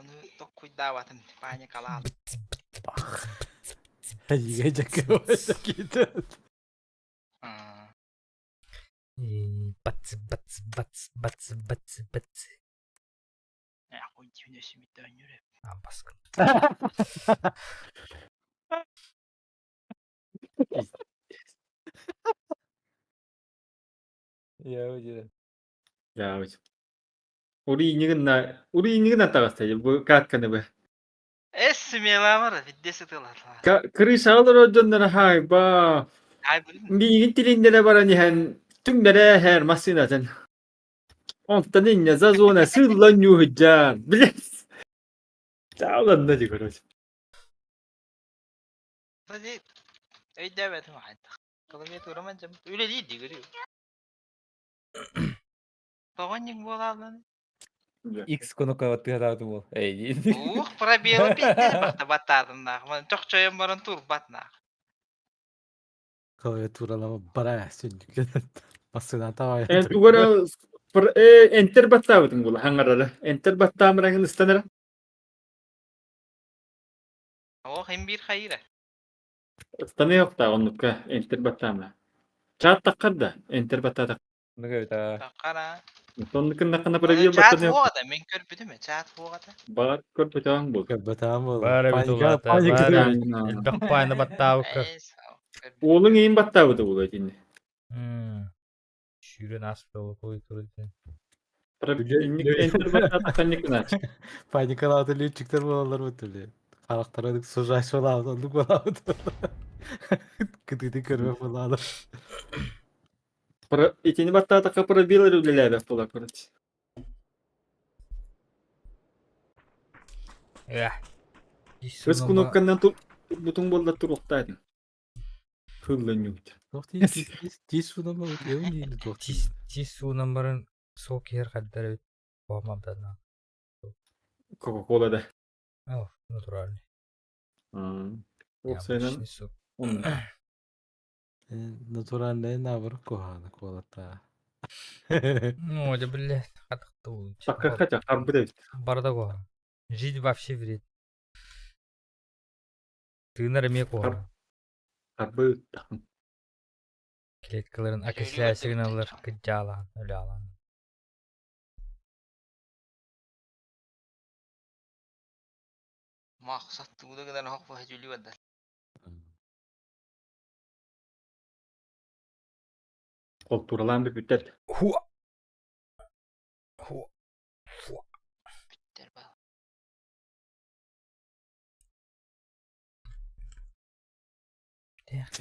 Ону токкуйдаабатым, паникалаан. Эйигэ дьэккэ киитэ. Бац бац бац бац бац бац. Баскын. Я Яабыт. Урийнигин урийнигин атаҕаста бу катканы бы. Эс смеламар видде сытылатла. Крышалар дьоннор хайба. Миигин тилиннэрэ баран иһэн түҥнэрэ эһэр массыынатын. Онтон инньэ зазона сыыллан ньууһудьаан. Билес. Тааланна ди короче. Өйдөөбөтүм хайдах. Клавиатура манчам үлэлиир ди көрү. Тоҕонньук буолааллан. X кнопка тыатаатым ол. Эй. Ух, пробелы пиздец бахта баттаатыннаах. Ман чохчойон баран турбатнаах. Клавиатуралама бара сүннүккэ массыыната Эн тугара энтер баттаабытын була хаҥарара. Энтер баттаамыраҥын ыстанара. Ох, им биир хайыра. Ыстаныахтаах оннукка энтер баттаамыра. Чаат таххар да энтер баттаатах. Нуга Таххара. Оннукуннаххына пробел Чаат баттаныах. хуоҕата, мин көрбүтүм ээ, чаат хуоҕата. Баар көрбөтөҕүҥ буол. Көрбөтөҕүм буолла. Баар эбит Паника, улаата, паника. баар эбит. Элбэх паайны баттаабыкка. Уолуҥ иин баттаабыта буолуо итиннэ. Сүүрэн ааспыта буолуо турдун. Инник энтер баттаатахха инник гынааччы. Паникалаабыт летчиктер буолаллар бут үлэ. Харахтара сужать буолаабыт, оннук буолаабыт. Кытыытын көрбөт буолаалар. Итини баттаатахха пробил эрэ үлэлээбэт буолар короче. Өс кнопканан турбутуҥ буолла туруохтаа этиҥ. Тылланньубут. Тиис суунан баран Тиис суунан баран суол киһэр хайдар эбит оһомамтанна. Кока-кола да. О, натуральный. Уопсайынан Натуральный набор куһаҕана куолаттаа. Ну, это, блядь, хатахтуу. Такка харбыт эбит. Барда куһаҕан. Жизнь вообще вред. Тыынар эмиэ куһаҕан. Харбыт. Клеткаларын окисляйся гыналлар кыдьаалаан, өлөалаан. Махсат тугу гынан хох баһа бардар. Холтуралаан бүпүттэр. Хуа. Хуа. Фуа. Бүттэр бал.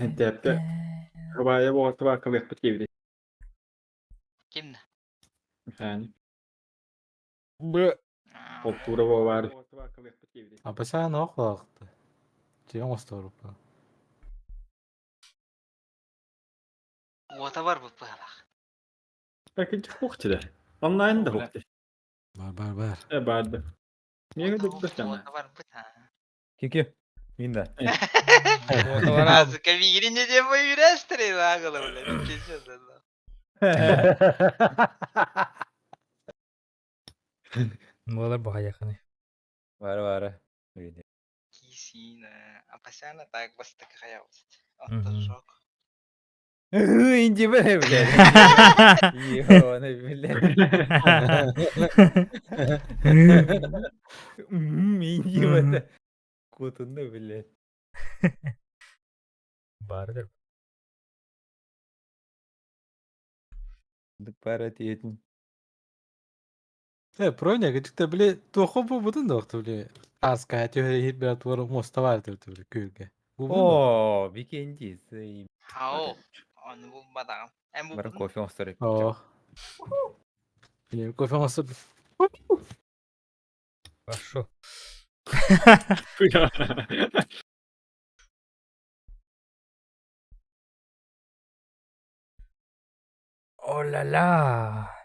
Энтээппэ Хабаайа буоҕа табааккалыахпыт диэбитэ. Кимна? Мэхээни. Б. Холтуура буолаары. Апасаан оох лаахты. Дьиэ оҥосторуппа. Уота бар быһалаах. Пакетчик хуохтиле. Онлайн да хуохти. Бар бар бар. Э барды. Миэхэ да Уота барбыт ha. Кики. Мин да. Азыка биирин диэн бу агала блядь. Буолар баҕайахыны. Бары бары. Кисина. Апасяна так бастакы хаябыт. Оттон шок. Инди бля, блядь. Ебаный, блядь. Инди это. Кутунду, блядь. Бардыр. Пара тиэтин. Э, Проня, кычыкта били туохха буолбутун да охто били ааскаһа түһэ иһит бira туора муоста баар этэ били күөлгэ. О, викенди. Хао. Ону булбатаҕым. Эн Бары булбутун? кофе оҥостор Оо. Били кофе оҥостор. Хорошо. О ла ла.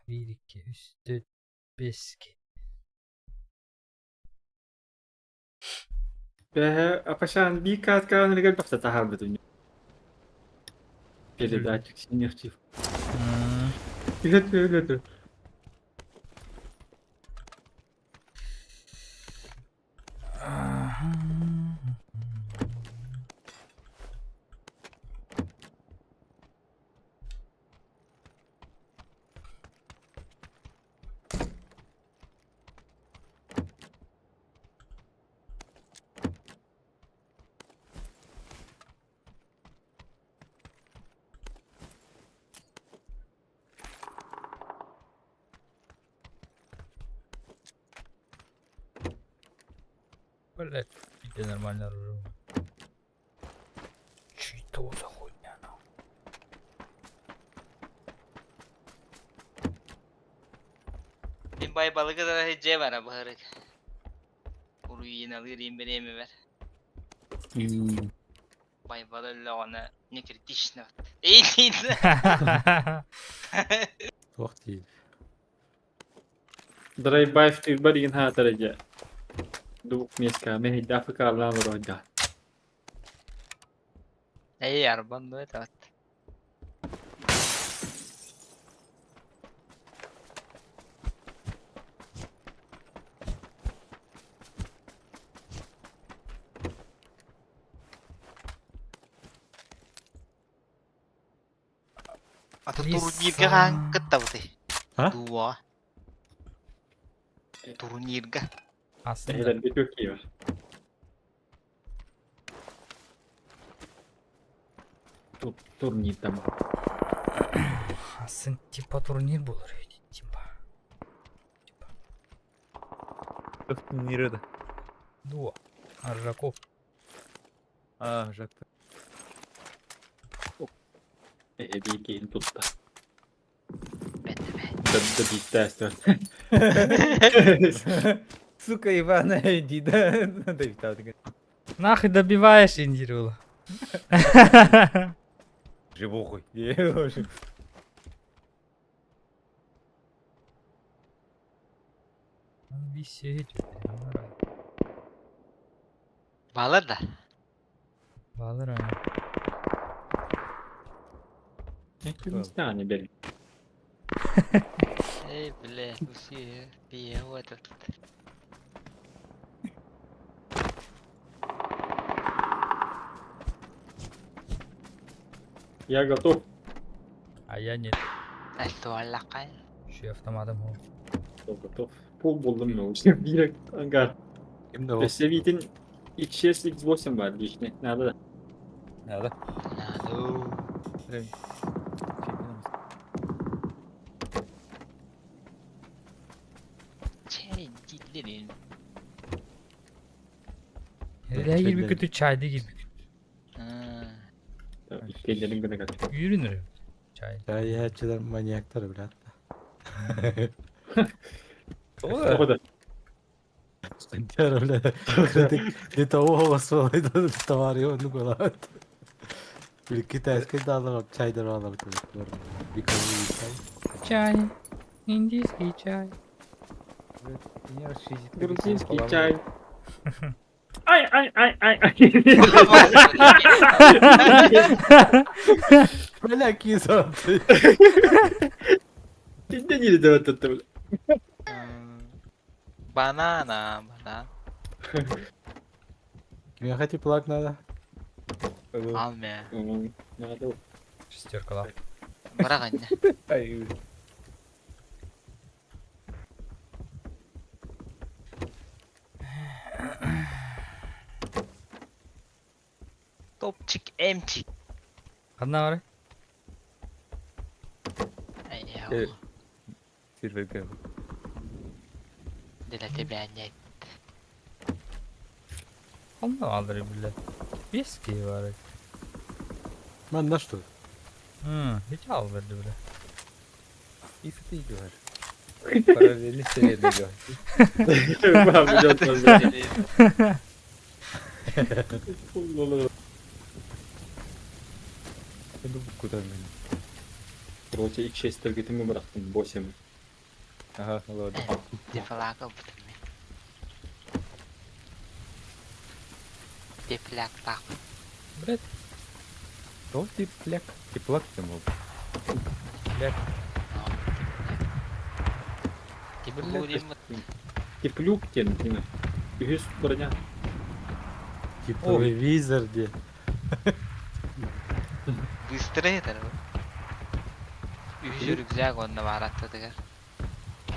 1, 2, 3, 4, 5. Бэһэ апашаан биир кааткаҕыныгар бахса таһаарбытын. Передатчик синих Түһэ түһэ. Блять, иди нормально оружие. Что за хуйня, нахуй? Мин Байбалыгы да дьиэ бара быһырык. Уруйун алыр имбириэми бэр. Байбал өллөҕүнэ не критично. Эй Туох диир. Драйбайф тыырбар игин хаатар дьэ. Двух меска мэһэйдэ АФК-лаан олордо. Эй, арбан ну это вот. Ата турнирга хаан кыттабытый? А? Дуо. Турнирга. Aslında. Эһэлэргэ Türkiye Тут турнир там. Aslında типа турнир болар типа. Турниры да. Дуо. Аржаков. А, жакта. Эһэбии киһин тутта. Бэтэ Да бииттэстэр. Сука, Ивана, иди, да. Давид, Нахуй добиваешь Индиру. Живухуй. Висеть. Балар да. Балар а. Стане бери. Эй, бля, уси, бие, вот этот. Я готов. А я нет. Альтуаллакай. Еще автоматом. Готов. Пол булдум ну. Бирек ангар. Ким да ол? Өссө биитин X6 X8 бар личный. Надо да. Надо. Надо. Чей, дилерин. Nereye gibi kötü çayda gibi. Иккиэллэрин гына кат. Yürünür. Çay. Чай иһээччилэр маньяктар блядь. Тоҕо да. Сантьяро, бля, критик не того голосовал, товар его ну голат. Или китайский дал, чай давал, Чай. Индийский чай. Грузинский чай. Ай, ай, ай, ай, ай. Бля, киза ты. Кинде не дават это, бля. Банана, банан. Мне хоть плак надо. Алмя. Надо. Шестерка лап. Бараганна. Ай, Топчик, эмчик. Одна var. Ай, я. Сервер Для тебя нет. Онно alır bile. Viski var. Ман на что? Hı, hiç almadı bile. И ты говоришь. Параллельно вселенной говоришь. Куда меня? Короче, X6 таргетimi bıraktım, boş yemin. Ага, ладно. Дефлага бутым. Дефляк так. Блять, Что тепляк? Теплак ты мол. блять. Теплурим. Теплюк тем, тем. Үһүс броня. Тепловизор где? Быстро это. Үһүс рюкзак онно баратты дигер.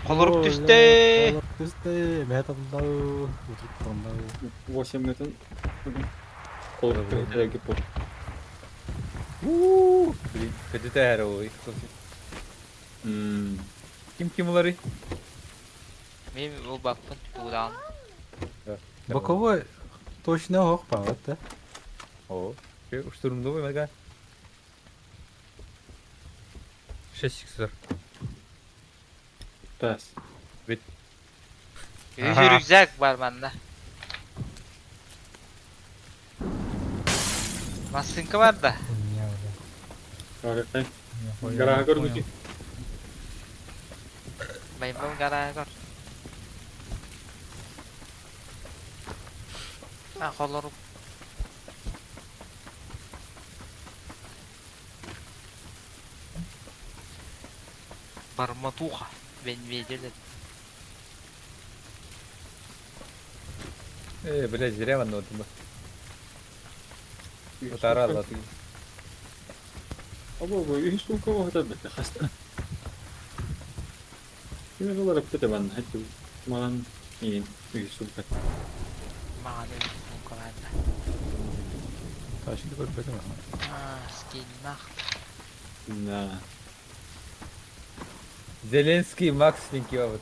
Холорук түстэ. Холорук түстэ. Мэ тандау. Утук тандау. 8 минутын. Колор по. Блин, көтүтэ ой. Ким ким улары? Мен бу баппын тууран. Боковой точно ох паҕат да. О, штурмдовый мага. 6 иксер. Тас. Үс рюкзак бар манна. Массыынка бар да. Хуйня, бля. Гарага көрбүтү. Байбал гарага көр. А холорук. Барматуха. Бен видели. Э, блядь, зря ванну отдала. Утара ты. Або бу үс сумка оһотор бэтэ хаста. Кими булар өптөтө банна хэтти маҕан иин үс сумка. Маҕан үс сумка бар да. Ташины көрбөтүм аха. А, скиннах. Да. Зеленский Макс Линкио.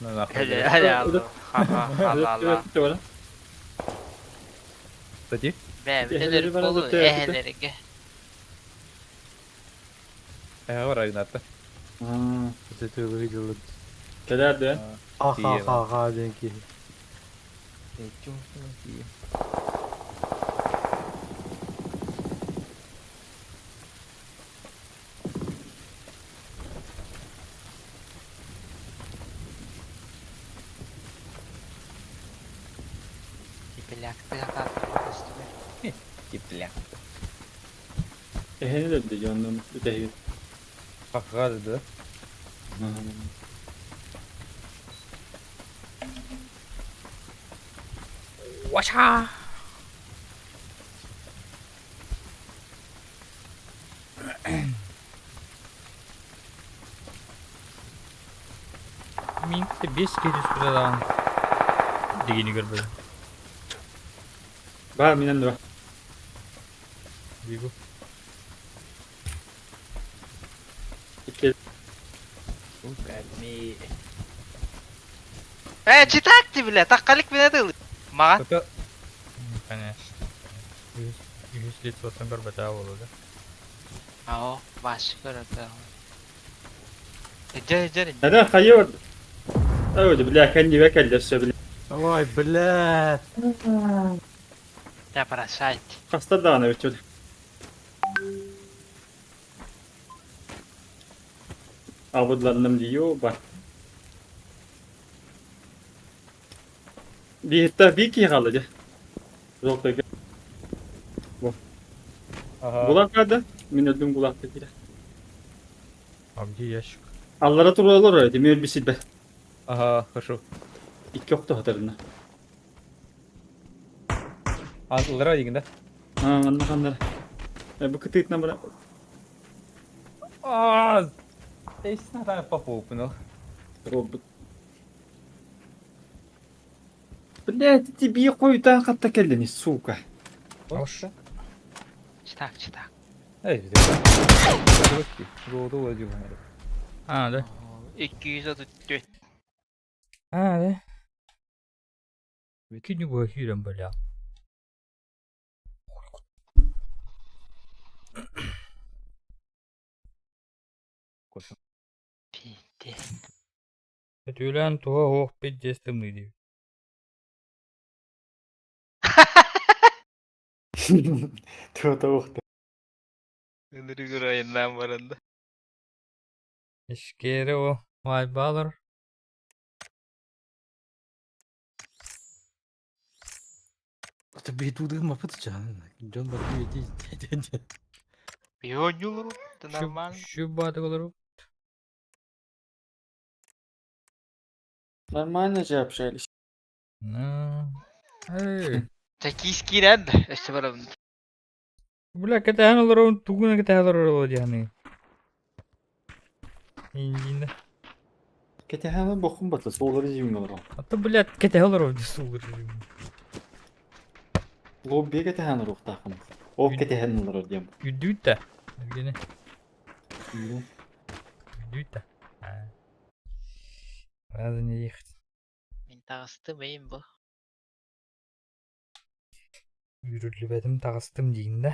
Ну нахуй. Хали хали алла. Ха-ха, ха-ха. Кстати. Бэ, билер болу, эхелерге. Э, Рагната. Это выглядело. Кэлэр да? Ха-ха-ха-ха деньги. Тепляк ты Тепляк. Эһэни да дьоннум үтэһигит. Пахгады да? Ваша! Минкте 5 киһи түспүтэ дигини көрбөтүм. Бар минен да. Бигу. Икки. Э, читак ты, бля, таккалик мен атыл. Мага. Конечно. Үһүс лицотун көрбөтө болу да. Ао, баш көрөтө. Жер, жер. Нeden hayır? Öyle бля, kendi ve kelle бля. Ой, блядь. Я бросать. Хаста даҕаны өчүл. Абыдланным диyo бар. Биһитта бики хаалла дьэ. Жолтой. Бу. Гулак да? Мин өлдүм гулакта кире. А где ящик? Аллара туралар öyle. Мен өлбүсүт бе. Ага, хорошо. Икки охто хатарына. Аллара деген да? А, анна ханнар. Бу кытыытна бара. Аа, Эйсна попопнул. Робот. Блядь, тебе хуй-то хатта келдени, сука. Ош. Читак, читак. Эй, А, да. 234. А, да. Кинь его хиром, бля. Пиздец. Түлән туа ох пиздец тымны Туа ухта. Ынырыгыр айынан баранда. Ишкере о вай балыр. Это бейтудың мапыт жан. Жон бар бейти. Бионюлру, это нормально. Şu баты olur. Нормально же общались. На. Эй. Такие скирен, өстө барам. Бля, кэтэн олорон тугуна кэтэн олорор дианы. Индина. Кетехана бохун батла, солары жимин олар. Ата, блядь, кэтэн олорор сулыр. Лобби кетехана рухтахым. О кетехана олар дием. Үдүтэ. Гене. Үдүтэ. Надо не ехать. Мин таҕыстым эйим бу. Үүрүллүбэтим таҕыстым диин да.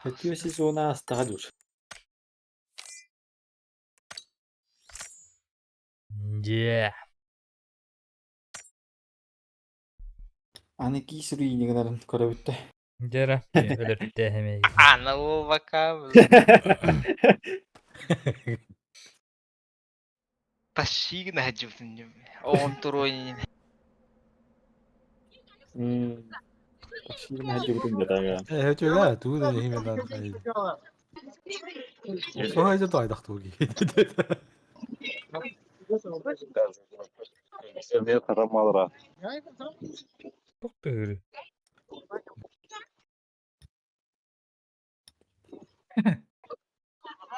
Өтүө сезона астаҕа дуур. Дьэ. Аны киис руини гынарын көрөбүт да. Дьэ эрэ, өлөртөөһүмэй. Аны буолбакка Тащи гына сылдьыбытын оҕом туруо иннинэ. Тащи гына сылдьыбытын дьатаага. Э, тугу да иһиме дан Соһайда тайдах туги. Туох тыһыырый?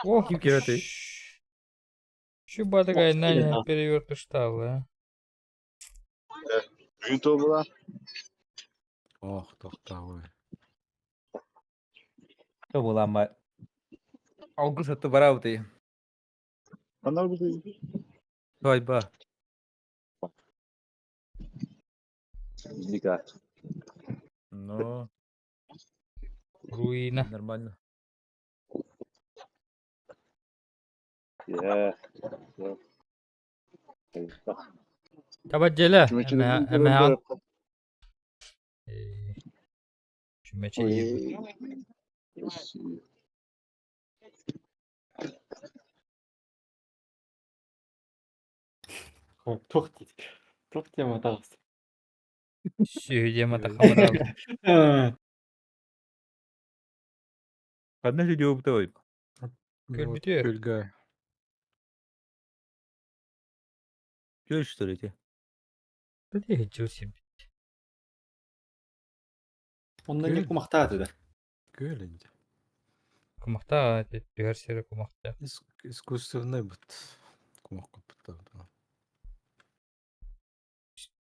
О, Ким кирәтэй? Щуба такая на перевертыш стала, а? Ох, тохтаабы. То буламма. Алгыс атты барабыт. Свадьба. Ну, Руина. нормально. Таба дьэлэ, эмэһэҕин Чүмэчи Туох диир? Туох диэн таҕыста? Сүһү диэн матахамыраабыт. Ханна сидиобутай? Көрбүтүөр. Күлгэ. Көл что ли те? Били жыл Онно не кумахтааты да. Күл инде. Кумахта түһэр сири кумахта. Искусственный бут. Кумах куппута.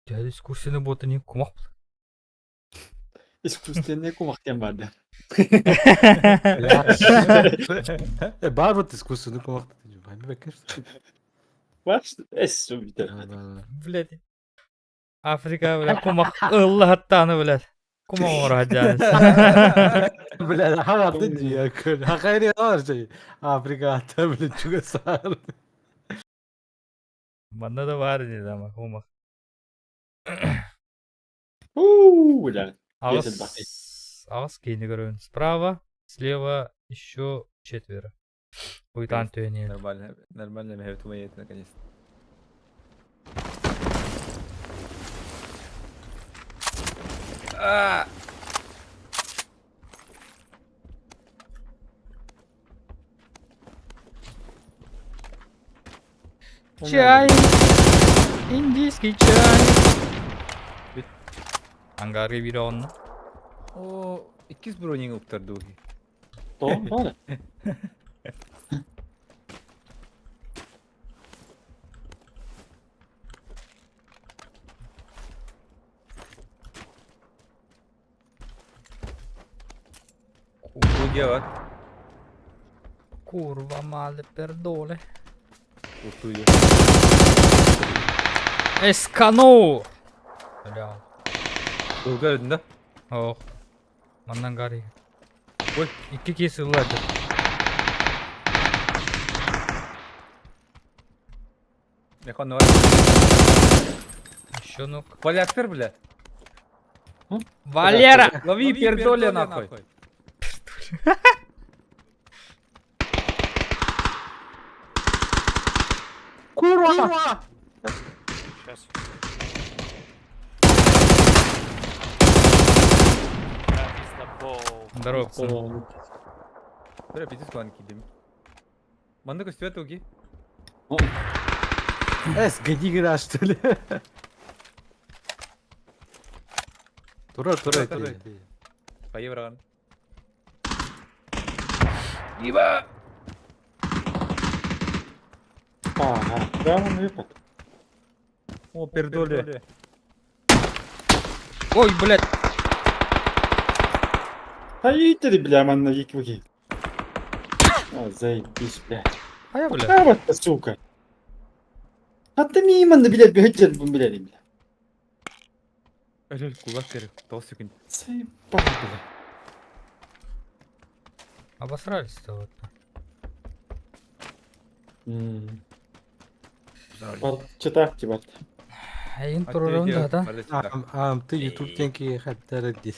Төһө искусственный буолта не кумах. Искусственный кумах диэн баар да. Э, бар бут искусственный кумах. Байма бекер. Бар эс бүтэр. Блядь. Африка, бля, кумах ылла хаттааны, блядь. Кумах оҥоро сылдьааныс. Бля, хагаты дия күл. Хакайри бар жей. Африка ата бля чуга сар. Манна да баар ини дама кумах. Уу, бля. Аҕыс аҕыс киһини көрөбүн. Справа, слева еще четверо. Уйтаан түһэн Нормально, нормально, меня тумает наконец. А! Чай! Индийский чай! Ангарга биир онно. О, иккис бронинг уктар духи. Тоҕо? Тоҕо? Кугия бар. Kurva male perdole. Устуя. Эскано! Бля. Долгар ödün да? Ох. Маннан гары. Ой. Икки киһи сыллады. Механ var. Еще ну. Поляктар, бля. Валера! Лови пердоля нахуй. Курва! Сейчас. Да, пиздобол. Здорово, пацаны. Бля, пиздец план кидим. Манна көстүбэт уги. Эс, годи гра, что ли? Тура, тура, Тура, ты. Хайы бараган. Иба! Ага, прямо на выпад. О, пердоля. Ой, блядь! А итере, бля, манна виквики. А, заебись, блядь. Хайа бля. Хабатта, сука. Хатта мииманны билэр бөһөт билэрим бля. Өрөл кулак керек. 9 секунд. Заебал, бля. Обосрались-то вот. Чытаах тибат. Айын турурун да да. Ам ты YouTube тенки хаттары ди.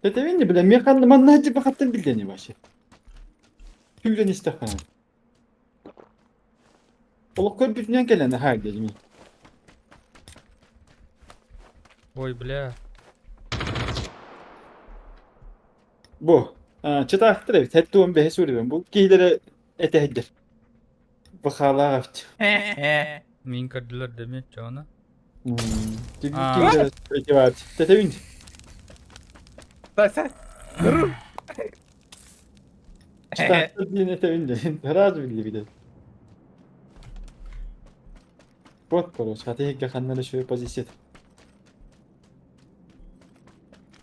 Это бля, механ манна типа хаттан билдени вообще. Түүлен истэхэн. Олох көрбүтүнэн кэлэн ха дедим. Ой, бля. Бу чытаахтар эбит хэттуон бэһэ сүрүбэн бу киһилэрэ этэһиддер. Бахалаах. Мин көрдүлэр дэмиэт чоона. Киһилэрэ этибат. Тэтэбин. Сай, сай. Чытаахтар диэн этэбин ден. Сразу билди билет. Вот, короче, хаты ханнары шөй позиция.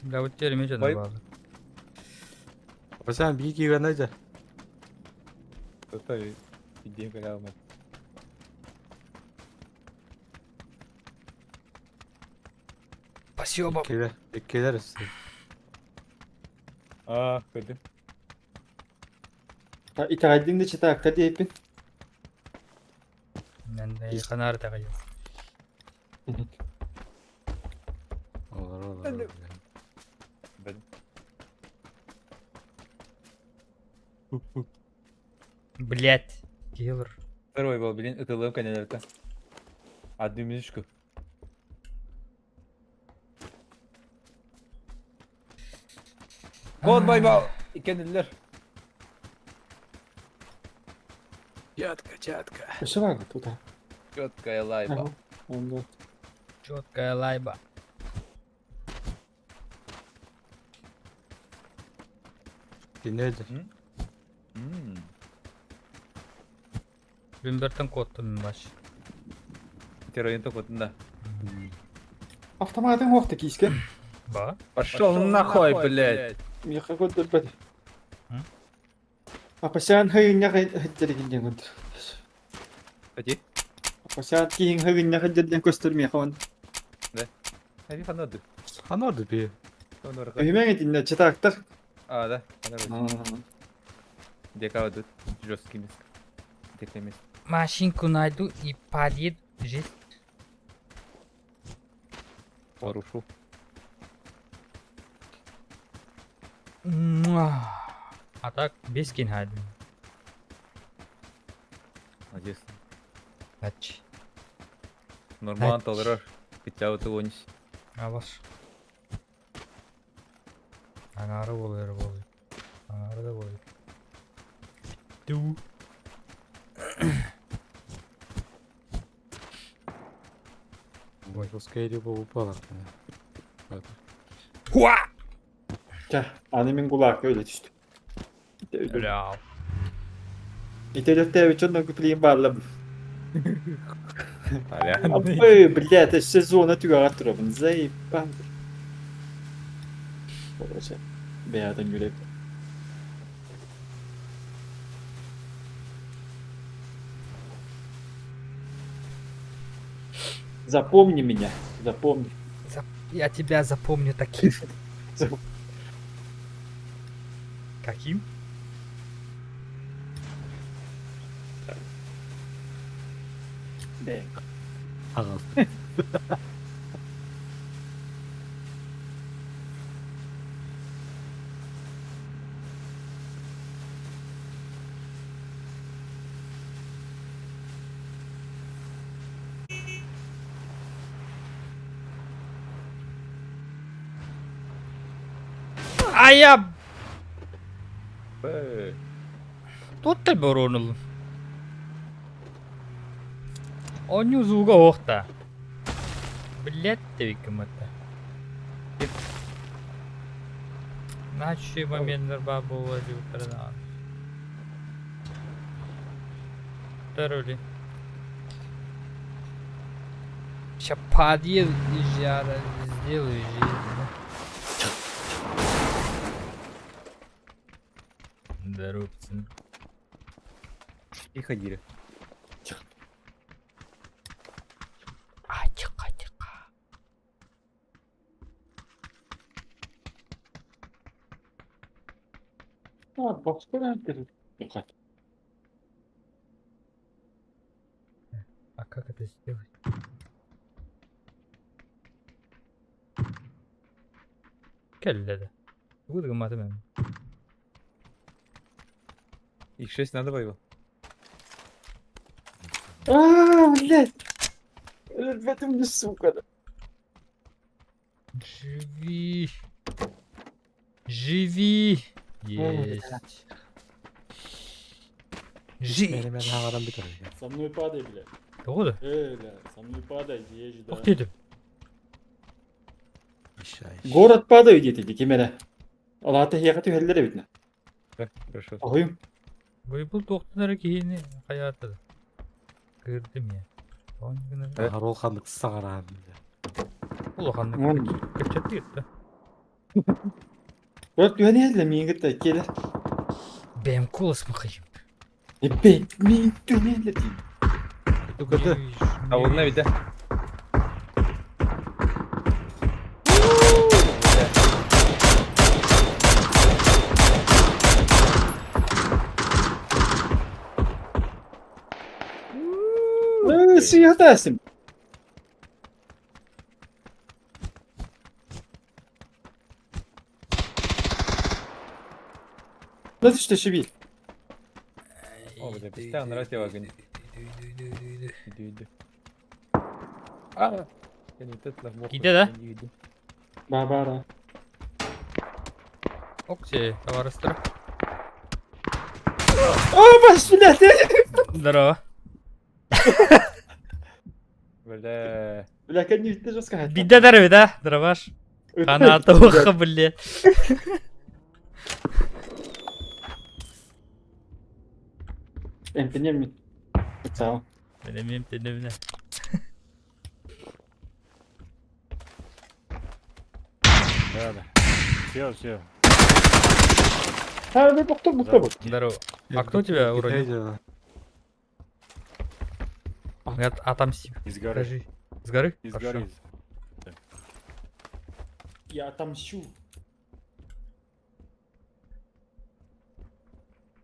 Бля, вот теперь мечет Ой. на базу. Басан бии киирэн айда. Это идея голямая. Спасибо. Иккилер. Иккилер өссө. А, көрдүм. Итаҕайдыҥ да чытаахтар диэппин. Ханар тагай. Олар олар. Бен. Блять. Киллер. Второй был, блин, это лэм конечно. Одну минуточку. Код байбал. Икенилер. Четко, четко. Өссө баар тута. Четкая лайба. Онда. Четкая лайба. Кинеди. М. Бимбертен коттум баш. Терроин только да. Автоматын хуохта кииске. Ба? Пошел нахуй, блядь. Миэхэ көрдөрбөт. М? Апасян хыгынньах хэттеригин диэн көрдөр. Хоти. Апасян киһиҥ хыгынньах хэттерден көстөр миэхэ он. Аби фанады. Ханарды би. Өһүмэҥ итиннэ чытаахтар. А, да. Фанады. Дека тут жесткий мест. Дека мест. Машинку найду и подъеду. Жесть. Порушу. Муа. А так, без кинхайдым. Молодец. Ач. Нормально Ач. толрар. Хотя вот его не. А ваш. Аңары болуyor болуyor. Аңары да болуyor. Ду. Ой, пускай упала. Хуа! Чэ, аны мин кулаакка өлө түстүм. Бля. Ителетте чонно күплейин баалла. Аля. Ой, блядь, это сезона түгәгә турабын. Заебал. Короче, бәядән йөрәк. Запомни меня, запомни. Я тебя запомню таким. Каким? Бэ. Ага. А я... Б. Тут ты боронул. Оню зуга охта. Блять ты викимата. Начи момент бабу владю Второй. Ща подъеду, я сделаю жизнь. Здорово, пацаны. Тихо дире. А, тихо, тихо. А, бокс көрөн А как это сделать? Кэллэ да. Тугу да гымматым эми. Их 6 надо его. А, блядь! В этом не сука. Живи. Живи. Есть. Жить. Мени мен хаҕаран бүтэр. Со мной падай, блядь. Тоҕо да? Бля, со мной падай, езжи, да. Туох диэтим? Город падай диэтэ ди ким эрэ. Ол аата эһиэхэ түһэллэр эбит на. Хорошо. Оһуйум. Быйбыл туохтан эрэ киһини хайаата да. Кыырдым я. Он гына Харол ханнык саҕараан. улаханнык кэпсэтиир да. Город түһэн иһэллэр миигин кытта иккиэлэр. Бэйэм куолас махайым. Эбэ, миигин түһэн иһэллэр дии. Тугады. А вот на вида. Э, сыйатасым. Да ты что, шиби? О, бля, постоянно раз я огонь. Иди, иди. А! Я не этот Киде, да? Иди. Бабара. Окей, товарыстар. О, бас, блядь! Здорово. Бля. Бля, конечно, ты жестко хотел. Бидде дарవి да, дроваш. Каната уха, блядь. Эмпинем. Цао. Билемем тенемне. Да, да. Все, все. А, вы бухту, бухту, бухту. Здорово. А кто тебя уронил? Отомсти. Из горы. Скажи. С горы? Из Хорошо. горы. Я отомщу.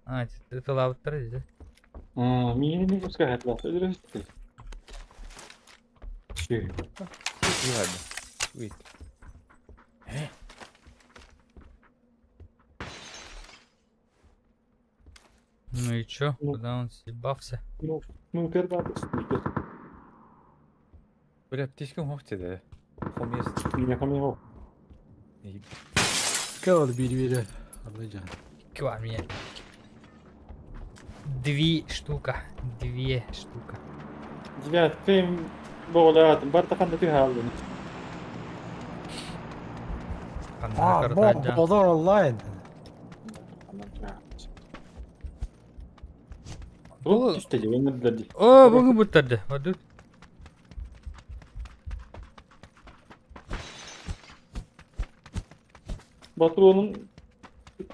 А, это лава да? А, меня не пускают, ладно. Че? Не ладно. Уй. Ну и чё? Ну. Куда он съебался? Ну, ну, первый Бля, птичка мовчи, да. Хомест. Меня помило. Кэл биир-биир. Арныйдьа. Ква мне. Две штука. Две штука. Девятка им бола, бартахан да түһалдым. А, Болдор онлайн. Бұл түсті де өмірлер де. О, бүгін бұттарды. Вадут. Батыр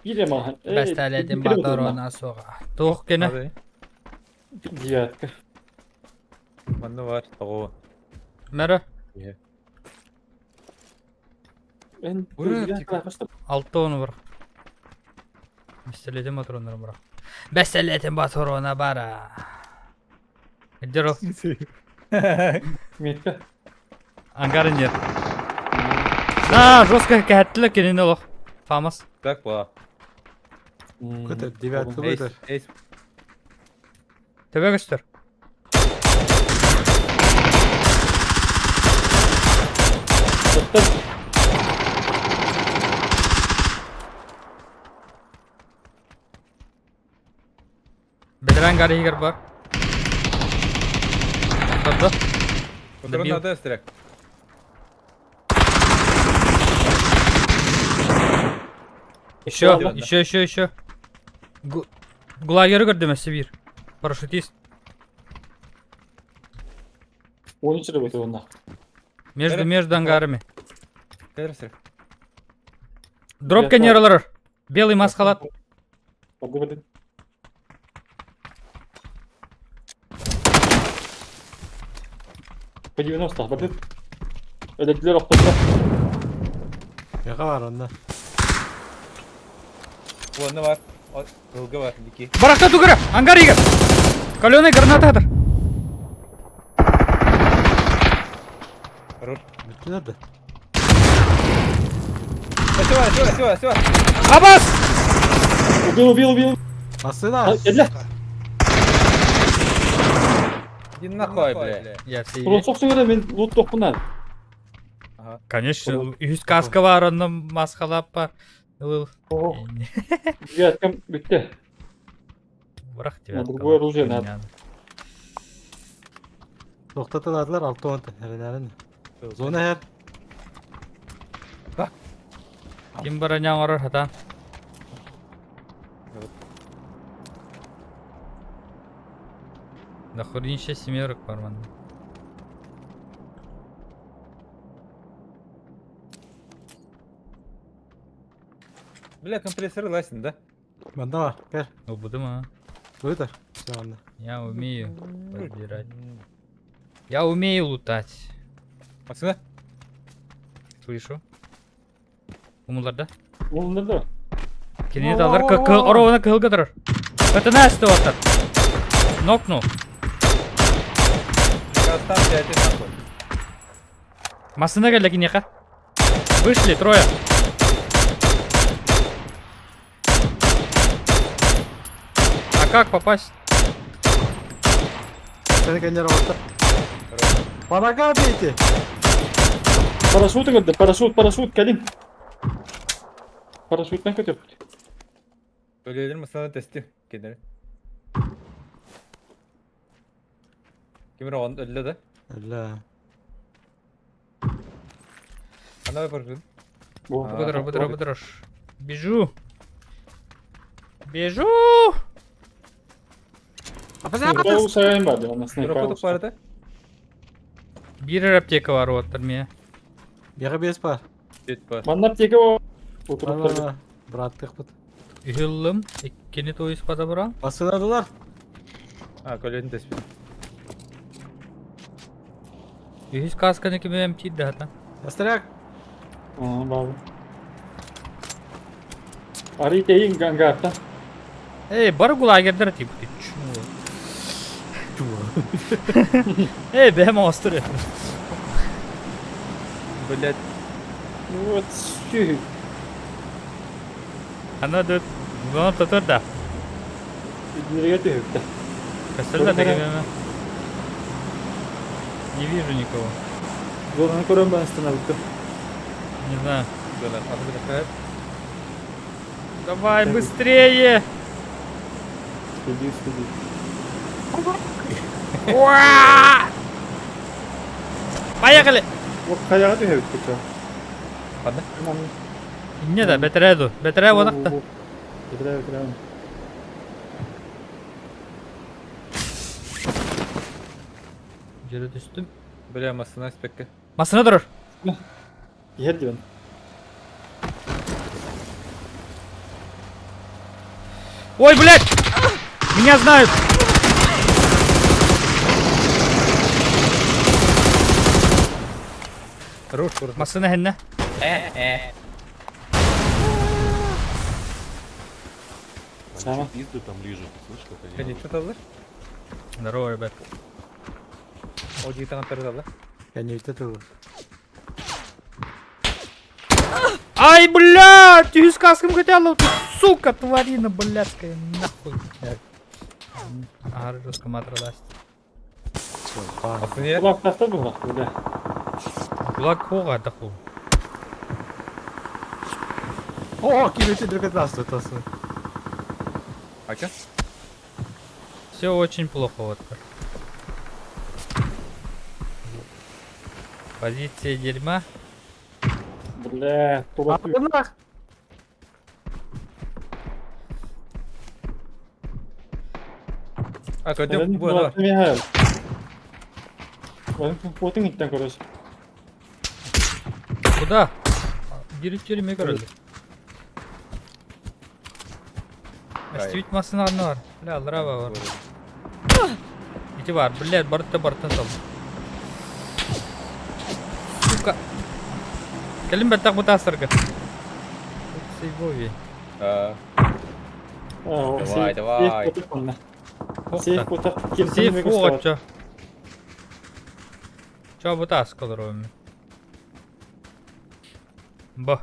бире маған. Бәстәледім батыр она соға. Тоқ кені. Девятка. Манна бар, того. Мәрі. Мен Ура, девятка бастым. Алты оны бар. Бәстәледім батыр оны бар. Бәстәледім батыр она бара. Где ол? Метка. Ангары нет. А, жестко кәттілі кенен олық. Фамас. Так, ба. Көтер, девятка Эйс, көтер. эйс. Төбе көстер. Бедран гары егер бар. Тұрды. Патрон Добил. надо, стряк. Еще, еще, еще, еще. Гулагеры көрдім әсі бір. Парашютист. 13 рет онда. Между, между ангарами. Кәдір стряк. Дропка нералар. Белый масхалат. Подывады. П-90 бардыт. Өлөрдүлэр охтордо. Яга бар онно. Уонна бар. Кылга бар, дики. Барахта тугара! Ангар игер! Каленый граната атар! Хорош. Бүттүлэр да. Все, все, все, все. Абас! Убил, убил, убил. Массына! Кэллэ. Иди нахуй, бля. Я все Урут сохсуҥ эрэ мин лут тохпунан. Конечно, үс каска бар, онно маскалаппа. Ыл. Девяткам бүттэ. Бырах девятка. Другое оружие надо. Тоқтатыладылар алты он эрэнэрин. Зона эр. Ким броня оҥорор хатан? Да хуринще семерок бар манна. Бля, компрессор ласин, да? Манна бар, кэр. Убудум а. Вытар. Все, манна. Я умею подбирать. Я умею лутать. Максима? Слышу. Умулар да? Умулар да. Кинини талар оровына кыһылга турар. ПТНС туоттар. Нокнул. Оставьте один нахуй. Массына кэллэ киниэхэ. Вышли трое. А как попасть? Сeni кэннер оттар. Помогай бейте! Парашют көрдө, парашют, парашют, кэлин. Парашютынан көтөппүт. Өлелер масана тести кенер. Кимер он өллө да? Өллө. Ана парашют. Быдыр, быдыр, быдыр. Бежу. Бежу! Снайпер сайын бар, ана снайпер. Дропотук бар да? Бир аптека бар оттар мия. Бега бес бар. Бет бар. Манна аптека о. Отуруп Быраттык бут. Үһүллым, иккини туйус подобрал. Басыладылар. А, көлөтүн теспит. Үһүс касканы кими эмтиир да хата. Астряк. Аа, баалы. Арый тейин гангарта. Эй, бар гулагердер типа ты чмо. Эй, бэм остыр. Блять. Ну вот, сүй. Ана дөт. Бұны тұтыр да. Неге түһүктэ? Костер да деген Не вижу никого. Зонаны көрөн бан остановился. Не знаю. Зона. Давай быстрее! Следи, следи. Поехали! Вот хайаҕа түһэбит куча. Ханна? Не да, бэтэрээ ду. Бэтэрээ уонакта. Бэтэрээ, бэтэрээ. Дьөрө түстүм. Бля, массына спекке. Массына турар. Иһэр диэн. Ой, блядь! Меня знают! Хорош, хорош. Массына хэннэ. Сама. Пизды там лижут, слышь, как они? Конечно, таллар. Здорово, ребят. О, жигит аңаттары таллар. Кэннибитэ тыл. Ай, блядь! Үс каскым хотела, ты, сука, тварина, блядская, нахуй. Ары жестко матралась. Асын Кулак тахта бу бля. Кулак хога таху. О, кимити дүркет асты тасы. Ака? Все очень плохо вот. Позиция дерьма. Бля, тула Ардынах. А, көтөм бу бар. Отың иттен көрөс. Куда? Бир тюрьме көрөлдү. Эстибит масын анны бар. Бля, аллара бар. Ити бар, блядь, барытта барыттан сал. Кэлин бэттэх бутаастарга. Сейвови. А, Давай, давай. Сейф кутах. Сейф оҕоччо. Чо бутааска олоруом. Бо.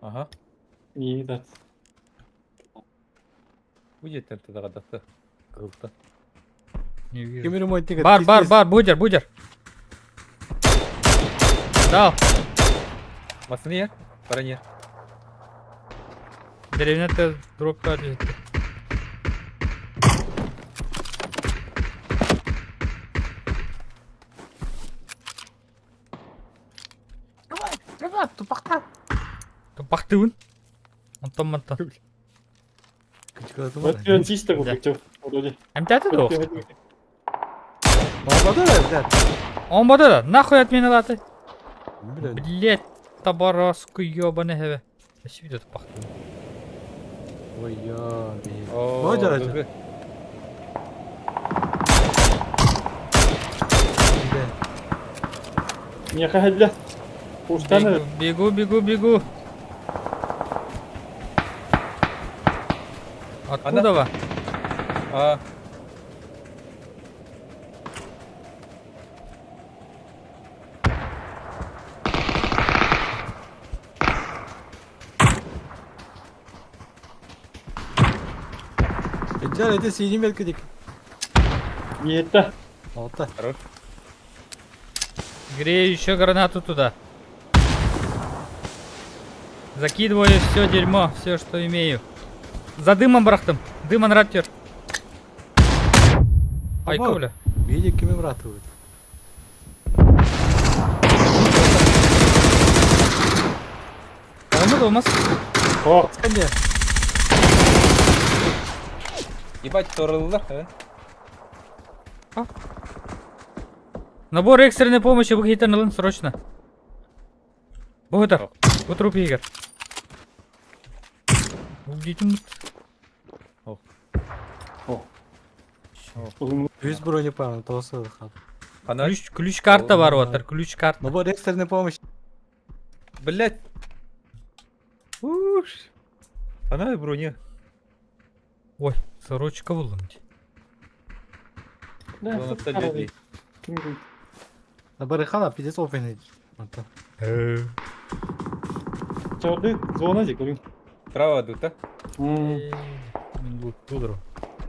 Ага. И да. Будет тогда гадаты. Круто. Не вижу. Ким ремонтник? Бар, бар, бар, будер, будер. Дал. Масыны Баранья. Деревня ты дроп түстэ. Тупахтыын. Онтон мантан. Вот он чисто купил. Вроде. Эмтээтэ дуо? Бабада блядь. Оҥбото да, нахуй отменалааты. Блядь. Блять, табараску ёбаный хэвэ. Өссө видео тупахтыын. Ой, ё, О, Ой, дорога. Не хадля. Уштаны. Бегу, бегу, бегу. Откуда вы? А, Эджар, это синий метка дик. Не это. Алта. хорош. Грею еще гранату туда. Закидываю все дерьмо, все, что имею. За дымом брахтым. Дым анраттер. Ай, Оба. Коля. Види, кими братывают. Кому думас? О, Сканде. Ебать, торылдылар, э? Набор экстренной помощи выхитан ылын срочно. Бугутар. Бу труп егер. Убедим. Жүз брони память, тосы хат. Ана, Ключ, ключ карта бар отыр, ключ карта. Набор экстренной помощи. блять. Уш. Ана броня. Ой, сорочка булдым. Да, Зона людей. Набор хана, пиздец опен. Чорды зона дик, блин. Право идут, а? Мин бу тудыру.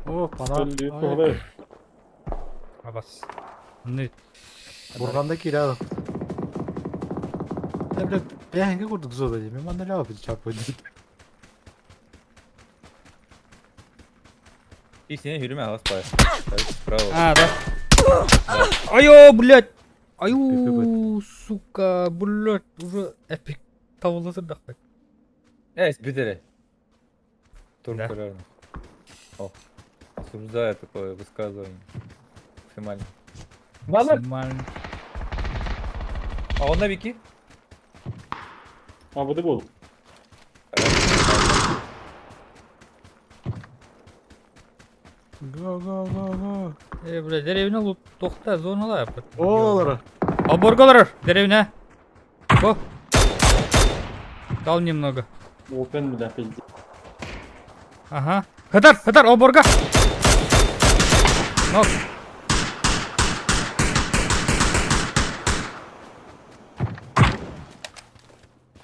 О, пана. Абас. Не, Бурганда кирядов. Я, блядь, бэхэнгэ курдук зода дии. Мен манна лява бит чапы дии. И сене yürüme havas pay. Bravo. А, да. Айо, блядь. Аю, сука, блядь, уже эпик табылды дақпай. Evet bir de. Тур Да. kararını. О. Осуждаю такое высказывание. Максимально. Балар. Максимально. А он на вики? А, вот и был. Го, го, го, го. Э, блядь, деревня лут тохта зоналар. Олар. Оборгалар, деревня. Го. Дал немного. Опен, бля, пиздец. Ага. Хатар, хатар, оборга. Нок.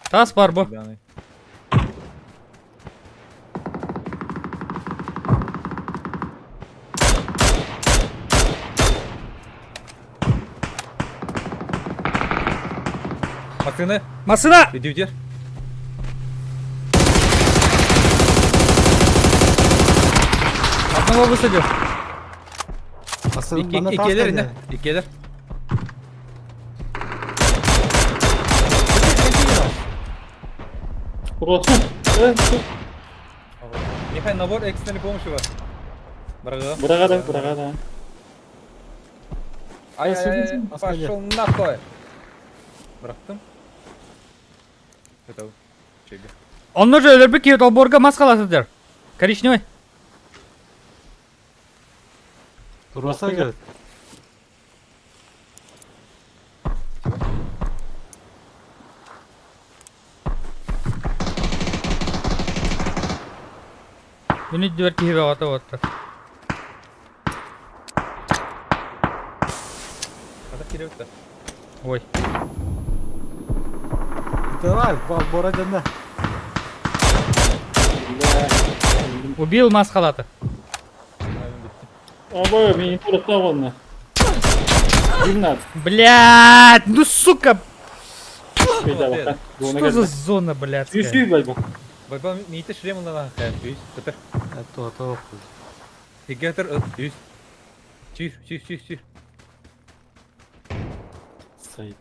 Тас бар бу. Данный. Машина, Масына! иди где? Одного высадил. Асы, мана тас Икелер, кәне. не? Икелер. Роту. Э, Михай, набор экстренной помощи бар. Брага. Брага, брага, да. Ай, ай, ай, пошел нахуй. Bıraktım. Это чеги. Онно же өлөрбүт киһи толборга мас халасыдыр. Коричневый. Турбаса келет. Мин үрдүбэр киһи бөҕөтө уоттар. Хата киирэ бытта. Ой. Давай, бора дьонно. Убил мас халаты. Абы, мин турукта болна. Гимнат. Блядь, ну сука! Что за зона, блядская? Сүй байбо. Байбал миите шлем ылана хэ. Үс, көтөр. То, то. Тигетер үс. Чир, чир, чир, чир. Сайт.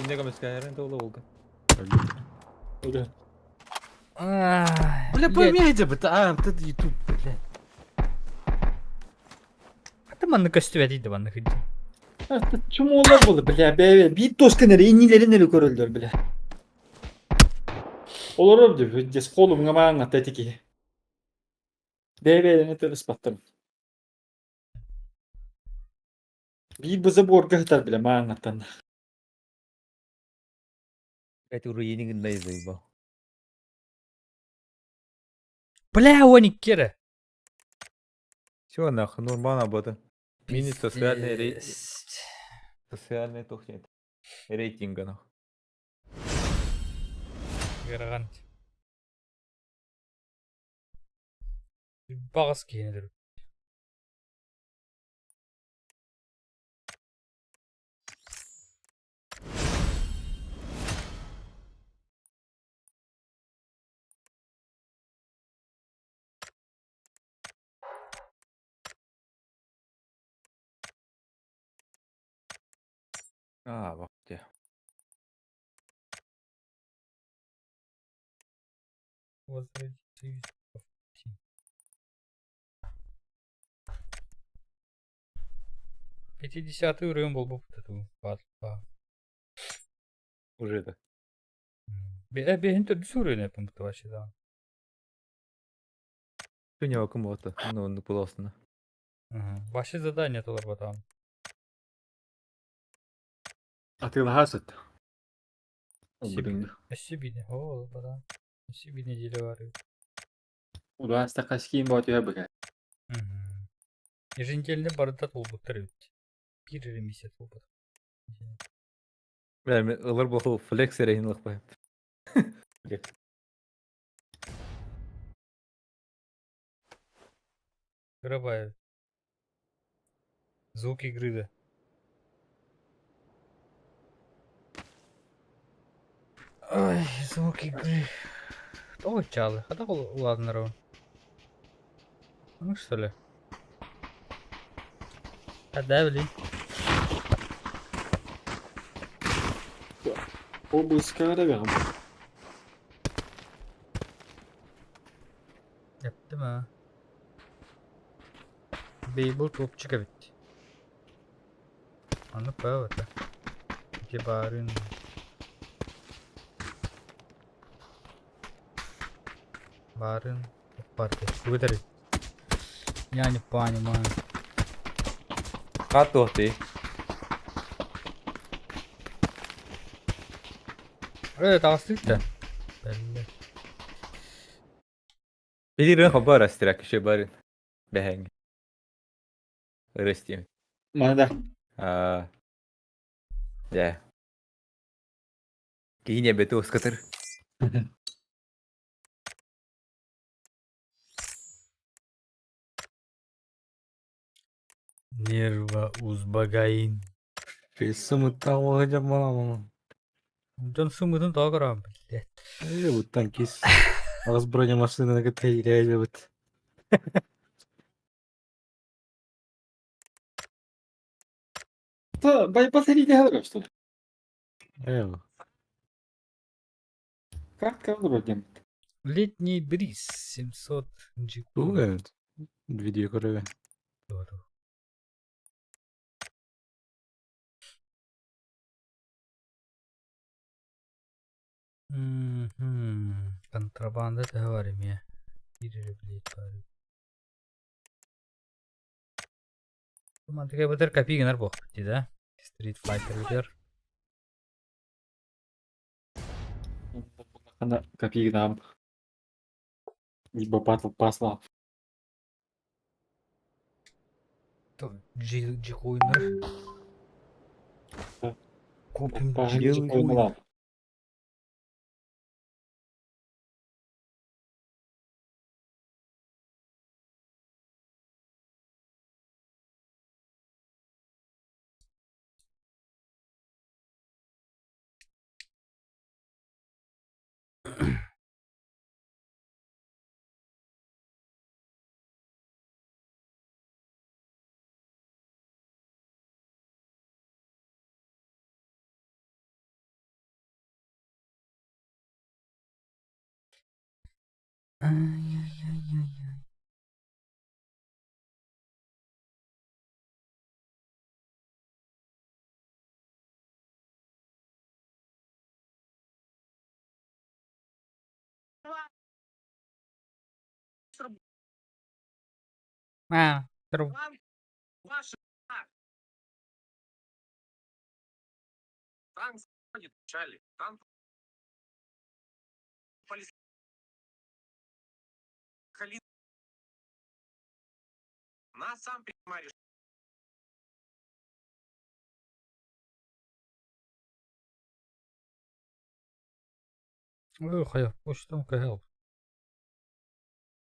Инде көмөскәләрен толы булган. Öyle. Ай, Бля, блядь. пойми, где бы а, ты YouTube, бля. А ты манны көстүбэт иди манны хыдди. Чумолар болды, бля, бля, бит тосканер, иннилерин эле көрөлдөр, бля. Олор деп, дес колум гамаң атетики. Бебелени тырыс баттым. Бир бызы борга хатар, бля, маң аттан. Блять, уруенигин да заебал. Бля, они кера. Все нахуй, нормально об этом. Мини социальный рей... Пиздец. Социальный тухнет. Рейтинга нахуй. Гарант. Бағыс кейінір. А, вот где. Возродить 50 уровень был бы вот эту Уже это. Бехин төрдүс уровень пункты вообще да. Күнә вакым вот. Ну, ну, пулосна. Вообще задание толар батам. Атылахасыт. Өссө бини. О, бата. Өссө бир неделя бар. Удаста кашкин бот я быга. Еженедельно барыта толбуттар бит. Бир эле месяц болбот. Бля, мен ылыр боху флекс эрейин лыкпай. Карабаев. Звук игры, да. Ой, звук игры. Ой, чалы. А так ладно, Ром. Ну что ли? А да, блин. О, быска да бегам. Yaptım ha. Бейбл топчика ведь. Аны павата. Где барын. Барын парты. Выдали. Я не понимаю. Кат ты. Тағыстык да. Бәлле. Билирен хабар астрак еще барин. Бәһәң. Рестим. Мана да. А. Да. Кине бету скатыр. Нерва узбагаин. Сымыттан оғыжам балам. Дон сумытын тағырам, блядь. Э, вот танкист. Ағыз бронемашинаны көтәйрәле бит. Та байпас иде что ли? Э, Как вроде. Летний бриз 700 G. Бұл видео көрөбе. Контрабанда это говорим я. Или, блядь, парень. Мантыка бытыр копигинер бох, да? Street Fighter битер. Ана копигнам. Либо Battle Pass лап. Джихуйнер. Купим Джихуйнер. джихуйнер. Ай-яй-яй-яй-яй. А, здорово. Ох, я почтам help.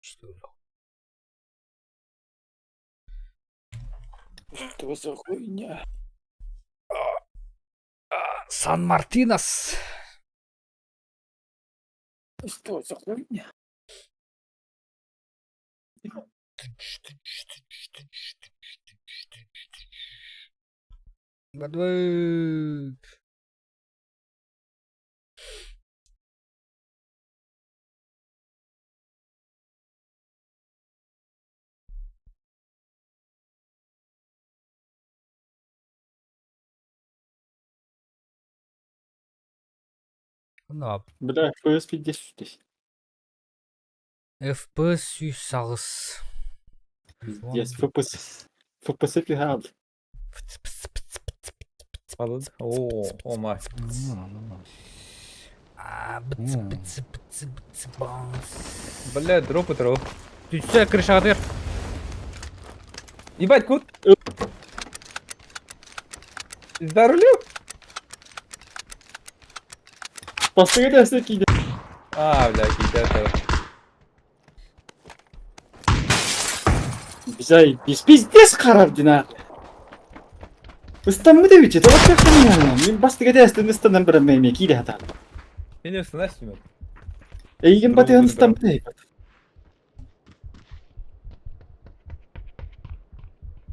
Что Что за хуйня? Сан-Мартинос. Что за хуйня? Бадвык. Ну, Бля, FPS 50. FPS 108. Пиздец, FPS. FPS фигал. Алын. О, о май. А, бц, бц, бц, бц, бац. Бля, дроп утро. Түстә крышадыр. Ебать, кут. За рулю? Последняя всякие. А, бля, кидата. Бизай, без пиздец харап дина. Ыстаммы деп ичет, олар тяхтан Мен бас тегеде астын ыстандан бір мен киде хата. Мен өстін астым. Эйген баты ыстаммы деп.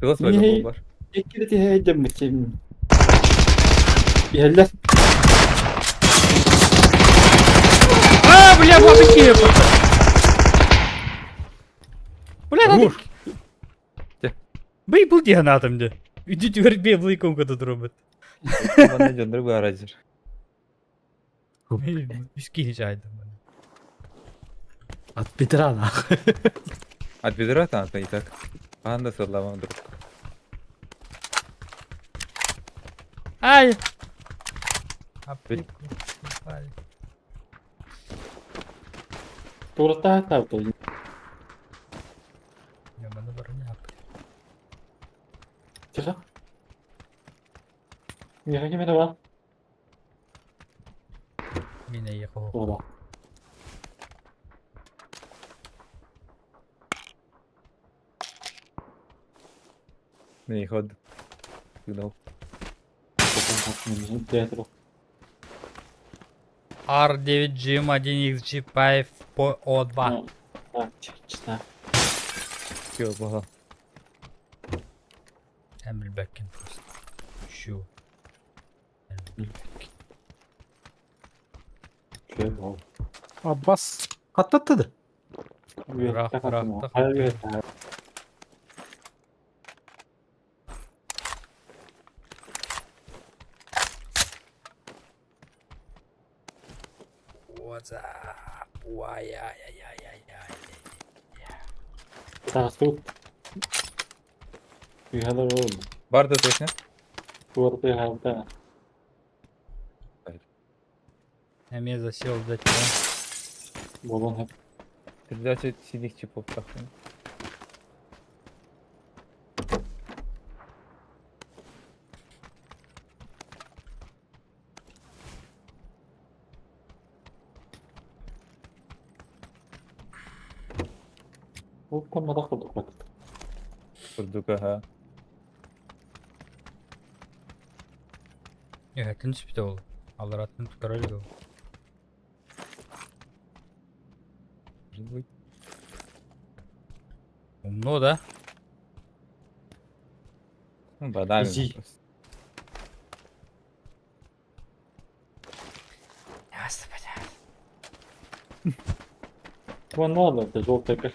Пилос Не. бар. Эккире те хедем битем. Ялла. А, бля, бабки. Бля, надо. Те. Бей был діганатом де. Ідіть вербі бликом тут робить. Мене жон другой аразер. Скинь чай до мене. От Петра нахуй. От бедра там и так. Анда садламам друг. Ай! Турата та. Я мене броня. Тихо. Не кеме бар. Мене їхав. Оба. Не ход. Сигнал. Театру. R9G1XG5 O2. Так, чита. Все, ага. Эмиль Беккин просто. Щу. Чего? Аббас. Аттаттыды. Рақ, рақ, What's up? Ай-яй-яй-яй-яй. Так, тут. Фигал. Бар да точно? Турата хавта. Я меня засел, блядь, да? Болон хап. Передача синих чипов тахсан. Ол курдук бат. Курдук аха. Үһэтин түспүтэ ол. Аллараттан көрө илик ол. Может быть. Умно да? Ну, банально Изи. просто. Господи. Вон надо, это желтая как.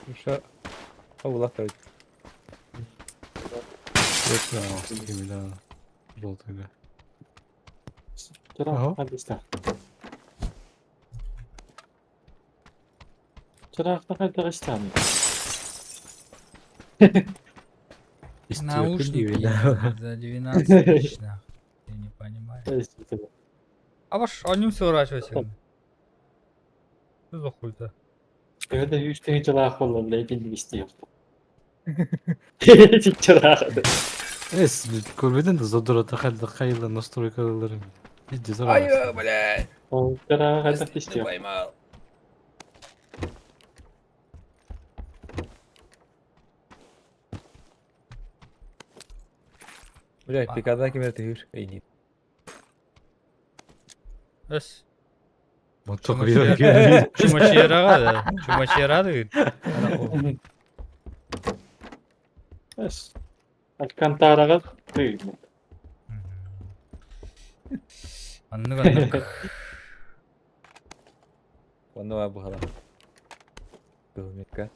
Еще. О, короче. Да, желтый, да. Вчера Наушники за 12 тысяч, нахуй. Я не понимаю. А ваш, о нем сворачивайся. Что за хуй-то? Когда үч тыһыынчалаах буолла, блядь, билбистиэх. Чыраах. Эс, көрбөдүн да задурата халда кайла настройкаларын. Иди за. Ай, блядь. Ол чыраах хайдах истиэх. поймал. Блядь, пикада кемер тыгыр. Эй, нет. Эс. Чумачера да. Чумачера да. Эс. Алькантараға тыймын. Аннык аннык. Онно бухала. Кылметка.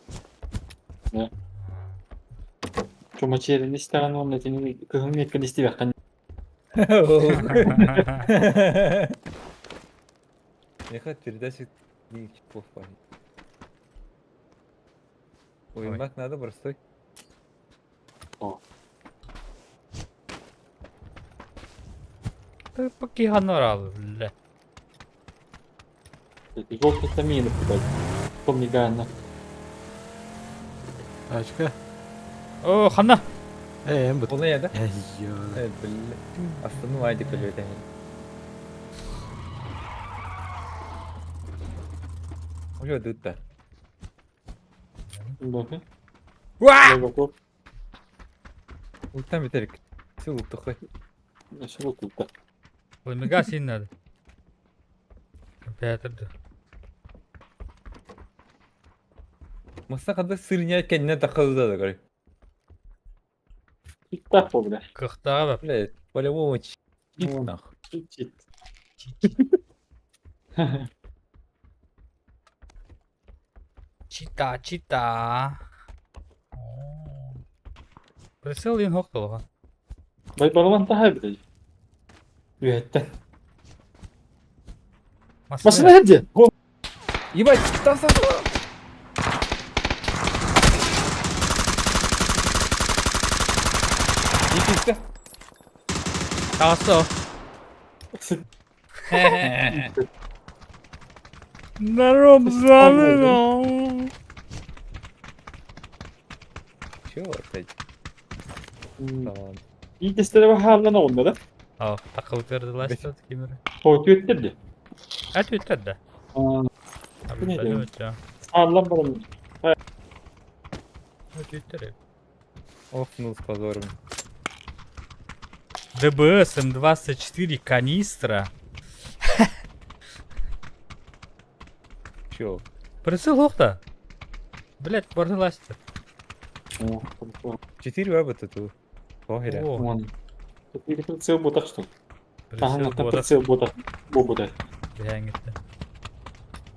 Чумачерин истэҕин уонна итини кыһыл миэккэн истибэххин. Меха передача чипов Ой, мак надо простой. Поки гонорал, бля. Желтый тамины блядь. Помниганна. Ачка. О, хана. Э, эм бут. Ол не да? Эй, ё. Э, бля. Астану айди көлөтә. Уже дытта. Бахы. Уа! Ултан битерик. Все ултухой. Шул тутта. Ой, син надо. Компьютер. Маса када сырня кенне тахылды да короче. Иттах бо бля. Кыхтаға бап. Бля, по-любому чит Ну. нахуй. Чит. Чита, чита. Прицел ең хоқтылға. Бай баламан тахай блядь. Үһәттен. Машина хәдде. Ебать, таса. Икисте. Тағысы. Наром замено. Чё опять? Tamam. Иитестере бахааллан оҕунна да. Ал, тақыл берді ластады кемері. Хоо түөттер Әт өттер да. Не деймін? Ааллан баран. Өттер. Охнул с позором. ДБС М24 канистра. Чё? Прицел оқта. Блять, барды ластыр. Четыре баба тут. Охера. О, Прицел ботах что? прицел бода. Прицел ботах. Бо ботах. Бәңгітті.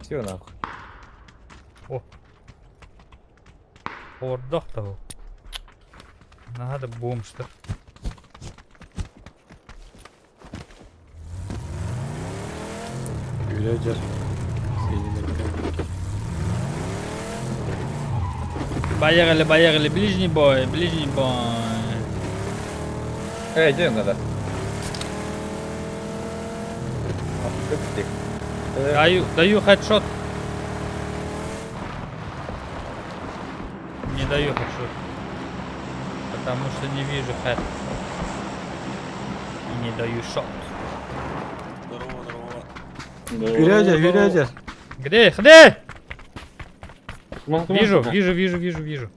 Все нахуй. Ордақ та ол. Надо бомжтар. Үрэ дьэр. Сиэнин Поехали, поехали, ближний бой, ближний бой. Эй, дьэ надо. Даю, даю хедшот. Не даю хедшот. Потому что не вижу хед. И не даю шот. Здорово, здорово. Үрэ дьэр, үрэ дьэр. Где? Где? Туман, туман. Вижу, вижу, вижу, вижу, вижу.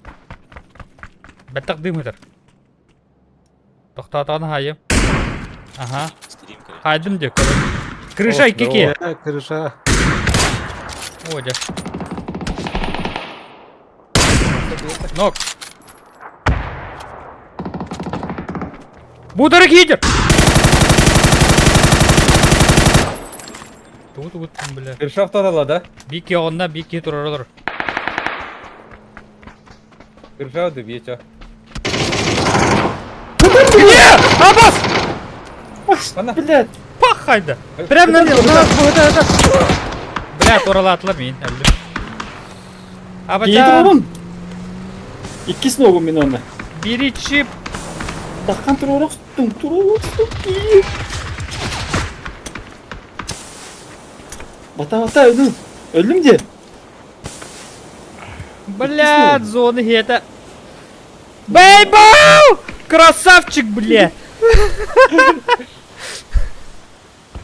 Бэттэх дым ытар. Тохтоотоҕун хаайым. Аха. Стрим, конечно. Хаайдым диэ көрөн. Крыша икки Э, Крыша. О, дьэ. Нок. Бударык хитер! Тугу тугуттун бля. Крыша автодала, да? Бики онна бики турар. Крыша добьете. Где? Абас! Ана. Блядь. Пах хайда! Прям на Бля, туралаатылар мин. Өлдүм. Киһи Абача, оҕун. Иккис ногум мин онно. бери чип. Таххан туруорохтум, туруорохтум киһи. Бата бата өлүм. Өллүм диэ. Бля, зона это. Бэйбау! Красавчик, бля!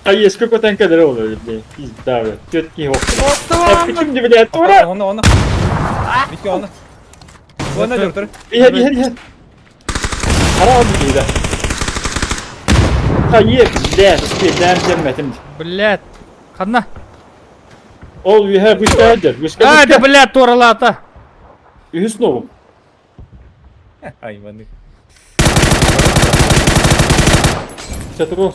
Хайеска көтөн кэлэр ол блядь. Пизда, блядь. Түөрт киһи охтум. Эппитим дии, блядь, тура! Оны, оны. Вики, оны. Оны дör, Иһэр, иһэр, иһэр. Хара ол киһи да. Хайе, блядь, спедэм дэммэтим. Блядь. Ханна. Ол үһэ бүскэ дэр, бүскэ А, да, бүскэ. бля, туралаата. Үһүс ногум. Ай, маны. Чатыру.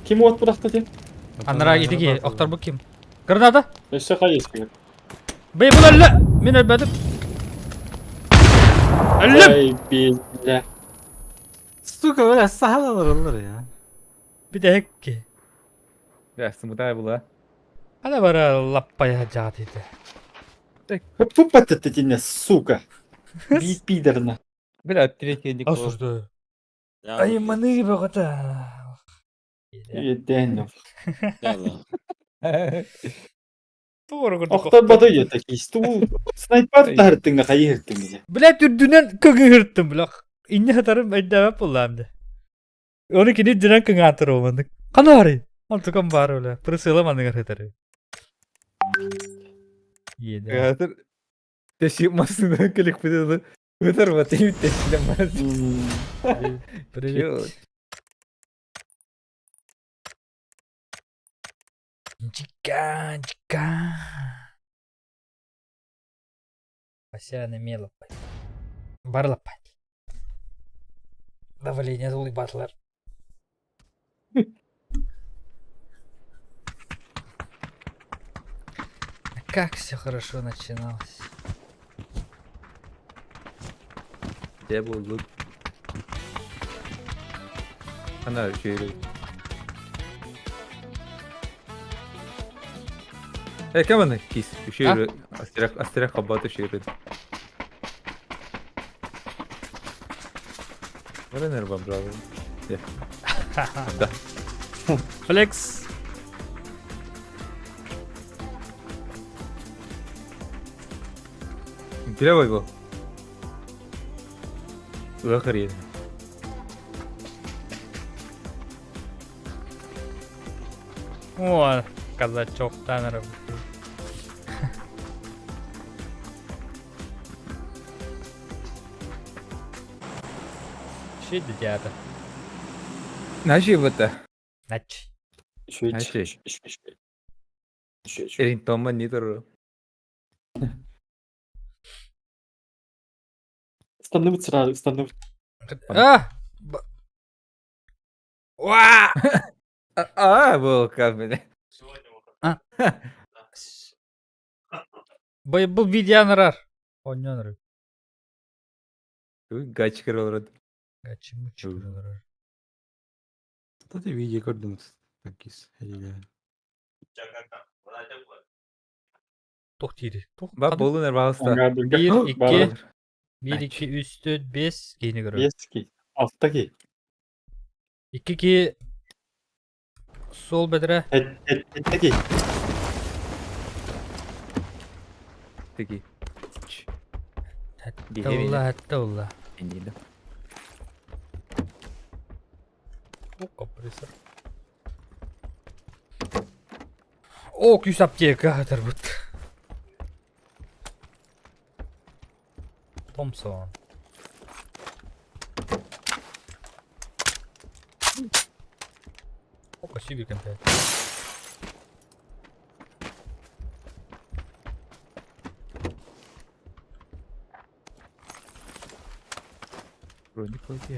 Ким уот бырахта ти? Анара итиги, охтар бу ким? Граната? Өссө хайеска. Бэй, бұл өллі! Мен өлбәдім. Өллүм! Ай, бля. Сука, бля, сахалар олар я. Бүтэһик. Я, смутай была. Ана бара лаппая жаат ити. Тупо ты сука. Би пидорна. Бля, третий не Осуждаю. Я Ай, маны богата. Еден. Да, да. Тугу курдук. Охтор бата ете кисту. Снайпер тартыңга хайыртыңга. Бля, үрдүнэн көҥүһүртүм, бля. Инне хатарым өйдөбөт буллаам де. Оны кини үрдүнэн кыҥаатыр омандык. Канаары. Онтукам бар бля. Прысыла маныгар хатары. Еде. Театр. Теши масына келик бит. Өтөр бат тешилемаз. Привет. Чика, чика. Васяна мелопай. Барлапай. Давление зулый батлар. Как все хорошо начиналось. Де булдук. Ана шөйрө. Э, кем аны кис? Шөйрө. Астерак астерак кабаты шөйрө. Варенер вам браво. Да. Флекс. Биле бу. Улахар О, казачок танер. Щит дитята. Наши бата. Нач. Наши. Эрин Тома не тур. Станып сразу, станып. А! Уа! А, был камень. Бай был видеонрар. Оннонрар. Гачкер олород. Гачимучкер. Кстати, видео көрдүм. Танкист. Или... Туох диирий? Туох Ба болун эрбаҕыста. Ангардырга Биир, икки, баар. биир, икки, үс, төрт, бес киһини көрөр. Биэс ки. Алта ки. Икки киһи суол бэтэрэ. Этте ки. Тики. Хэтте улла, хэтте улла. Инниде. О, компрессор. О, күүс аптека хатарбыт. Томпсон. О, спасибо, компе. Броник койти,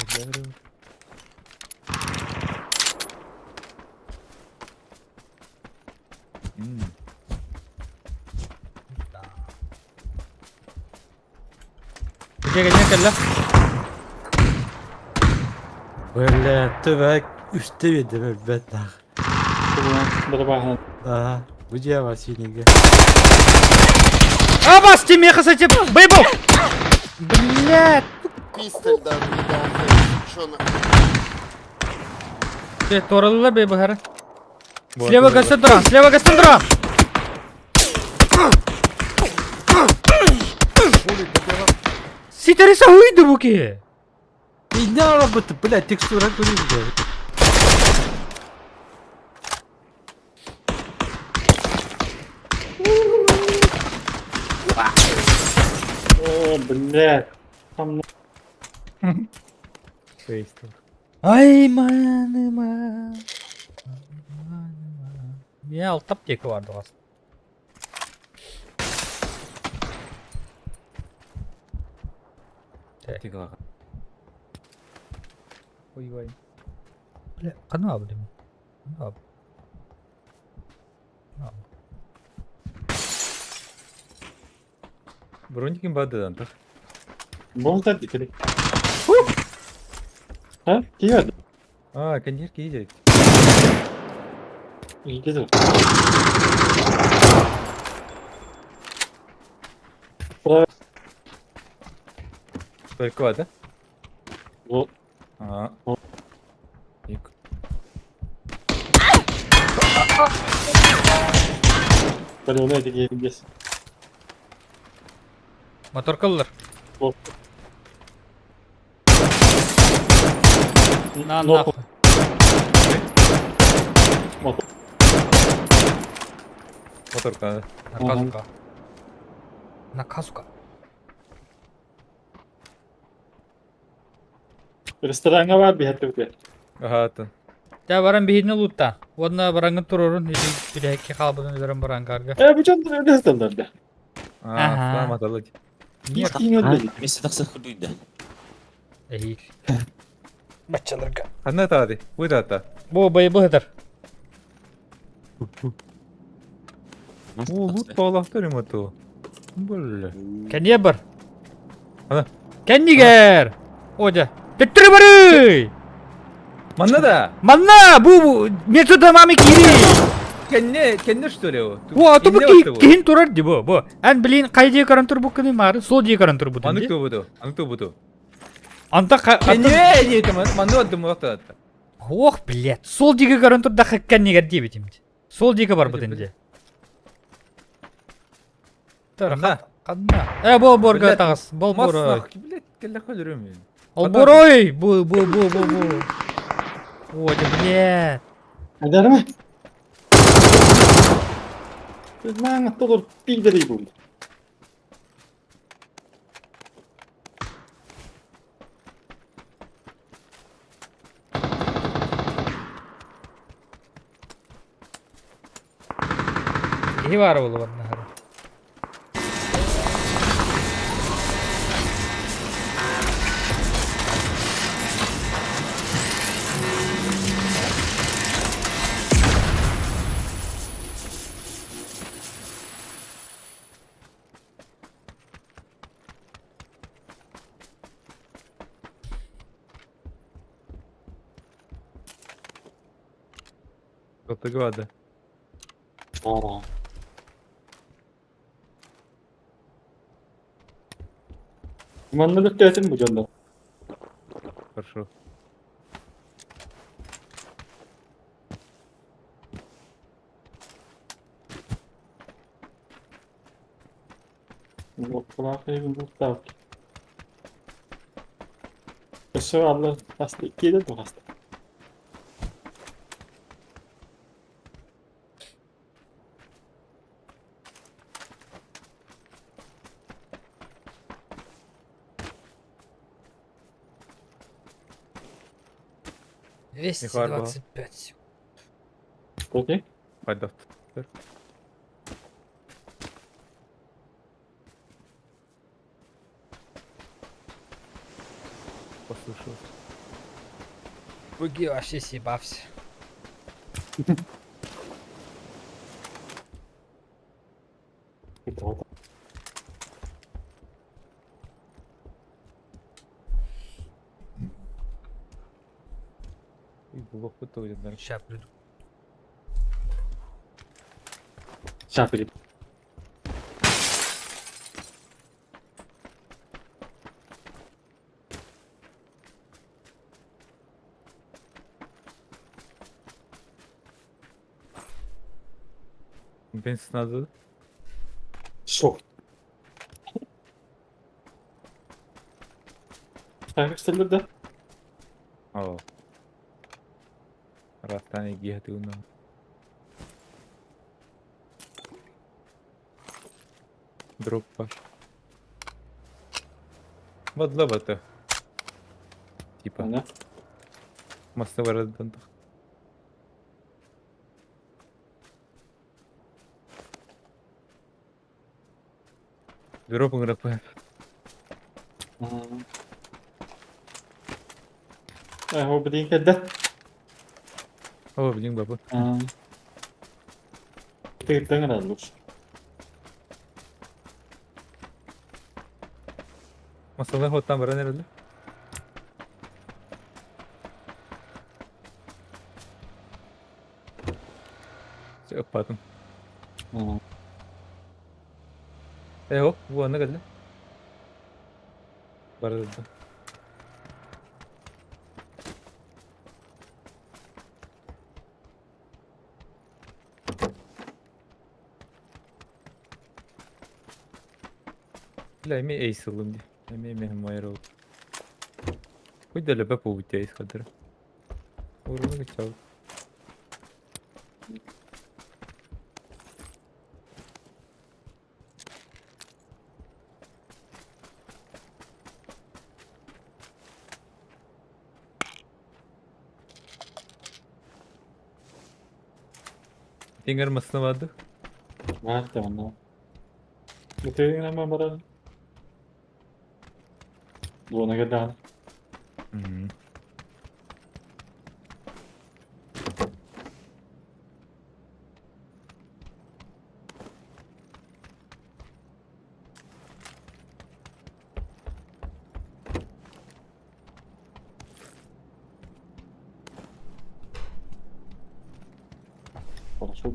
Дьэ, кэннэ кэллэ. Бля, төбө үстэ биэрдэ өлбөт нах. Бырабааһын. Ага, бу дьиэ бар синигэ. Абас, ты меха сати... Бэйбл! Блядь! Пистоль даже не дал фейс. Чё на... Ты торалылар бей бахара. Слева Кассандра! Слева Кассандра! Ситэри саһыйды бу киһи! Инне арабыт, блядь, текстура көрүндө. О, блядь. Там Ай, маны ма. Мия алтап диэки бардыгас. Ой, ой. Бля, ханна блин. Ханна. Броникин бадыдан тах. Болта дикели. Ha? Киеді. А, коньяк едет. Иди. Только да? Вот. А. Вот. Ик. Блин, эти здесь. Мотор кыллар. Вот. На нахуй. Мотор. Моторка. Наказука. Наказука. Ресторанга бар биһэтти Ага, то. Тя баран биһини лутта. Уонна барангын турорун билэкки хаалбытын өлөрөн барангарга. Э, бу жон ресторанда. А, Ага. сам аталыч. Нет. Вместе тахса худуйда. Эһиил. Баччаларга. Ханна таады. Уй тата. Бу байбы хытар. О, лут паалахтар им ату. Бля. Кэнниэ бар. Ана. Кэннигэр! Одя. Төттөрү барый! Манна да. Манна бу метода мами кири. Кенне, кенне что ли? О, а то бу киһин турар ди бу. Бу. Эн блин кай дии каран тур бу кыны мары, сол дии каран тур бу. Маны кто буду? Аны кто буду? Анта Кенне, не это маны отдым отат. Ох, блядь. Сол диги каран тур да кэннигэр диэбитим. Сол диги бар бу динде. Манна. Ханна. Э, бол борга Блядь, тагыс. Бол бор. Маснах, блядь, келле хөлөрөм. Ол борой. Бу бу бу бу бу. О, да, блядь. Адарма. Маңа толор пидери бул. Киһи баар буолуо барна. Желтыга баар да? Баар. Манна бүттэтим бу дьоннор. Хорошо. Лоппулаах эйбин бултаабыт. Өссө алла хаста иккиэдэ да хаста. 225. Окей. Пойдет. Послушал. Буги вообще съебался. И блок бутылки, наверное. Сейчас приду. Сейчас перед. Бенз надо. Шок. Так, да? О. Растане гиатуна. Дроп паш. Бадлабата. Типа. Ана. Массовый раздантах. Дроп грапа. Э, блин, когда? О, блин, баба. Ты ты лучше. Массовый ход там ранее. Все, потом. Э, о, вон, на Барда. Бля, эми эйс ылым ди. Эми эми майыр ол. Куйда лөбө побут эйс хадыр. Уруну гычал. Дингер масына барды. Var da onda. Bitirdin hemen bana. Буона кэллэҕинэ. Хорошо.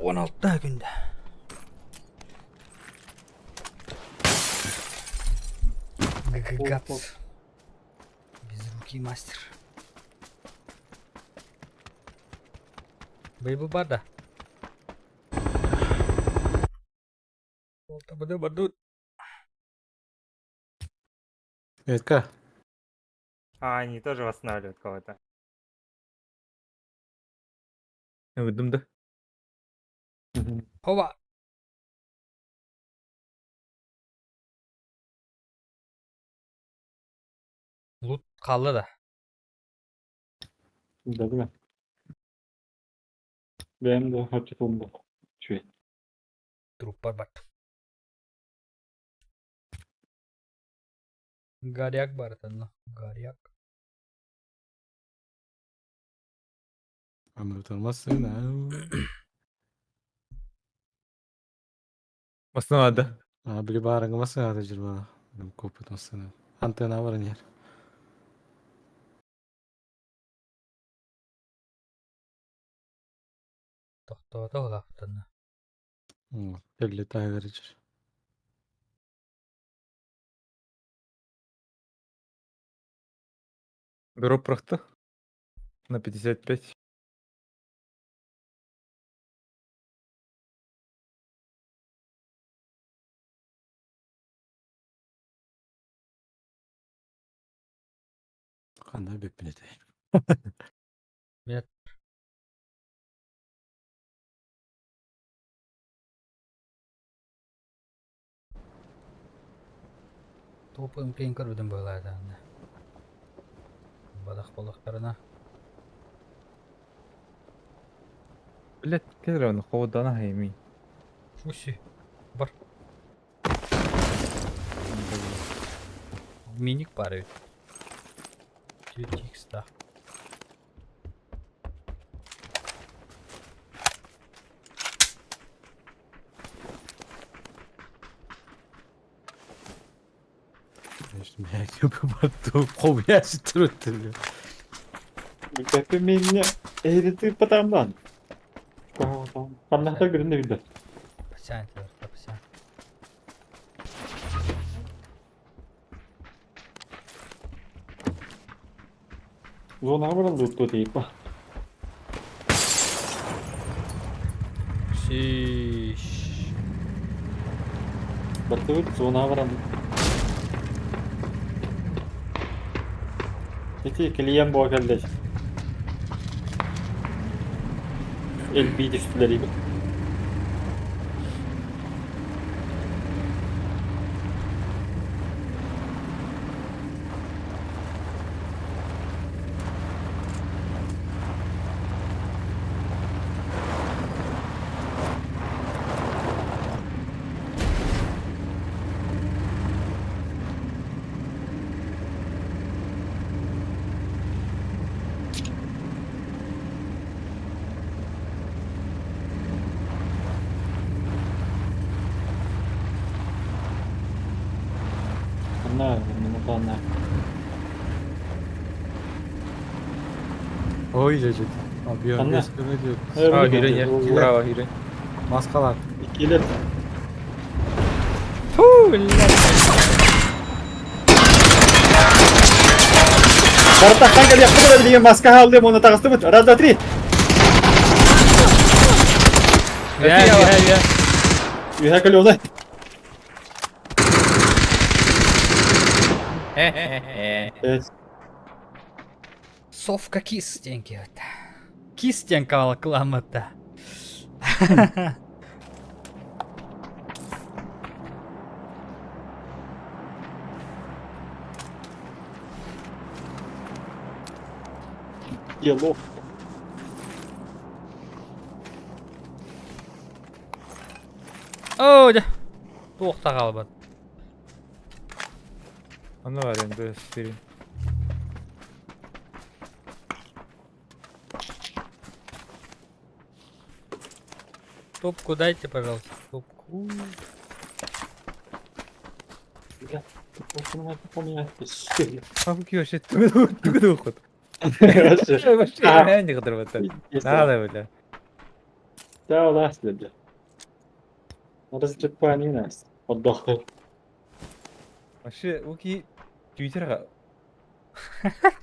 16 günde. Гагагат. Без руки мастер. Бейбу бар да. Баду баду. Ветка. А, они тоже восстанавливают кого-то. Выдум да. Оба. Лут қалды да. Değil mi? Benim de hakikaten bu. Şey. Труп бар бар. Горяк барытын, горяк. Anlatılmazsın ha. Массыына да. А, били баарыҥа массыыната дьирбана. Куппут массыына. Антенна баран иһэр. Тохтоото улаахтанна. Кэлли таһыгар ичэр. Бюро прахта. На 55. Ханна бүппүн этэй. Мен Топ МК-н көрбүтүм быһыылаах Бадах буоллахтарына. Блять, кэлэр холодана хайми. Фуси. Бар. Миник баар эбит. 4x-таах. Бүтэппин мииннэ эһиги тыыппатаҕым Хамнаһта көрүн да билбэт. Пасян, пасян. Зонаҕа баран лууттуо тиийиппа. Шиш. Бартыбыт зонаҕа баран. Ити клиент буола кэллэ. Элбии түстүлэр Анна, Анна. Ой, дьэ, Abi Анна. diyor. А, киирэн иһэр. Браво, киирэн. Маскалар. Иккилэр. Фу, блядь. Бартахтан кэлиэхпит эрэ билигин маска хааллым уонна таҕыстыбыт. Раз, два, три. Я, я, я. Үһэ көлүөҕэ. Совка кис диэн киһи. Кис диэн кыламмыта. Ело. Оо, дьэ. Туох да хаалбат. Онно аренда сири. Топку дайте, пожалуйста. Топку. А какие вообще тугу ход. Вообще не кыдырбата. Надо, бля. Да, улаас бля. Разлепани нас. Отдохнул. Вообще, уки Твиттерга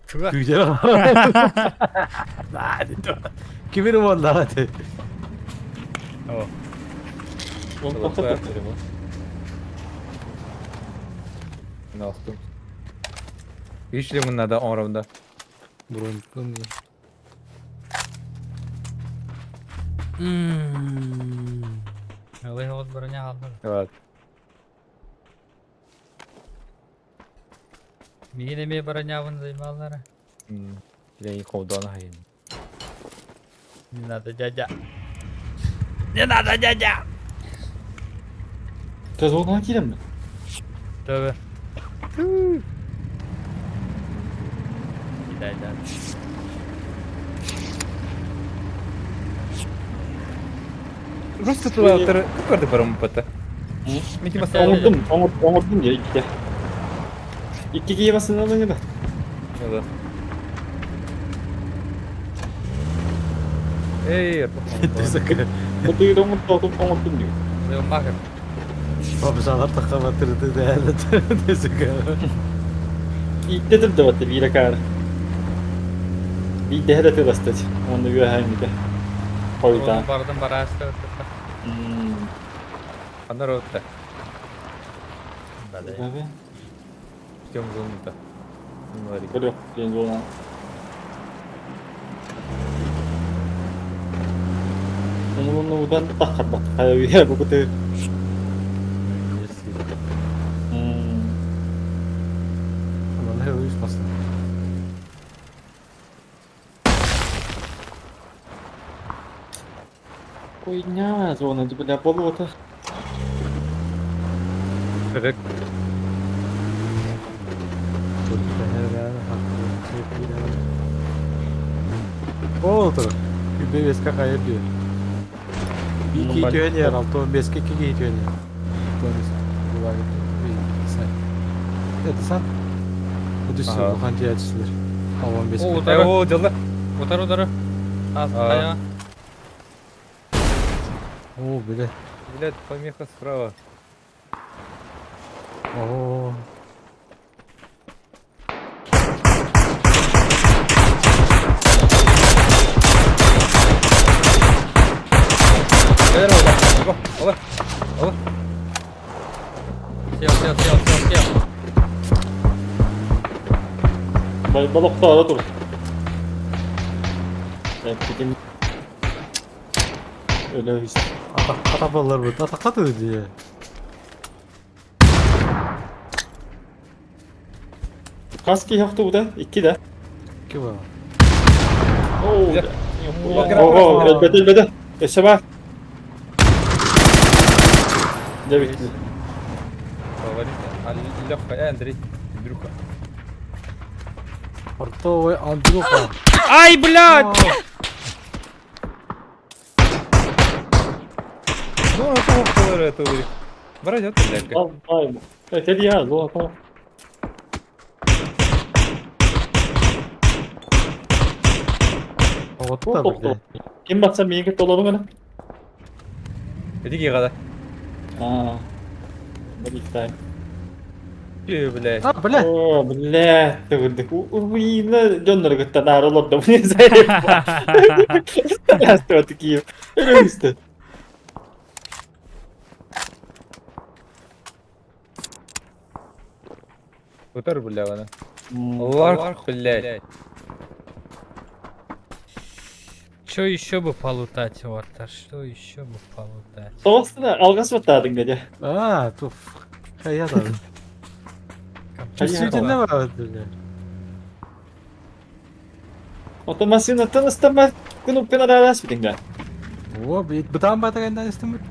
Туга. Күүжэр. Кимир буолла ты. О. Он Настым. Видишь ли, надо оромда. Бронь. Ылый вот броня алды. Вот. Мигин эме бронявын займалары. Я не холдона хайын. Не надо, дядя. Не надо, дядя! Ты зонаҕа киирэммин. Тövbe. да, да. Просто тулааттары көрдө барым бата. Мити маса Оҥордум, оҥордум дии иккитэ. Икки киһи басынан да. Да. Эй, Бутыгы оҥордум, оҥордум дии. Махер. Бабжалар тахабатырды дээле десеге. Ииттэтим да батты биирэ каар. Биирдэһэ да тыластыт. Уонна үөһээҥҥитэ. Хойутаан. Бардым бараста. Ана ротта. Далее. Ждем зону-то. Көрүөх диэн зона. Умулуннубутан таххарбат. Хайа үһэ бу кытыы. Ана uyuşmasın. Хуйня, зона, бля, болото. Бэбек. Oldu. Bir какая bir. Bir Ну, iki tüyeni altı on beş iki iki tüyeni. Это сан. Bu düşsün Ага. bu hangi açılır. 15. О, Э, утары. о, дела. Утары, утары. А. О, бля. Блядь, помеха справа. О. Ола, ола, ола. Сел, сел, сел, сел, сел. Балыктаара тур. Эппитин өлө Атак баллар bu. Atakta diye. Хас киһи охтубута? Икки да. Ки var. Оо. Ого, элбэтэ элбэтэ. Өссө бар. Дьэ бүттү. Леха, Андрей, Андрюха. Портовый Андрюха. Ай, блядь! Ну, а то это вы. Брать, блядь. Ай, это я, золото. Вот та, блядь. Ким батса миигин толорун гына? Иди гада. Аа. Баликтай. Э, блядь. А, блядь. О, блядь, төгүрдүк. Уйна дьоннору кытта наар олордум. Не знаю. Такие. Өрөстө. Утар, бля, она. Ларк, блядь. Чё еще бы полутать, вот, а что еще бы полутать? Тоҕустана алгас баттаадың деді. А, туф. Хая да. Действительно var, блядь. Ото машинаттан ыстамар кнопканы аралас битиң да. О, блядь, бытан батаганда истемит.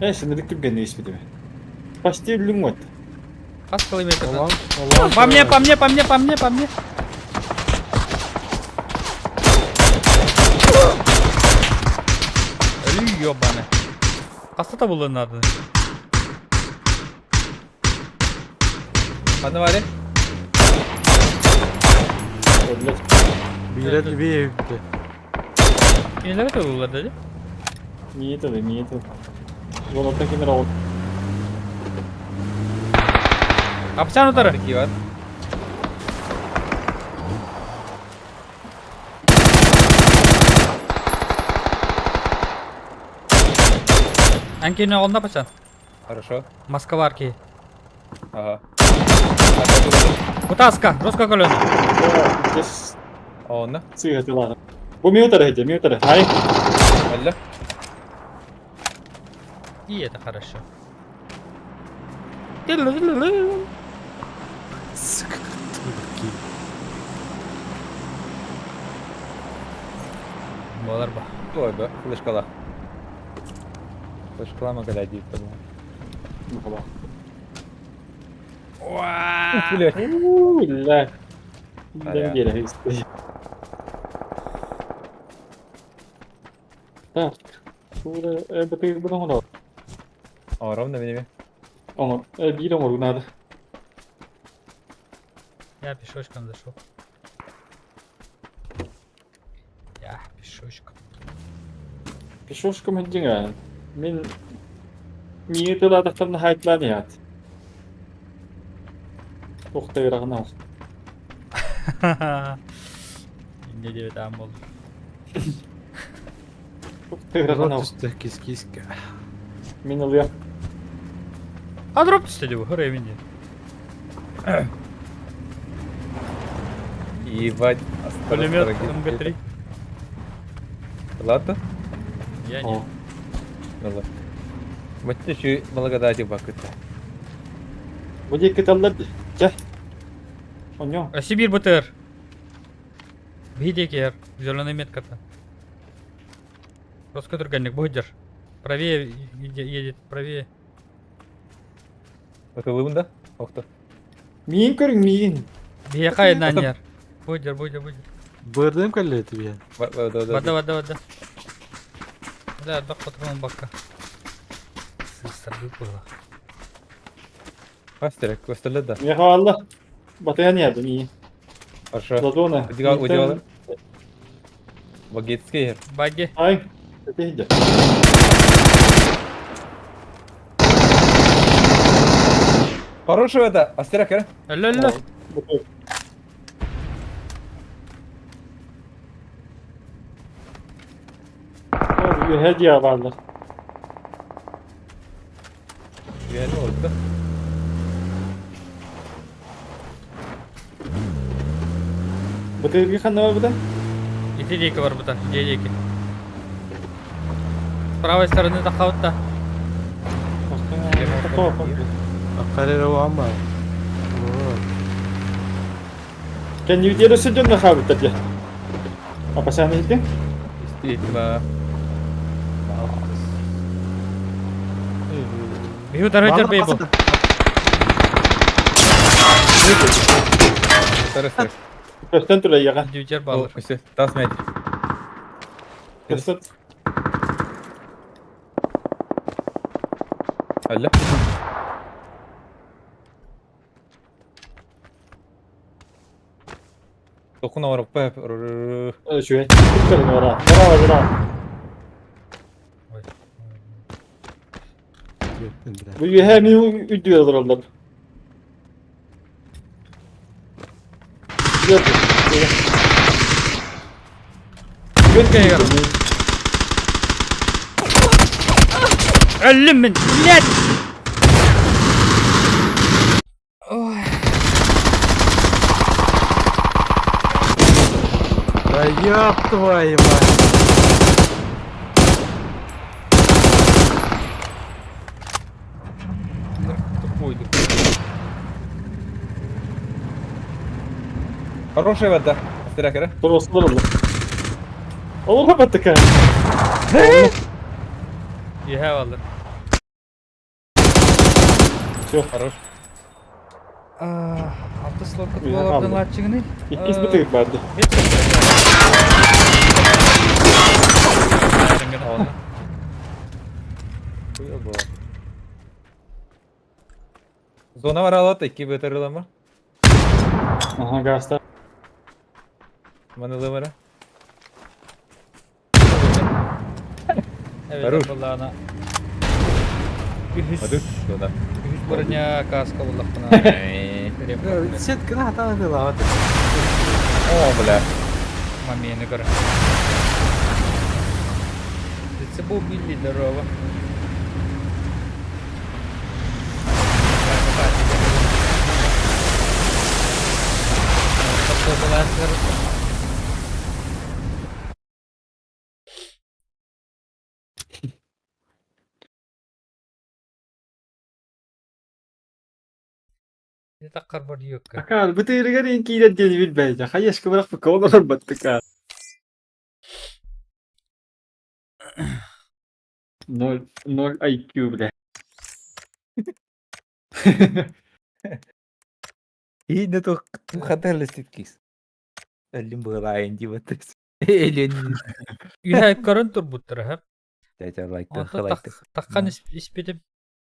Э, сендик түргенне испитим. Почти үлүң вот. Хас километр. По мне, по мне, по мне, по мне, по мне. Өлүү ёбаны. Хаста табылын надо. Аны бар, Билет bir Кинилер табылар деди. Миетеді, миетеді. Золото кемер ал. Апчан утары. Такие вот. Анкине онда пачан. Хорошо. Москва арки. Ага. Кутаска, жестко колено. Здесь Онна. цыгатылар. Бу миутары хеде, миутары. Ай. Алла. И это хорошо. Сука. Болар ба. Ой, ба, флешкала. Флешкала могла дейт, Ух, Блядь. Бля. Дэн биэрэ истэ. Так. Сура бытыгы оҥоро. Оҥором да мин Оҥор. Биир оҥоруу наада. Я пешочком зашел. Я пешочком. Пешочком иһдиҥ Мин миигин тылаатахтарына хаайтылаан иһэт. Туох да ыарахан аҕыс. Инньэ диэбит аам буолла. Туох да ыарахан аҕыс. Түстэ кис-киска. Мин ылыам. А дроп түстэ дии, хор эмин дии. Ебать. Пулемет МГ-3. Ладно? Я не. Ладно. Мачча şu благодати бакыта. Бу диэки таллар дьэ. Онньо. А Сибирь БТР. Биһи Зеленая метката. Роскотурганник будет Правее едет, правее. Атылыбын да? Охто. Миин көрүҥ миин. Биһиэхэ наньер. Будер, будер, будер. Бырдым кэллэ тебе. Вода, вода, вода. Да, бак патрон бакка. Сыстарды было. Мастер, көстөлө да. Миэхэ алла. Батыйан иһэрдэ миин. Хорошо. Ладона. Удигал, удигал. Багетский. Баги. Ай. Это иди. Хорошего это. Астера, кere. Өлө-өлө. Үөһэ диэ бааллар. Үөһэ oldu. Бытыргы ханна барбыта? Ити диэки барбыта, дьиэ диэки. С правой стороны тахабытта. Аккарера уама. Кэннибитиэрэ сүдүн хабыттар дьэ. Апасааны иһитин? Иститма. Биһи утары бей бу. Тарыстыр. Көстөн турайяга. Дьүдьэр балыр. Өсө, тас метр. Көстөн. Алло. Токун аварып Үчүгэй. Күттэрин ора. Ора ора. Бу үөһэ мин үрдүгэр олороллор. Өллүм мин. Блядь! Ой. Да ёб твою мать! Тупой. Хорошая вода. Астера, кere. Просто олороллор. Олорго баттыка. Үөһэ балыр. Все. Хорош. Алты слотка Үөһэ туолардан хаалла. лааччыгыный. Иккис бытыгыт барды. Зона бар алат, икки бөтөрүлама. Ага, гаста. Манылы бара. Evet, Хорош. Allah'ına. Үһүс. Ады, зона. Үһүс броня каска буллахпына. Сетка на хатана дела. О, бля. Мамені көр. Це був білі здорово. Таккар бар юкка. Акар, бытырыгар ин киирэр диэн билбэйдэ. Хайашка бырахпыкка олорор баттыка. Ноль, ноль IQ, бля. И не то хаталыстит кис. Өллүм быһылаайын дии баттас. Элен. Үһэ көрөн турбуттара һэ. Дядя лайкты, Онтон лайкты. таххан испитим.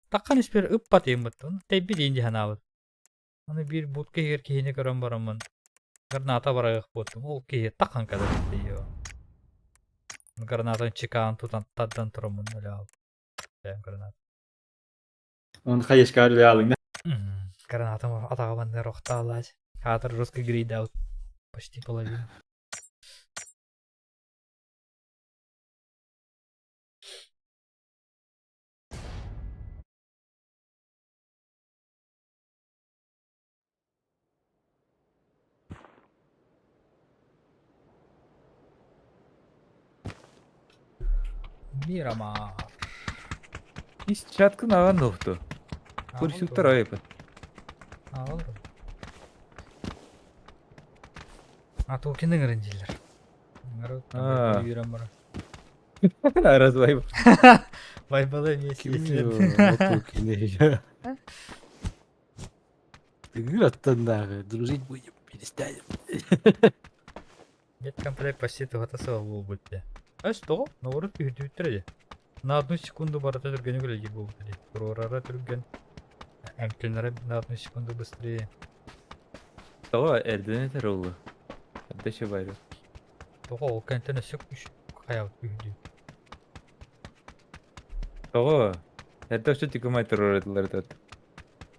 Таххан испер ыппат ыйыммыттан. Тэйбит иин дии санаабыт. Аны биир будка иһигэр киһини көрөн бараммын граната барыах буолтум. Ол киһи таххан кэлэр тиийио. Гранатын чекаан тутан тардан тураммын өлөөл. Гранат. Он хаешка үлэ Гранатым атаҕа баннар охтаалаать. Хаатыр русский грейдаут. Почти половину. Мирамар. Ис чаткын аҕан нохту. Курсюктар айыпы. Аҕалыр. А то кине ыҥырын дииллэр. Ыҥырып, үүрэн баран. Развай. Вайбалы эмиэ Кими Тыгыр аттаннааҕы дружить будем, перестанем. Медкомплект почти туһата суох буолбут дии. Өс тоҕо? Наоборот түһүрдүбүттэр дии. На одну секунду барыта түргэнник үлэлиир буолбут дии. Туруорара түргэн. Эмтэнэрэ на одну секунду быстрее. Тоҕо эрдэн этэр олу. Эрдэ шыбайры. Тоҕо ол кэнтэн өссө үс хайаабыт түһүрдүү. Тоҕо? Эрдэ өссө тикумай туруордулар этэ.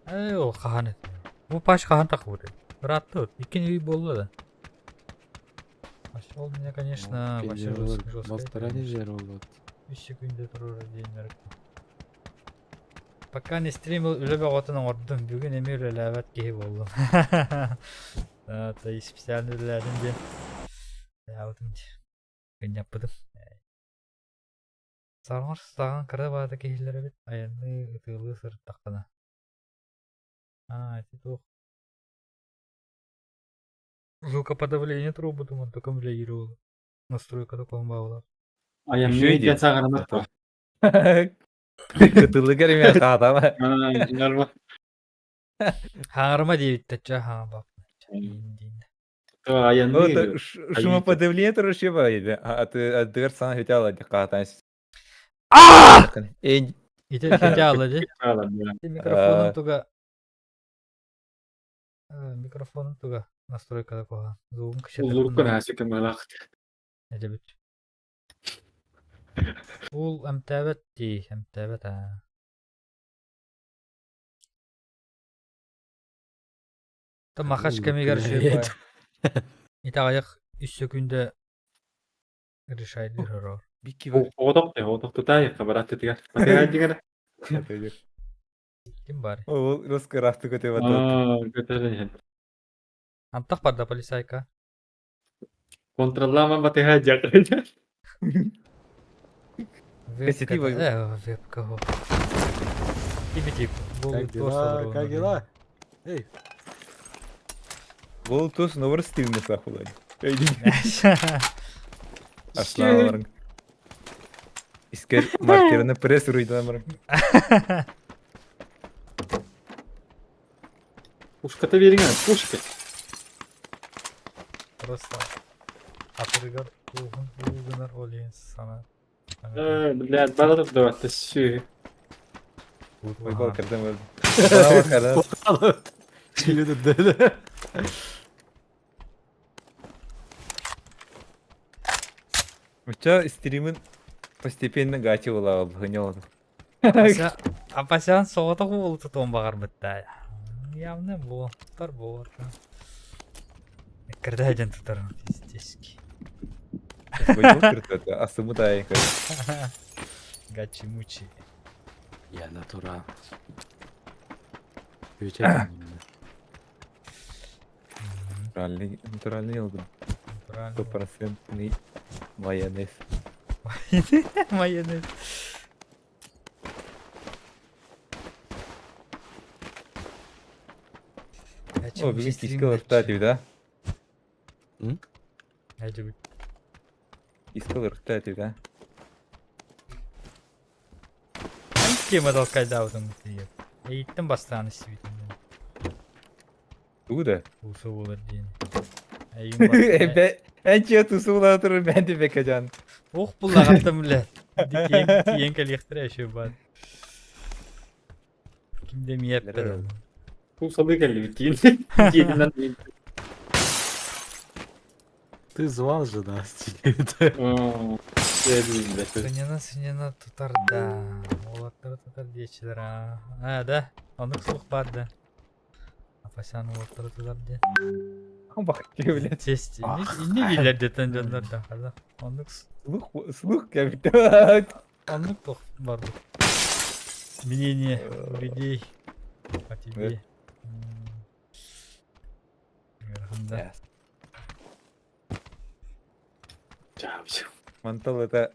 Ээ ол хаһан этэ? Бу пач хаһан тахыбыт? Ыраатты икки үй буолла да. Ол меня, конечно, вообще жестко. Полтора не вот. Үс секунда турар диэннэр. Пока не стримил үлэ бөҕөтүн оҥордум. Бүгүн эмиэ үлэлээбэт киһи буоллум. То есть специально үлэлээтим диэн. Үлэлээбитим дии. Гынньаппытым. Саҥар саҕан кыра баата киһилэр эбит, айанныы ытыалыы сырыттаххына. Аа, ити туох Звукоподавление трубутум онтукам үлэлиир уолу. Настройката куһаҕан Айанныы диэн саҥарымат дуо? Кытылыгар эмиэ хаатама. Норма. Хаҥарыма диэбиттэр чэ хаҥарбаппын. Диин. Айанныы. Шумоподавление тоже баар Аты саҥа хүтэ ала хаатан. Ити хүтэ ала дии. Микрофонун туга микрофонун туга настройкада куһаҕан. Звугун Уллуруккун аасыкын балаах. Эдебит. Уул эмтээбэт дии, эмтээбэт аа. Махач кэмигэр үчүгэй Итаҕайах үс сөкүүндэ решайдыыр horror. Оҕотох оҕотох тутаайахха барааттытыгар. Матыгаайдыгар. Ким бар? Ол русский рафты көтө көтөр Антах барда полицайка. Контроллааман батыһа дьак. Вебка, вебка. Типа Как дела? Как дела? Эй. Бұл тус новыр стиліне сақылай. Аслаларың. Искер маркеріне пресс руйдан Пушката бериңер, пушка. Просто атырыгар уугун уугунар олейин сана. Блядь, баладып даватты сүй. Ойбал кірдім өлдім. Уча стримин постепенно гачи була гынёл. Апасян соҕотох уолу тутуон баҕарбыт да. Явно буол, тутар буолар. Кырда дьон тутар физически. Асымы дай. Гачи-мучи. Я натурал. Натуральный, натуральный йогурт. Стопроцентный майонез. Майонез. О, бүгүн киска ыртта да? Киска ыртта да? Тема толкайдаутым тиеп. Эйиттен бастаан истибитим. Тугу да? Уусу буолар диэн. Эйим Энчиэ тусуулаа турар бэнти бекежан. Ох буллаҕаттым бля. Тиийэн кэлиэхтэрэ еще баар. Ким да миэппэр. Бу салыы кэллибит диин. Дьиэтинэн Ты звал же нас. Сыньана сыньана тутар да. Уолаттары тутар диэччилэр аа. А, да. Оннук суох баар да. Апасян уолаттары тутар диэн. Бахти, блядь. Честь. Инне дииллэр дэтэн дьоннор да казах. Оннук Слух, слух кэбит. Оннук туох барбыт. Мнение у людей о тебе. Да. Мантал это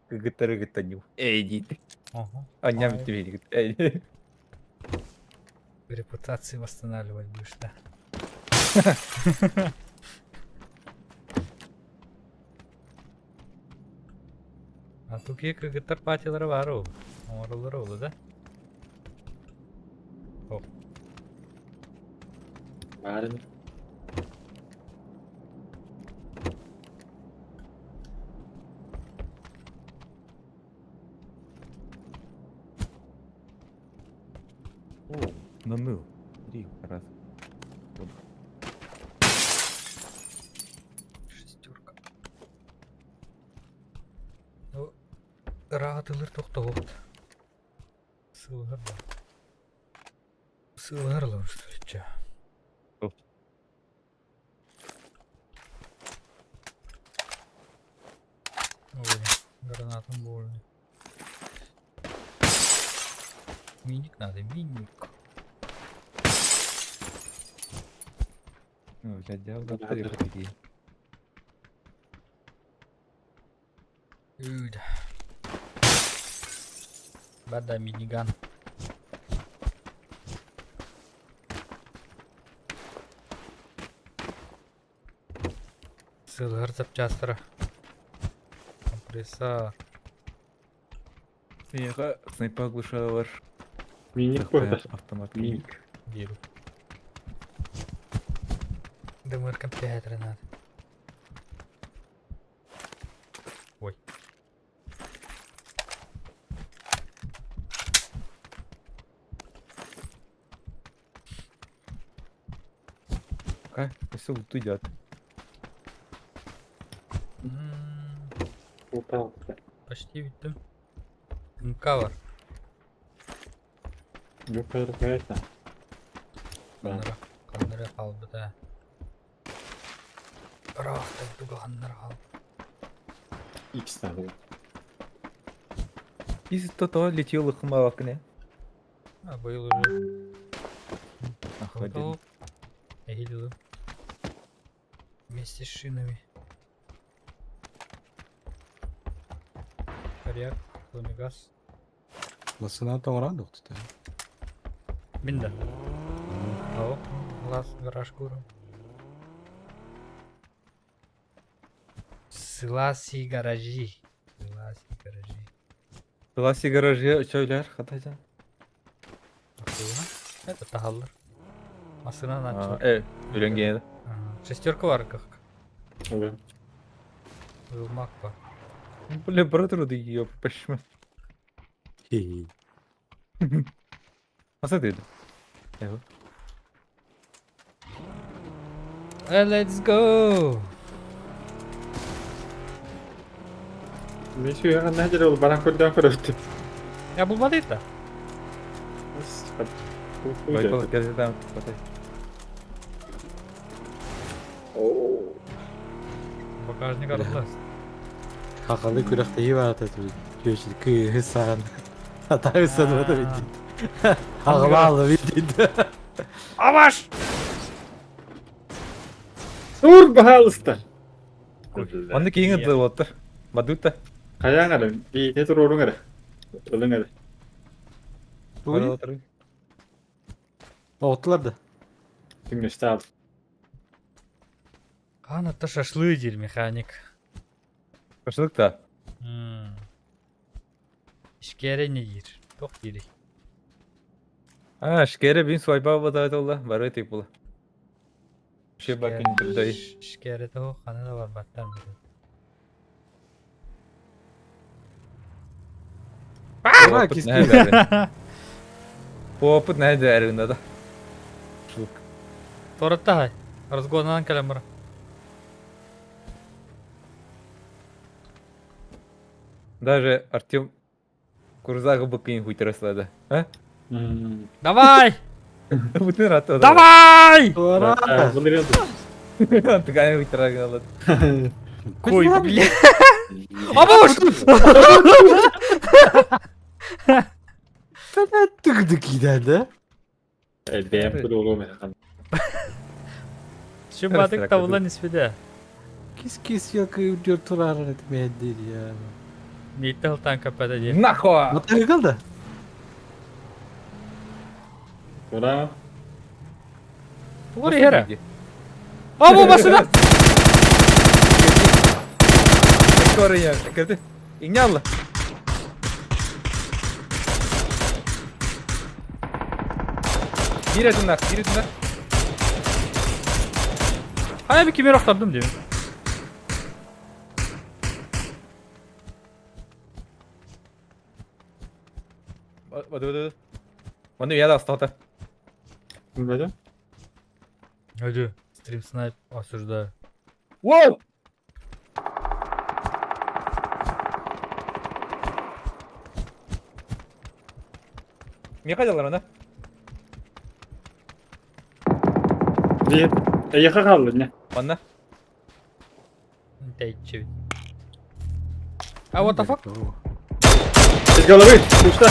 кыгыттары кыттаню. Эй, дит. Анням тебе Эй. Репутацию восстанавливать будешь, да? А тут кыргыттар партиялара баар ол. Оҥороллоро ол да? Баар ини. О, наныл. Три раз. Вот. Шестерка. Ну, ыраатылыр тохтоһуот. Сылыһар да. Сылыһар лабыштырычча. Ой, гранатом больно. Миник надо, миник. Ну, блядь, дьявол, такие. Үд. Бада миниган. Сылгар запчастара. Компрессор. Миэхэ снайпа оглушалар. Миник куотар. Автомат. Миник. Беру. Дымыр компьютер надо. Ой. Пока все вот идет. Упал. Почти видно. Кавер. Юпер, Ханнара. Ханнара қалды Ыраахтан туга ханнара қалды. X надо. Из то летел их мавакне. А был уже. Охладил. Я Вместе с шинами. Коряк, газ. Массына тоҥорон доктута. Мин да. О, глаз гараж куру. Сыласи гаражи. Сыласи гаражи. Сыласи гаражи чөйлөр хатажан. Масына? Это таһаллар. Масына начал. Э, үлөнген. Шестерка бар как. Да. Вылмак бар. Бля, брат, роды ее пошма. Хи. Маса ты. Let's go! Мен сүйэҕин наһаа ол баран көрдөөн көрөбүт. Я булбады это. Байкал газетам. Багажник арыллас. Хахалы күрэхтэһии баата күөчү кыыһы саҕан атаабысан бата видит. Аҕалаалы видит. Аваш! Сур баһаалыста. Онны киҥин дылоттар. Мадута. Хайаан эрэ, биитэ туруоруҥ эрэ. Ылыҥ эрэ. Тугуй? Оҕуттулар да. Түҥнэстэ аал. Хаан атта шашлык диир механик. Шашлык та. Искээрэ не диир? Туох диирий? А, шкере бин свайпа батаатылла, бары типула. Вообще бакин турдай. Шкере того хана да барбаттар. Опыт не Опыт не дәрінде да. Шук. Торатта Разгонынан кэлэн баран. Даже Артем Курзага быкын хуй да. А? Давай! Бүтін раты. Давай! Тыгай хуй тарагналады. Кой, бля. Абуш! Тыгды кидәді. Бэм кудугу мен. Шымбадык табылан испиде. Кис-кис якы үдер турарын etmeye değil ya. Ниттел танка пәдә Нахуй! Мотор kaldı. Ура. Тугур иһэрэ. Абу басына! Корыня, кірді. Иңне алла. Бире тыннар, бире тыннар. Ая би кимер охтардым дейм. Бады, бады, бады. Оны я да астата. Кімді? Өдү. Стрим снайп осуждаю. Воу! Мне хотел ана? Бир. Эйха қалды не? Манна. Тәйтчи. А what the fuck? Из головы. Пусто.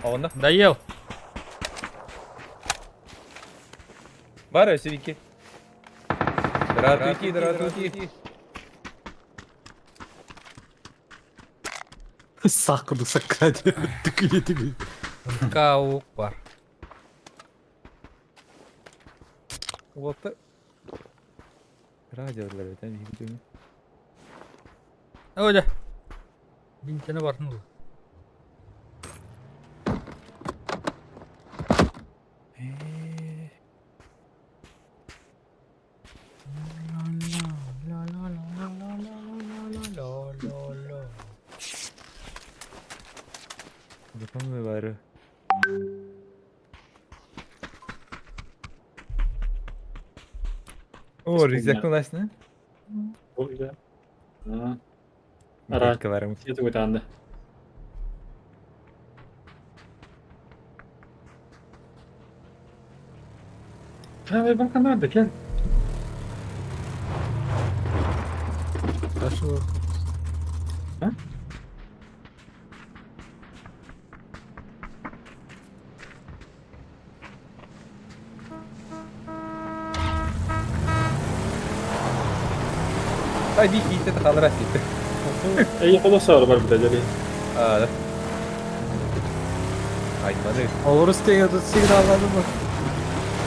Онна. Доел. Бар өсү Дратути, дратути. Сақырды саққа Түкіле түкіле. Каук бар. Вот. Радиолар бетен бигдүм. Öyle. Бинтене бартын бул. Запомни бары. О, рюкзак у нас, не? Ара. Говорим. Это өтанды. Правый банкомат, кел. Хорошо. А? Ай, би хитте халра хитте. Эй, холосар бар бит әҗәли. А, да. Ай, маны. Олорус деген сигналлады mı?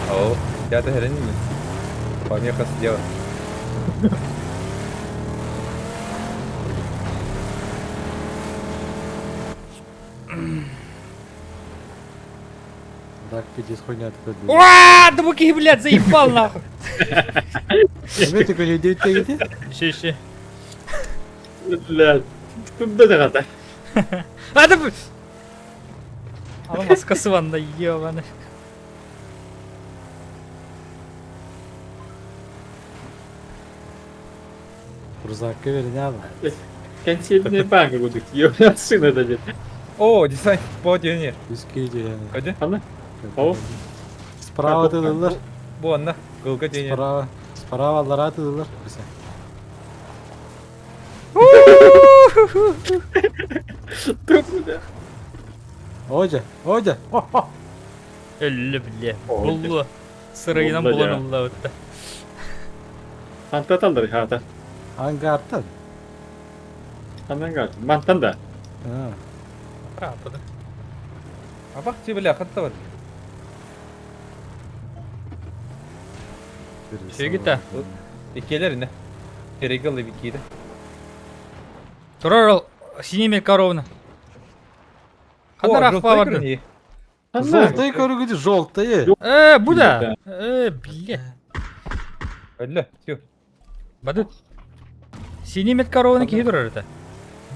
О, я-то хрен Помеха слева. Так, пиздец, хуйня такой. Уа, да буки, блядь, заебал нахуй. Эме такой не дейт дегенде? Иши, иши. Блядь. Туда да А, да бу- Ала маскасы ванда, ебаный. Рузакка верин abi. Консильный банк будут. Ёбаный сына дадет. О, дизайн по дени. Üsküydü yani. Hadi. Ана? О. Справа тыдылар. Бу анна. Кылга дени. Справа. Справа аллара тыдылар. Бисе. Туда. Оja, оja. Өллі, бля. О, Буллу. Сырыйынан Булла, булан я. улла өтті. Антаталдар хата. Ангартан. Андан гат. Мантан да. Ha. Рапыды. Абак ти бля, хатта бар. Şey git Икелер не. Эрегал бикиде. Турар ол синеме коровна. Қандар ақпа барды? Желтые көрүгүт, желтые. Э, бу да. Э, бля. Өллө, все. Бады. Синий медкорованы киһи турар это.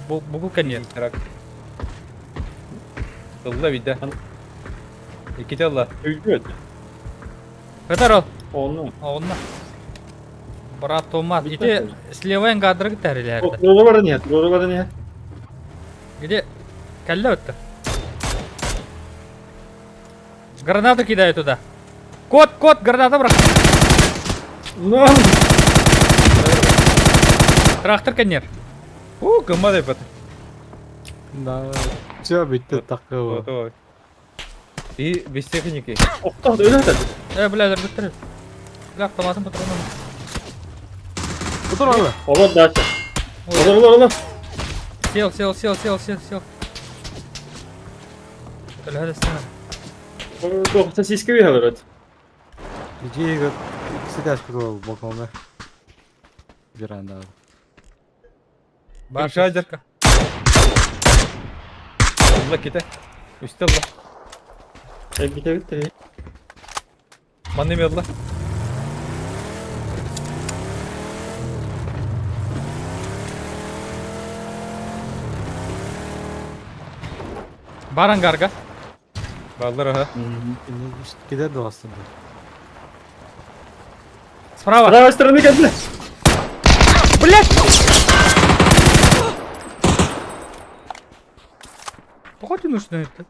Бу бу кэнниэр. Ылла бидде. Икките ылла. Өйдүөт. Кытар ол. Онно. Онно. Брат Томас. Ити слева гадры тәрилер. Ролу баран иһэр, ролу баран иһэр. Где? Кэллэ өттө. Гранату кидаю туда. Кот, кот, граната брат. Ну, Трактор кэнниэр. Уу, кымма деп Да. Все, битте такого. Вот. И без техники. охтоох өлө этэ. Э, бля, бүттер. Бля, автоматым патроном. Отур ала. Олор дальше. Ой, Олор, олор, олор. Сел, сел, сел, сел, сел, сел. Өлөһө дэстэн. Туох сосиска биһэлэр. Иди, кстати, сказал балконга. Веранда. Бар Шадер. Ылла ките. Үстэ ылла. Бите бите. Манны ылла. Бар ангарга. Баллар аха. Киде dostum. Справа. С правой стороны кэллэ. Блять! Походи нужно это.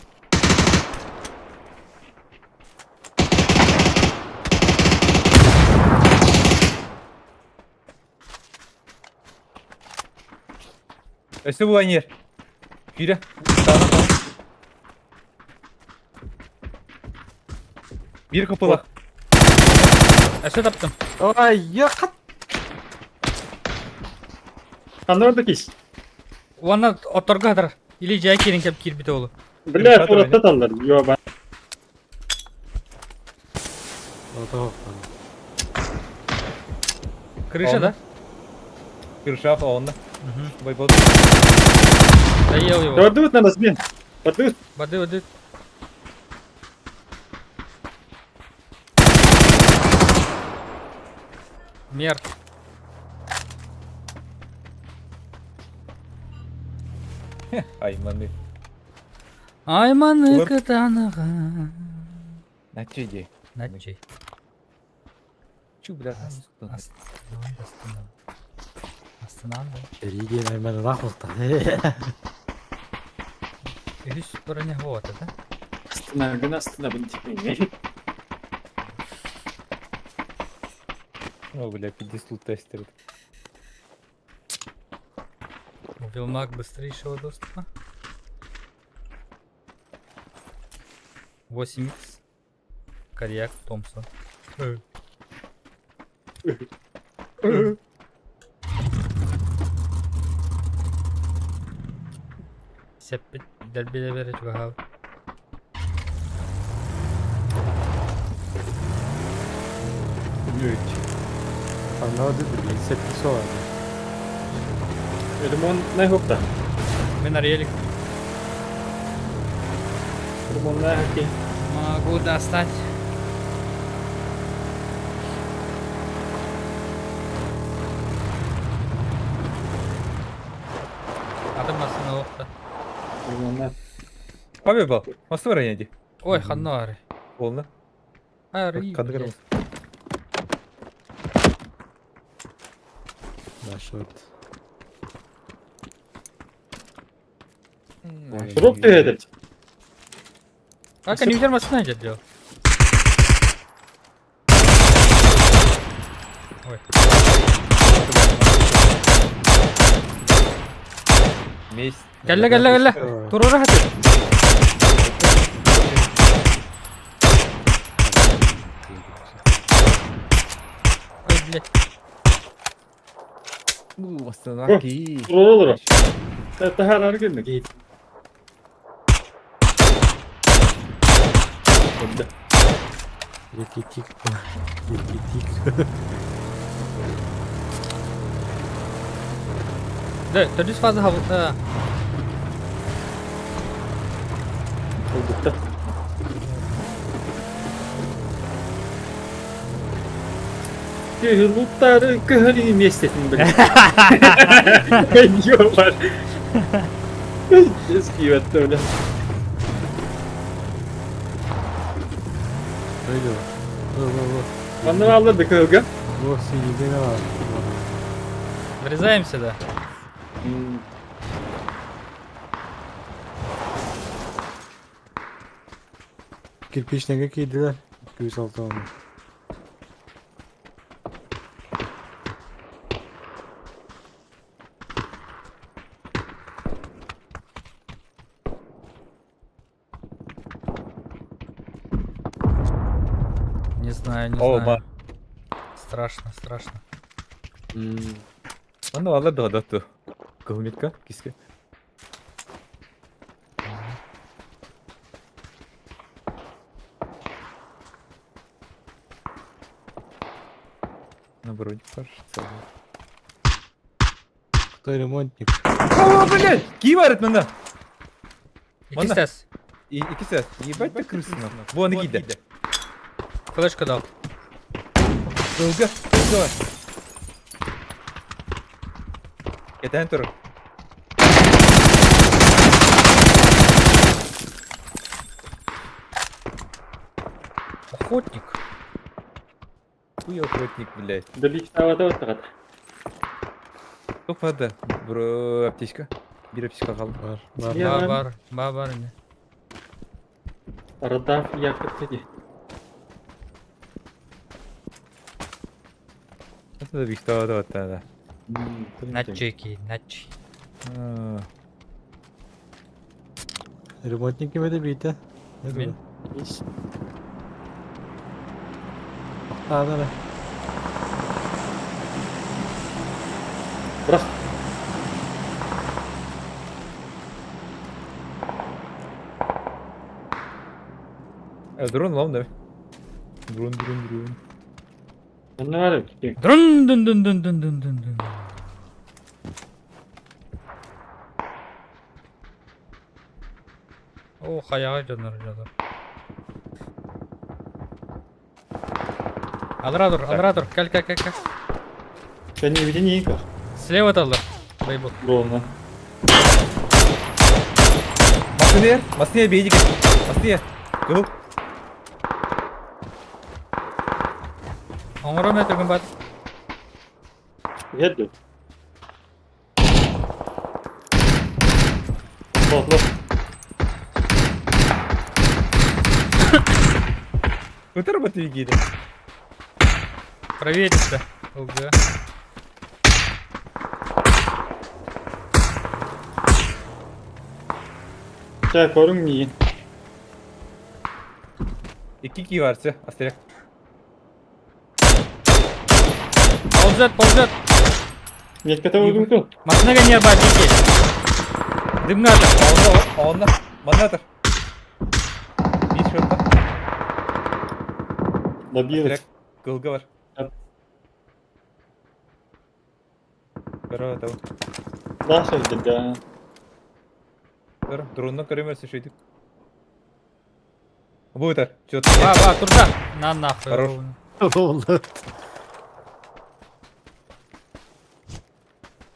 Өссө булан ер. Күйрэ. Бир кыпыла. Өссө таптым. Ай, я хат. Ханна барда кис. Уонна отторго хатар. Или дьэ киирин кэп киирбитэ олу. Бля, туратта таллар. Ёба. Ото. Крыша, да? Кыршаф онна. Угу. Байбол. Доел его. Бардыбыт на размен. Бардыбыт. Воды, воды. Мертв. Ай, маны. Ай, маны кытаныга. Начи Начи. Чу, бля. Астана. Астана. Риден айман рахмыкта. Үһүс броня вот, да? Астына, гына астына бын типа. О, бля, пиздец лут тестер. Вилмак быстрейшего доступа. 8х. Корьяк Томпсон. Сеппит дәрбеле бере чугахав. Anladı dedi. Septi soğadı. Ремон най хопта. Мен арелик. Ремон най хоккей. Могу достать. Адам масына оқта. Ремон най. Пабе бал. Масы бар еди. Ой, ханна ары. Болна. Ары. Кадыр. Да, шорт. Дроп ты этот. А, компьютер масына идет дело. Ой. Месть. Кэллэ, кэллэ, кэллэ. Турура хаты. Ой, блядь. Ну, остановки. Роллер. Это харар гынна кейт. Рекетик. Рекетик. Да, төрдүс фаза хабыта. Болбутта. Луттары көһөрүү миэстэтин билэр. Ёбар. Скибетте бля. Öyle var. Во, во, во. Манна аллар да көһөргө. Во, синийде var. Врезаемся, да. Кирпичнеге кийдилер. 206 onu. Не знаю, не О, знаю. ба. Страшно, страшно. Манна аллар да датты. Кылметка, киске. На броне кажется. Кто ремонтник? О, блядь! Ким арыт мында? Манна. Икки Икки сәс. Ебать ты крыса нахуй. Вон киде. Флешка дал. Кылга, кылга. Кетен тур. Охотник. Хуй охотник, блядь. Добить тавата. Топ ада. Бро, аптечка. Бир аптечка қалды. Бар. Бар. Я- Ба бар, ба бар не. Радав якобы. Это да бих тавата да. Начеки, начи. Ремонтник ким эди бийте? Мин. Тағда да. Бирок. Дрон лам да. Дрон, дрон, дрон. Манна бар. Дрын дын дын дын дын дын дын дын. О, хаяға жонор жонор. Алра тур, алра тур, кел, кел, кел, кел. Кәне видение как. Слева талдар. Байбол. Ровно. Масыне, масыне бейдик. Масыне. Кыл. Оңоро метр бат. Еду. Лох, лох. Көтер баты гиде. Провериться. Ого. Ча көрүң не? Икки ки барсы, астерек. Ползет, ползет. Метка табылдым ку. Машинага не бар, дики. Дымнатор. Онна, онна. Маннатор. Бир шотта. Добил. Астерек. Кылга бар. Бері тау. Даша да. Бері дроннан көремерсі шөйтіп. Бұйтар, чё-то. Ба, ба, турда. На нахуй. Хорош. Oldu.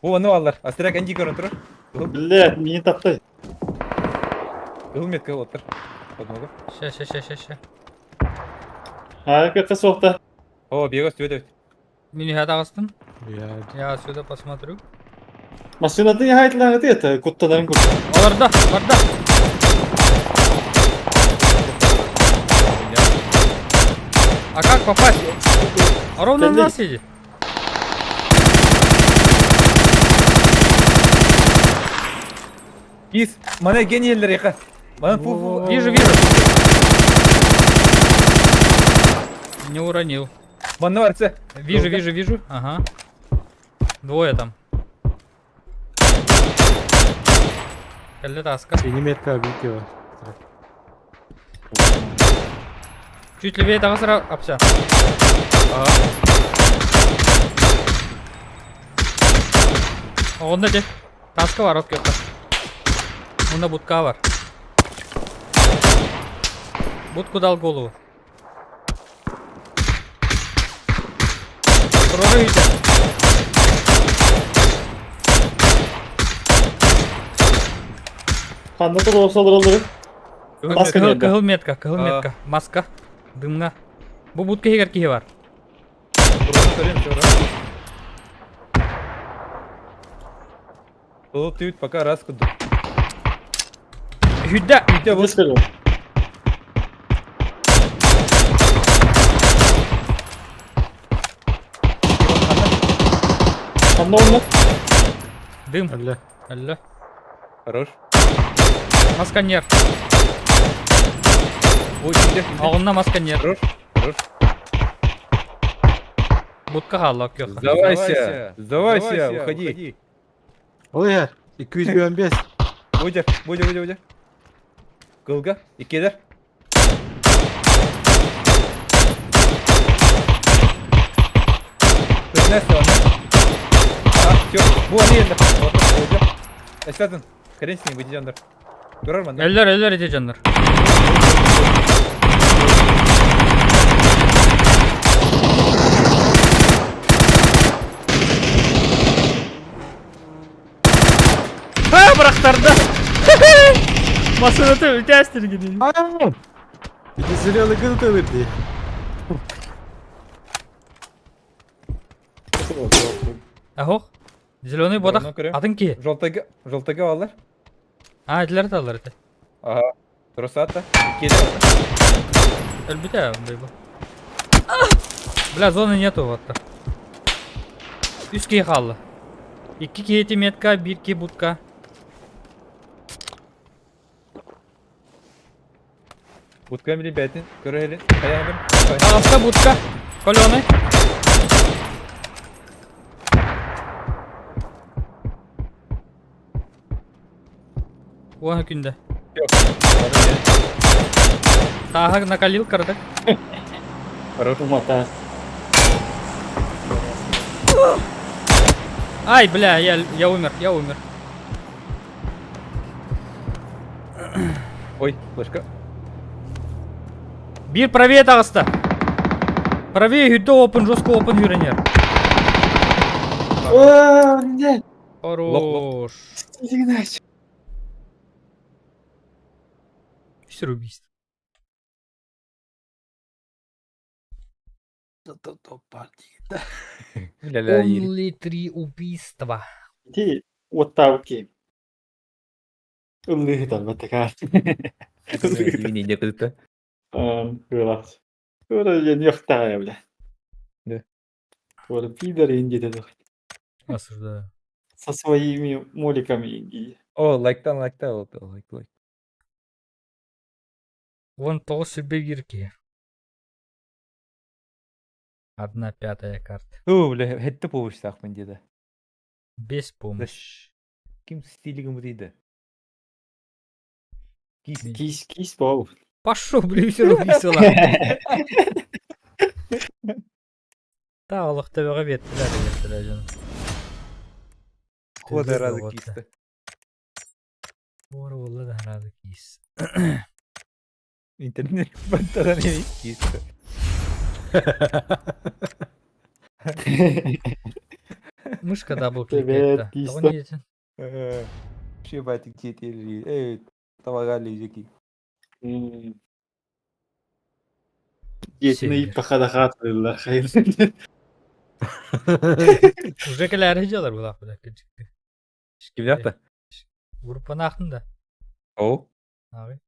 Бу аны алар. Астерек әнди көрін тұрыр. Блядь, мені тапты. Кыл метка отыр. Подмога. Ща, ща, ща, ща, ща. А, как соқта. О, бега өтөт. Мин хатагыстым. Я Я отсюда посмотрю. Машинады хайтлағыды это, куттадан күп. Аларда, барда. А как попасть? А ровно на нас едет. Кис, мана генийлер яқа. Мана фу фу. Вижу, вижу. Не уронил. Манна барсы. Вижу, вижу, вижу. Ага. Двое там. Калитаска. Синий метка бийте бар. Чуть левее того сразу. Апся. Ага. Онда де. Таска бар, от кётта. Онда будка бар. Будку дал голову. Туруора үйдэ. Ханна туруорса олороллорун? Маска Кыһыл, диэн кыһыл метка, кыһыл А. метка, маска, дымҥа. Бу будка иһигэр киһи бар. Туруора көрүм, туруора. Бұл түйт пока раз кудук. Үһүдэ. Үйде бұл. Здесь көрүм. Ханна онно? Дым. Әллә. Әллә. Хорош. Масканер. Ой, үйде. Оҕунна масканер. Хорош. Хорош. Будка хаалла көх. Сдавайся. Сдавайся, уходи. Ол иһэр. 215. Будя, будя, будя, будя. Кылга, иккелер. Көтнәс оны. А, все, бу аны енді. Вот, будя. Эстатын, хрен с ним, выйди жандар. Көрөр манда. Өллөр, өллөр ити дьоннор. Ха, бырахтарда. Масыната үтәстер гидин. Иди зеленый гын тылыр ди. Ахох. Зеленый бодах. Равно көрөм. Атын ки. Жолтайга, жолтайга алар. А, этилер талар эти. Ага. Тросата, иккелер. Өлбүтэ, бу. Бля, зоны нету вот так. Үс киһи хаалла. Икки киһи метка, биир киһи будка. Буткан билин бәтин, көрө хелин. Каян Таҕыста будка. Коленый. Уон күндэ. Тааһа накалил кырдык. Хорош. Умата. Ай, бля, я умер, я умер. Ой, флешка. Биир правее таҕыста. Правее үрдэ опен, жестко опен юренер. О, не. Хорош. Все убийство. Ля-ля, Only три убийства. Ити уоттаабыт Ыллыытар баттакаар. Не кыдыта. Кыылаах. Туора диэн үөхтэҕэ бля. Да. Туора пидор индиэтэ дох. Осуждаю. Со своими моликами Индии. О, лайктан, лайкта, лайк, лайк. Вон тоҕус сүрбэ биир киһи. Одна пятая карта. О, бля, хетте повыштахмын деді. Без помощи. Ким стилигім дейді? Кис. Кис кис боу. Пошел, блин, все убийство. Та олох төбөҕө биэртилэр биэртилэр дьон. Кода разы Вот. кисті. Буора буолла да разы киис. Интернет баттаран кисті. Мышка дабл Привет, кликает. киис. Тоҕо не диэтин? Вообще батик жетели. Эй, табагали жеки. Диэтини Север. пахадахаатылар хайыр. Уже кэлээри дьалар булаах бля кырдьык. Ким жақта? Группаны ахтын да. О, Ааҕый.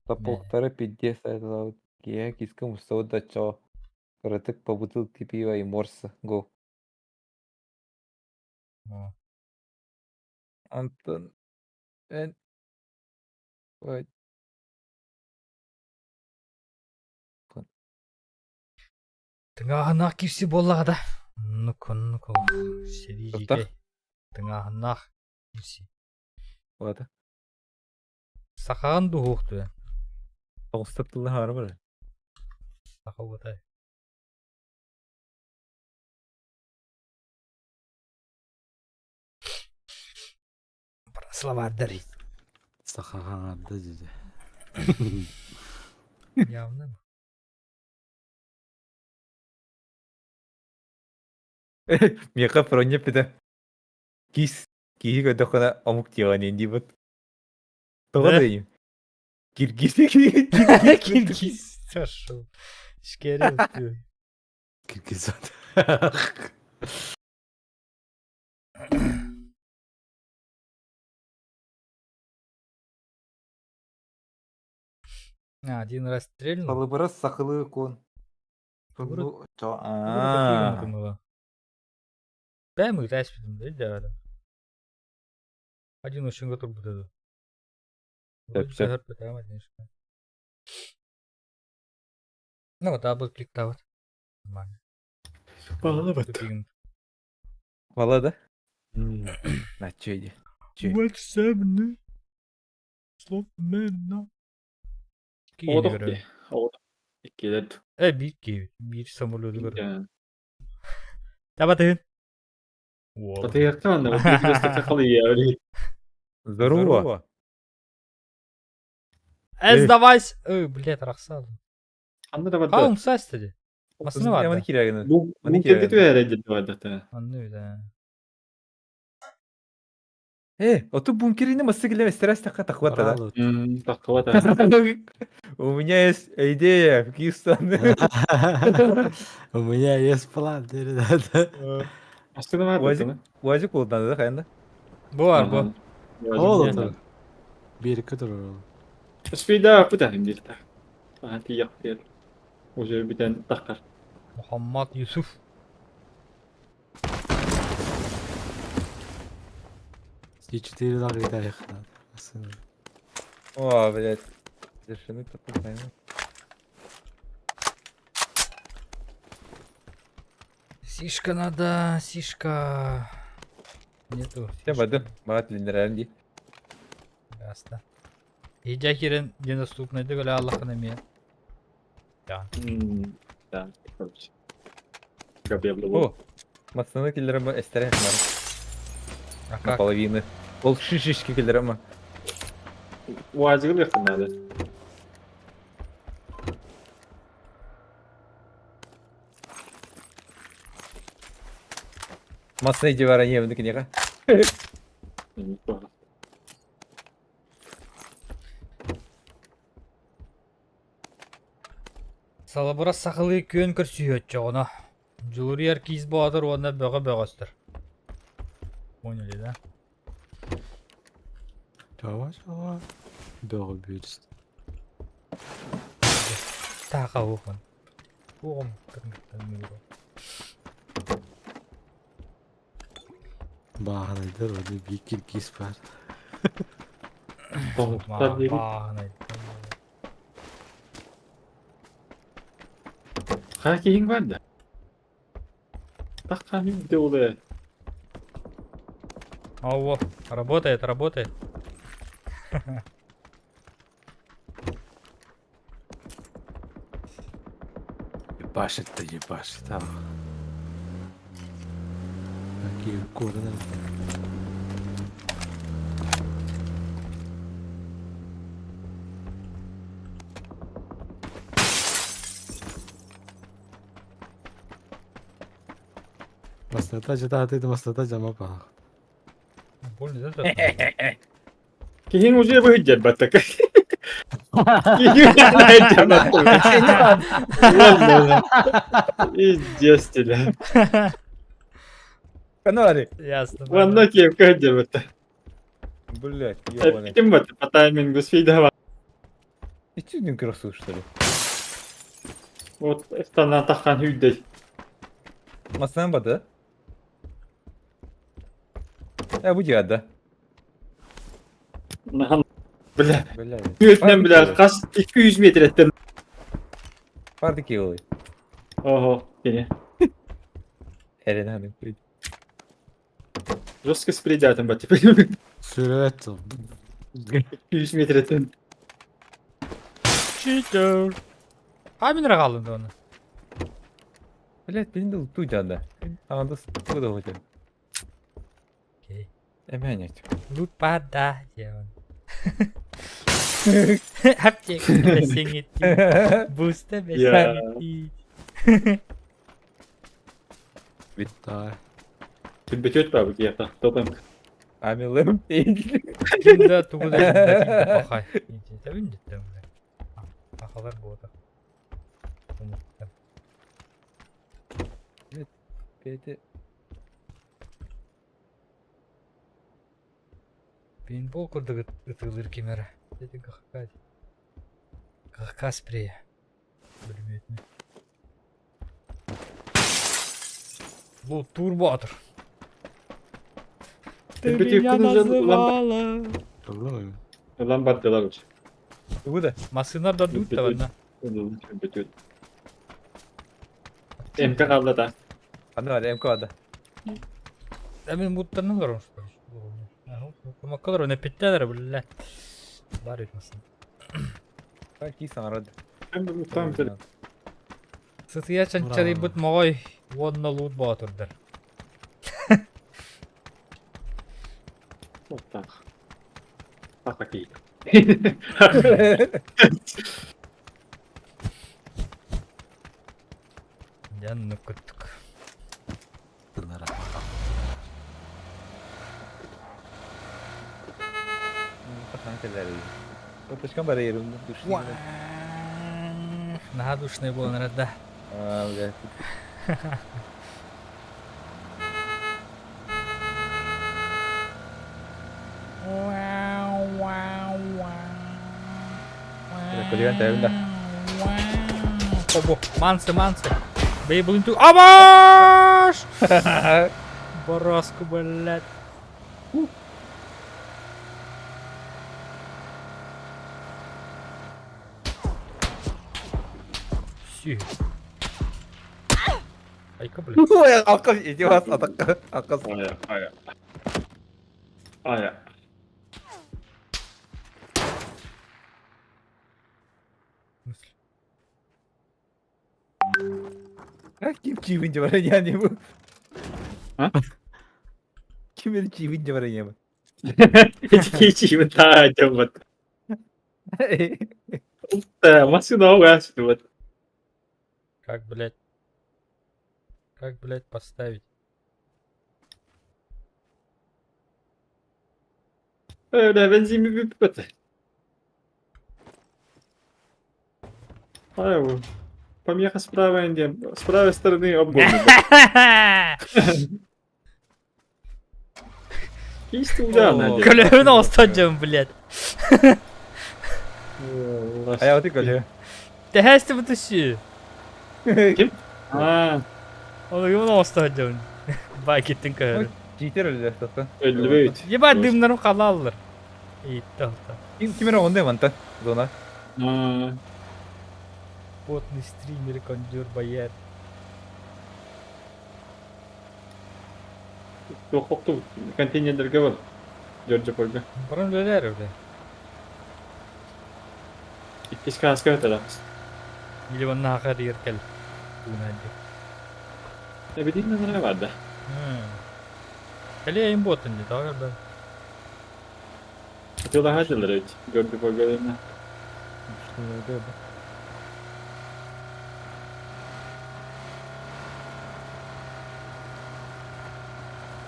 полторы пиздец это я киска мусода чо. Коротык по бутылке пива и морса. Го. О. Антон. Эн. Ой. Тыҥааһыннаах киирси буоллаҕа да. Оннук оннук ол сэрии Туохтаах? дьиикэй. Тыҥааһыннаах киирси. Ладно. Сахаҕын дуһуох түһэн. Тоғыстап тылы хары бар. Саха буотай. Словардар. Сахаҕа диде. Явно. Миэхэ Проня эппитэ киис киһи көрдөххүнэ омук диэҕин диибит. Тоҕо Да? да Киргиз Киргиз. Хорошо. Шкерил ты. Киргиз. А, один раз стрельнул. Салыбырас сахылыы кун. Тугу Аа. Бэм ыытаспытым да да. Один очень готов будет. Сөп, сөп. Ну вот, дабл кликтават. Нормально. Балабат. Тупигин. Вала да? Начо иди. Чү. Волшебный. Словно. Оҕотох дии. Оҕотох. Иккилэр. Э, биир киһи, биир самолету көрөр. Табатыгын. Батыйахха анна, халыйа. Здорово. Э, сдавайся! Ой, блядь, рахсал. Ханна да барда. Хаум састеди. Масына Маны барда. кирягын. Бу Маны бу кирге кирягын. түһэрэ дии барда. Анны да. Э, оту бункерини масы килем стресс такка таквата да. Паралут. Таккыбата. У меня есть идея, какие страны. У меня есть план, ребята. Астына барда. Уазик. Уазик улдан да хайында. Бу бар бу. Ол отыр. Берікке тұр ол. Спида путаһын диир. Аха тиийэх диир. Уже бүтэн таххар. Мухаммад Юсуф. С4 лағы тарих. О, блядь. Вершины такой Сишка надо, сишка. Нету. Те бады, бат линераль ди. Ясно. Идя кирен недоступный, да гля Аллаха на Да. Короче. Габелло. О, масыны килерем эстере бар. А как? Наполовину. Ол шишишки килерем. Уазигы лехтен надо. Масыны дивара не вдык нега. Салабыра сахалыы күөн көрсүһүөччөҕүнэ. Дьулуруйар киис боотур уонна бөҕө бөҕөстөр. Поняли, да? Чава, чава. Бөҕө бүүрс. Таха ухон. Уом кыргыттан Бааһынайдар оны биир киргиз бар. Бааһынай. Хайа киһиҥ бар да? Тахха мин де Алло, работает, работает. Ебашит-то ебашит, а. Какие коды Маслата жата ты маслата жама пах. Больно, да? Киһиҥ уже быһыдьар баттака. Киһиҥ быһыдьар баттака. Издестили. Канари. Ясно. Ванна киев кыһыдьар батта. Блядь, ёбаный. Ким бат по таймингу свидава. И чё не красу, что ли? Вот станна тахан хүдэй. Масынан бады. Э, бу да. Нахан бля. Блядь. Күөтүнэн бля хас 200 метр эттен. Парды килы. Ого, кини. Эрен ханы. Жестко спридятым бат. Сүрөт. 200 метр эттен. Читер. Камера қалынды оны. Блядь, блин, дул ту жанда. Анда куда хотел. Окей. Эмэнет. Лупада делан. Аптека бесеңетти. Буста бесеңетти. Давай. Бүтүөт баабыт киһиэхэ. Топем. Амилым. Ким да тугу да билбэтин пахай. Итинтэбин диттем. Сахалар буота. Умуттам. Петя. Пейнтбол курдук ытыылыыр ким эрэ. Ити ГХК. ГХК спрейэ. Бүлүмүөтүнэн. Луттуур боотур. Ты меня называла. Ылан бардылар уже. Тугу да? Массыына да дуут табанна. Бүтүөт. МК хаалла да. Аны бар, МК бада. Мин муттанан олорон Маккалар оны питтелер бля. Бар etmesin. Ки саҥарад. Там Сытыйа чанчарыйбыт моҕой уонна луут боотурдар. Вот так. Так окей. Дьэ кыттык. Капочкам бары ерунда. Наһаа душный буолан да. А, бля. Коллега, да. Обо, мансы, мансы. Бейблин ту... Абаш! Бороску, блядь. Си. Айка, блядь. Ой, алкаш, иди вас, атакка, алкаш. Ая, ая. Ая. В смысле? Ким чивин деп я не буду. А? Ким это чивин деп я не Эти та вот. Машина угас вот. Как, блядь? Как, блядь, поставить? Бля, бензин бүппөт. Ай, помеха справа, с правой стороны обгон. Кисти удар Көлөбүн остаджым, блядь. Ая, вот и көлө. Тэхэсти бутуши. Ким? А. Оны ким остаджым. Бакеттин көр. Житер өлдө тоқта. Өлбөйт. Ебать дымнарым калаллар. Итте алта. Ким кимер онда манта зона. А. Потный стример, кондюр, бояр. Тоқту контейнерлерге бар. Жоржо польга. Баран өлөр бля. Иккис каска өтөдө. Или онна хакар еркел. Тугунанды. Эбидин нара бар да. Кале им ботын ди, тагыр да. Атыла хажылар өт. Жоржо польга дена.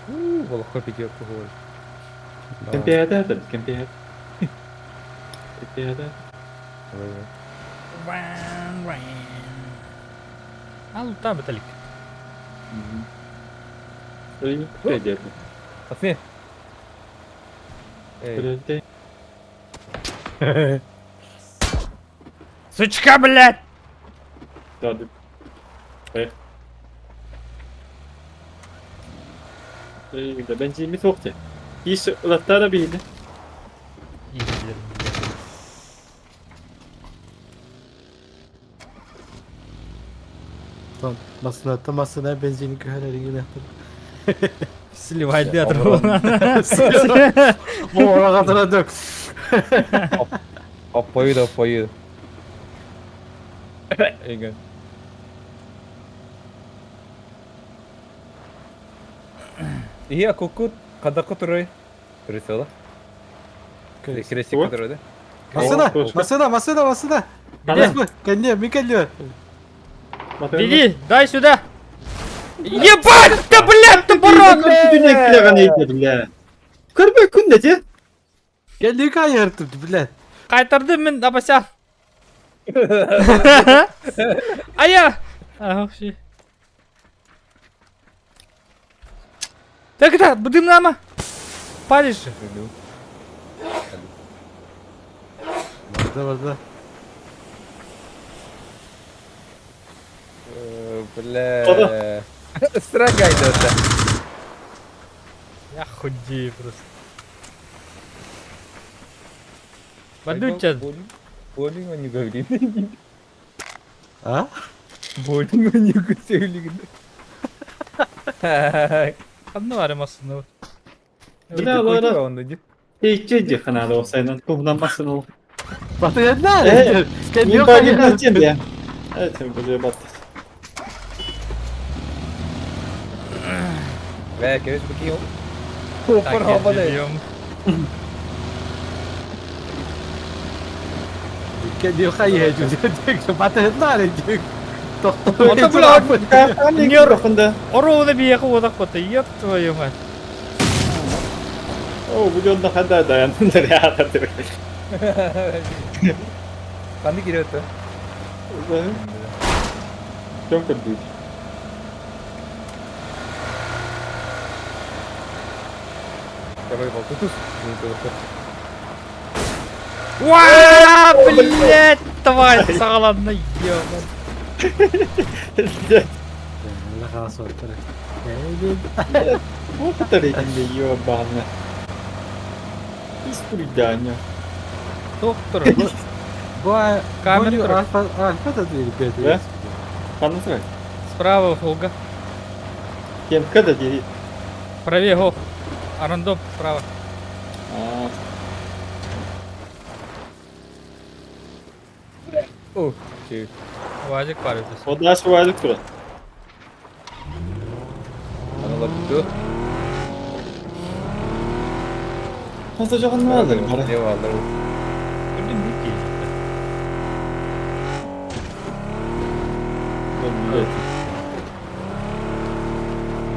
У, волохо пятерку говорит. Кемпиада, кемпиада. Кемпиада. А лута металлик. Пацаны. Эй. Сучка, блядь! Да, да. Бензин тоқты. Ис улаттара бейді. Масына, масына бензин көһөрөр Сливай дедр. Ора катырадык. Оппою да оппою. Эген. Ия кукут кадакы турой. Турисала. Крестик турой да. Масына, масына, масына, масына. Где? Кәнне, мин кәнне. Беги, дай сюда. Ебать ты, блядь, ты баран! Бля. Көрбөккүн да те. Кэлли кайыртым, блядь. Кайтардым мин абася. Ая! Ах, Так это, будым нама. Палишь же. Барда барда. Бля. Строгай да. Я худею просто. Бадуча. Боулинг он не говорит. А? Боулинг он не говорит. Ханна бар масыны. Бля, ладно. Ичи диханада осайнан кубнамасын ол. Батыянна. Мен багет я. Это буде бат. Бля, короче, бакио. Опа, работает. Ото бля, Орууда биэхэ уодах бота, ёб твою мать. О, будет на хода, да, я Ханны кирет. Чем как будет? Давай, болтутус. Уа, блядь, тварь, саҕаланна, ёбан. Вот это рейтинг, ёбана. Испреданье. Доктор, Камера. Альфа, альфа да или бета? Да? Ханна Справа Волга. Кем когда дери? Правее го. Арандоп справа. О, Вазик парится. Вот наш вазик тура. Ана лапты. Хаса жагын алыр, бара. Не алыр. Блин, не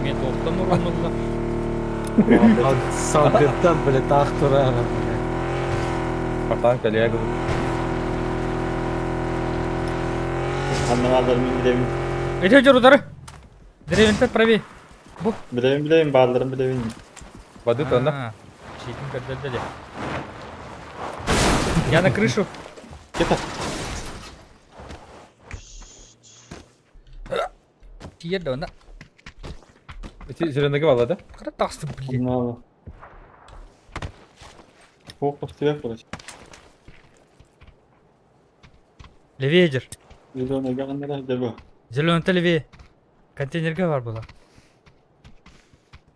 Мен тоқтам ұрынылды. Салгыттан, блядь, ах тура. Партан коллега. Ханна алыр, мен билемин. Эти жүр удары. Деревенте правее. Бу. Билемин, билемин, бааларын билемин. Бады тонна. Читин көрдөлдө. Я на крышу. Кета. Тиер да онда. Зеленый бала, да? Қара тасты, блин. Ханна. Ох, тебя, короче. Левее жер. Зеленый ганнара дебо. Зеленый левее. Контейнерге бар була.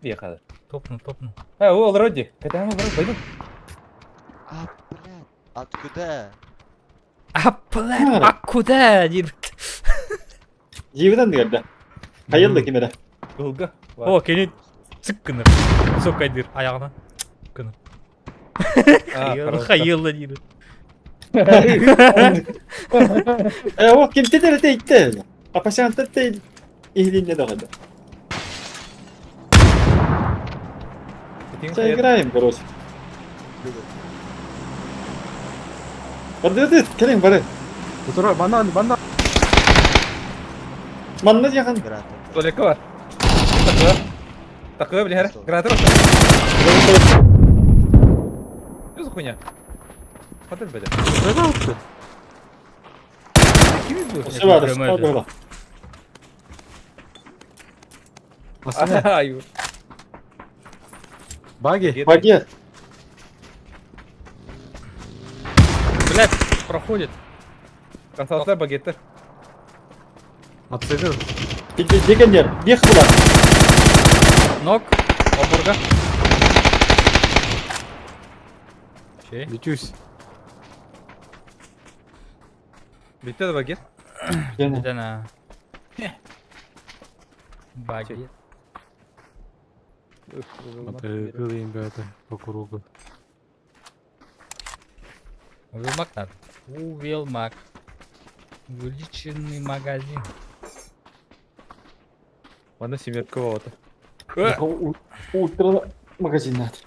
Ехали. Топну, топну. А, о, вроде. Когда мы вроде пойду. А, блядь, откуда? А, блядь, а куда? Жибиден дегерде. Хайылды кимере. Долго. О, кенет цыккыны. Сокайдыр аяғынан. Цыккыны. Хайылды дейді. О, ким тедер тейтте. Апасян тетте ихлинне дагы. Сейчас играем, короче. Барды, келин бары. Утура, банан, банан. Манна жахан. Только бар. Такое. Такое, бля, граната. Что за хуйня? Хотел бы. Пожалуйста. Все бар, все бар. Ай. Баги? Баги. Блядь, проходит. Красавцы багеттер. Абсолютно. Дегендер, бех була. Ног. Обурга. Чей? Лечусь. Битте багет. Это на. Багет. Ребята, по кругу. Увелмак надо. Увелмак. Увеличенный магазин. Манна семерка болота. Ультра магазиннат.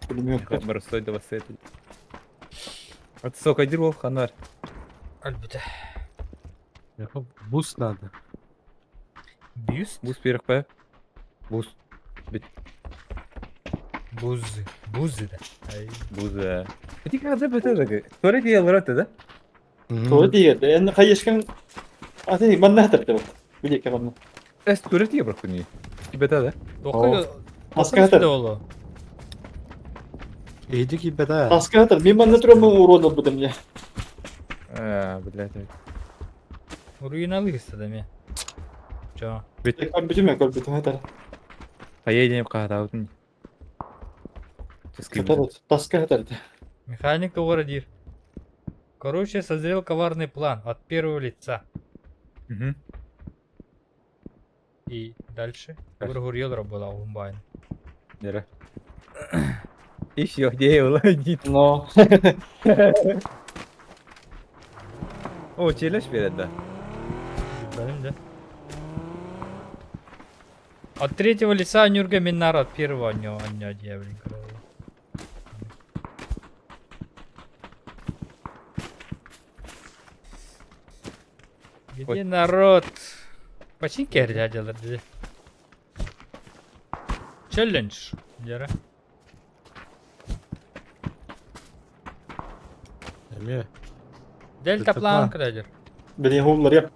Пулемет. Моростой да бассет. От сокайдыр бол ханар. Альбита. Бус надо. Бюст? Бус берекпе. Бус. Буз. Буз да. Ай. Бус. Эти когда бетер. Туалет ялырат да? То диир. Эн хайышкан Аты манна хатар вот. Биле кабанна. Эс туалет я бракуни. Тебе да? Тоқы... Таска хатар. Олу. Иди кибета. Таска хатар. Мен манна турам урон албытым я. А, блядь. Руиналы истедим. Чо. Көрбүтүм көрбүтүм хатар. Поедем кадаутын. Хатар таска хатар. Механик дир. Короче, созрел коварный план от первого лица. Угу. И дальше. Дальше. Бургурьел была умбайн. Нера. И все, где я Но. О, челеш берет да. Блин, да. От третьего лица Нюрга Минар, от первого анё, анё, блин, короче. Где Ой. народ? Починки дядя, где? Челлендж. Дера. Эме. Дельта план, кададер. Биле хуллар я.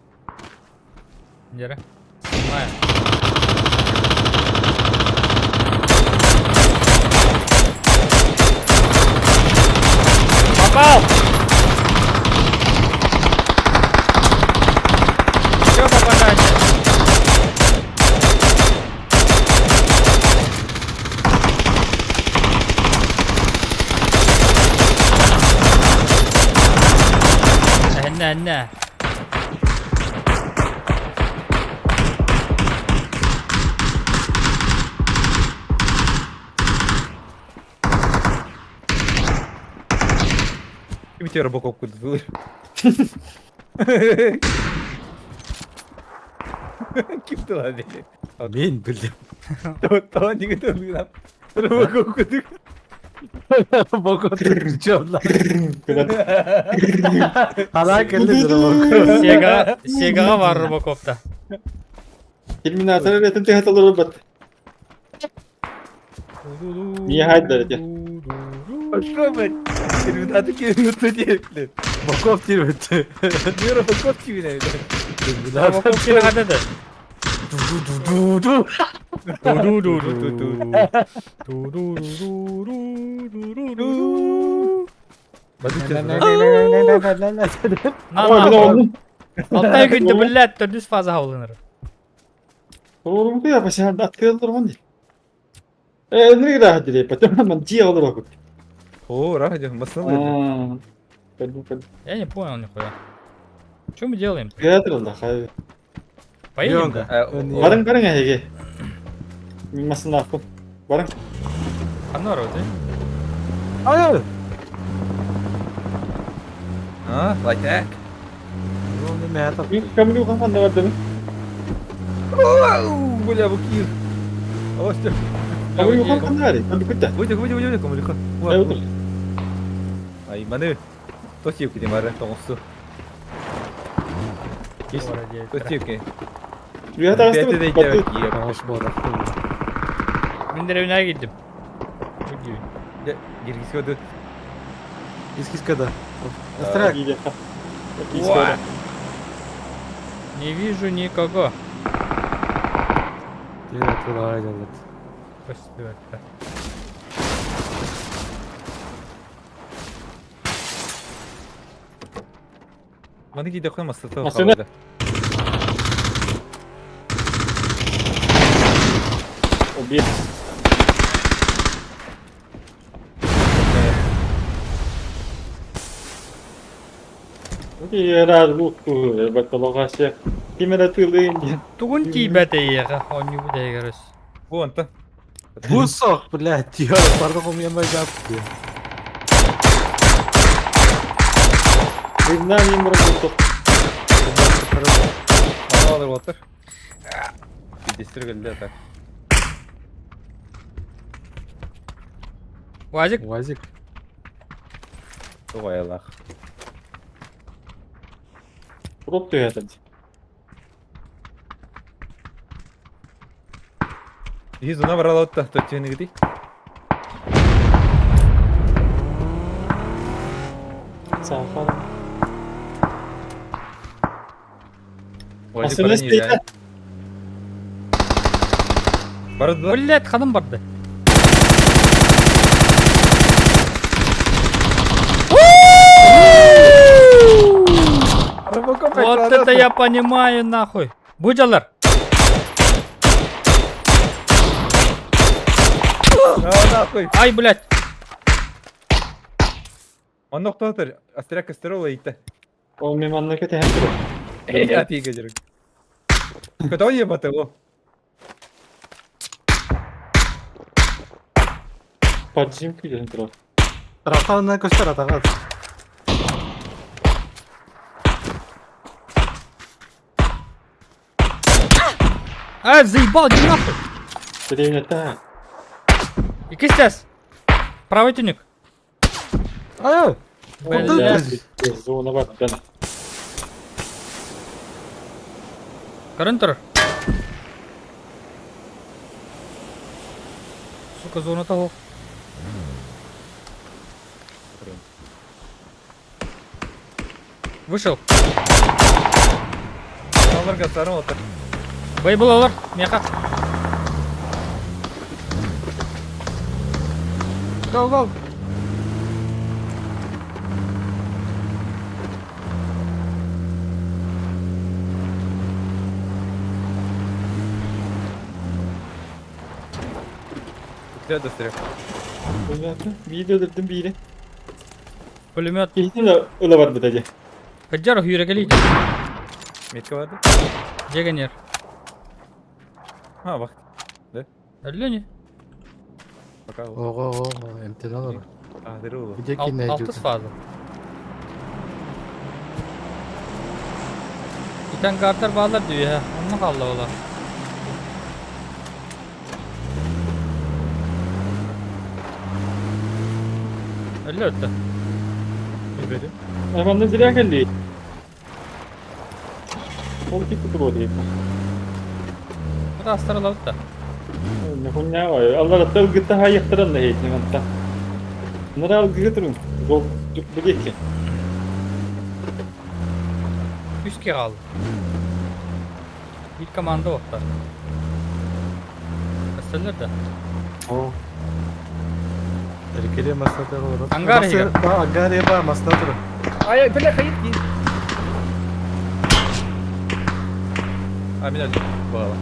Дера. Снимаем. Попал! Еще попадание. На, на. Ким тебе робокоп куда Ким ты Мен билем. То не готов. Робокоп куда? Робокоп чё Ана келди Робокоп. Сега, Сега var Robocop'ta. Терминатор этим ты хатар бат. Не хайдар эти. Что, блядь? Терминатор кирбит, блядь. Робокоп кирбит. Не робокоп кирбит. Robocop киргәдә дә. Ду-ду-ду-ду. Ду-ду-ду-ду. Ду-ду-ду-ду-ду-ду-ду. На, Ой, на. бля, Алтай күндә блядь, төрдүс фаза хавланыр. Oğlum bu ya sen atkılar mı? Э, не гра дили, потом man делал руку. О, радио, масло. Пойду, пойду. Я не понял нихуя. Что мы делаем? Театр да, хай. Поедем? да? Барың барың әйге. Мин масына акып. Барың. Анор, да? Ай! А, like that. Ну, не мә Мин камлю кан да бардым. Бля, букир. О, что? Камлю кан да бар. Камлю күттә. Выйди, выйди, выйди, камлю. Ай, маны. Тосиевки не мары, тоңсу. Тосиевки. Я та Тавыш бар. Мин деревняга киттем. Гиргизге өтө. Кис-кискада. Астрак. Не вижу никого. Спасибо. Маны кийде коймас, то Машина. калды. Убил. Раз бакалогася. Кимера тылын. Тугун тибәтә яга, он не буде гәрес. Вон та. Бусок, блядь, ё, пардон, у меня мой жап. Признание мургутов. Ана алыр отыр. Биирдэстэрэ кэллэ так. Уазик. Уазик. Тоҕо айылаах. Турук түһэтин. Иһи зона баралаутта, точченыгыти. Саахал. Уазик Машина баран стоит. иһэр. Барды. Блять, ханым барды. Вот это я понимаю, нахуй. Будь алар. А, нахуй. Ай, блядь. Онно охтоотор, Астря Костерола иитэ. Ол мен манна кэтэһэн турар. Атига дьарык. Көтөө ебаты о. Поджим күйден турар. Раханна көстөр атаға. А, заебал, иди нахуй. Дэриэбинэттэн. Иккис Правый тюник. Ай! Блядь. Зона бардан. Көрөн турар. Сука, зона того. Вышел. Аларга сарым отыр. Бейбл алар. Меха. Go, go! Үтэ да сирэ. Биири өлөрдүм биири. Пулемет. Киһитин ыла барбыта дии. Кыдьар хүйрекели. Метка барды. Дегенер. Ha bak. Өллө не? Пока. Ого, ого, эмтен алар. Аһдыры улу. Где кине Алтыс фаза. Итан картар баалар дүйэ. Онно хаалла буолар. Өллө өттө. Билбедим. Манна зря кэлли. Ол киппи туруо диэбит. Бу таастар ылабыт да. Нахуйня ой. Аллар ылгытта хайыктаран да хейтин манта. Нара алгыга турун. Гол бигекке. Үс киһи хаалла. Биир команда уохтар. Көстөллөр да. О. Эркеле масната олорор. Ангар иһигэр. Ангар еба масна тур. Ай, бля, хайыт кин. А, меня было.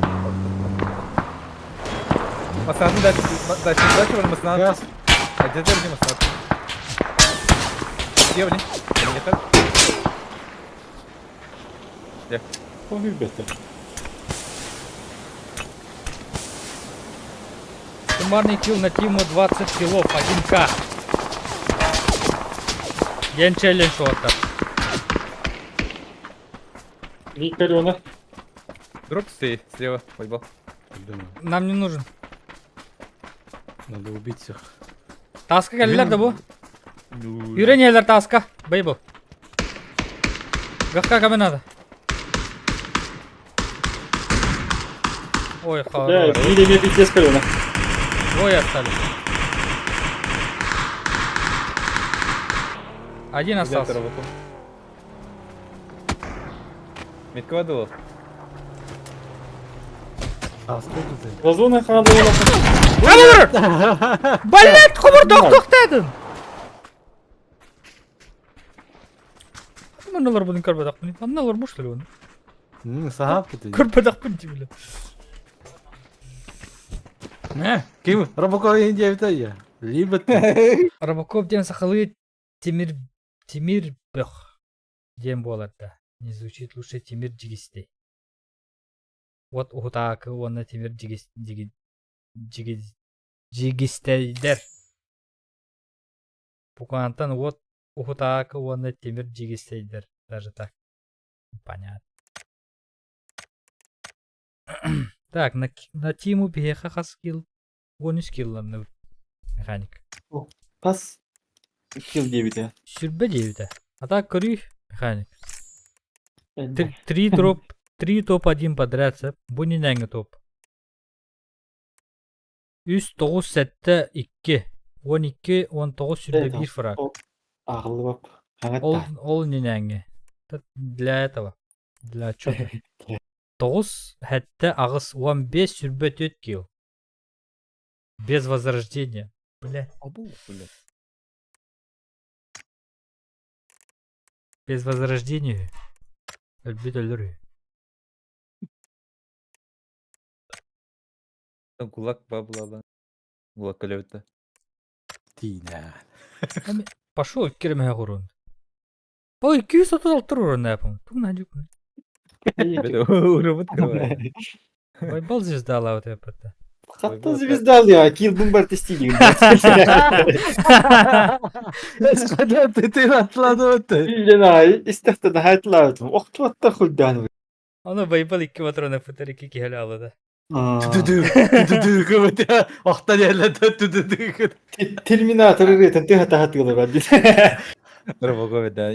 Масатын дальше, дальше, дальше, маснат. Газ. А где ты маснат? Где они? Они так? О, билбэтэ. Суммарный килл на Тиму 20 киллов, 1к. Ден челлендж уоттар. Викториона. Дроп стоит слева, футбол. Нам не нужен. Надо убить всех. Таска кэллилэр да бу? Үрэн таска. Бейбл. Гахка каме надо. Ой, Да, хорош. биир эмиэ пиздец кэллэ. Двое остались. Один остался. Метка воду. А, сколько ты? Газона хаалла. Блять, хобордох тохтадын. Манналар бұның көрбедақпын. Манналар бұ что ли оны? Сахап ты. Көрбедақпын деймін. Не? Ким? Робокоп Индия я. Либо ты. Робокоп диэн сахалыы Тимир Тимир бөх диэн буолар да. Не звучит лучше Тимир Дьигистей. Вот уһутаакы уонна Тимир Дьигис Дьиги Дьиги Дьигистэйдэр. Буквантан вот уһутаакы уонна Тимир Дьигистэйдэр. Даже так. Понятно. Так, на Тиму биһиэхэ хас килл? 13 килланныбыт. Механик. Хас килл диэбитэ? Сүрбэ диэбитэ. А так көрүй, механик. Три дроп, три топ-1 подряд, сөп. Бу нинээҥҥи топ. Үс, тоҕус, сэттэ, икки. 12, 19, сүрбэ биир фраг. Ааҕыллыбап. Ол, ол нинээҥҥи. Для этого. Для отчета. Тоҕус, сэттэ, аҕыс, 15, сүрбэ түөрт килл. Без возрождения. Бля. Без возрождения. Өлбүт өлөр үһү. Гулаг баблала. Гулаг көлөбүттэ. Тиинэ. Пошел киремэһэ урун. Ой, 236 урун нэпом. Тугун хадюк. Урубут кылай. Байбал звезда вот это. Хатта звезда я, килдым бар тестили. Ты атлады Билен истехте да хайтлаатым. Охтуатта хулдан. Аны Байбал икки патрона фытыр икки киһи алады. Түдүдү түдүдү көмөтө охтан эле түдүдү. Терминатор ретен ты хата хатылы бар. Робокоп да.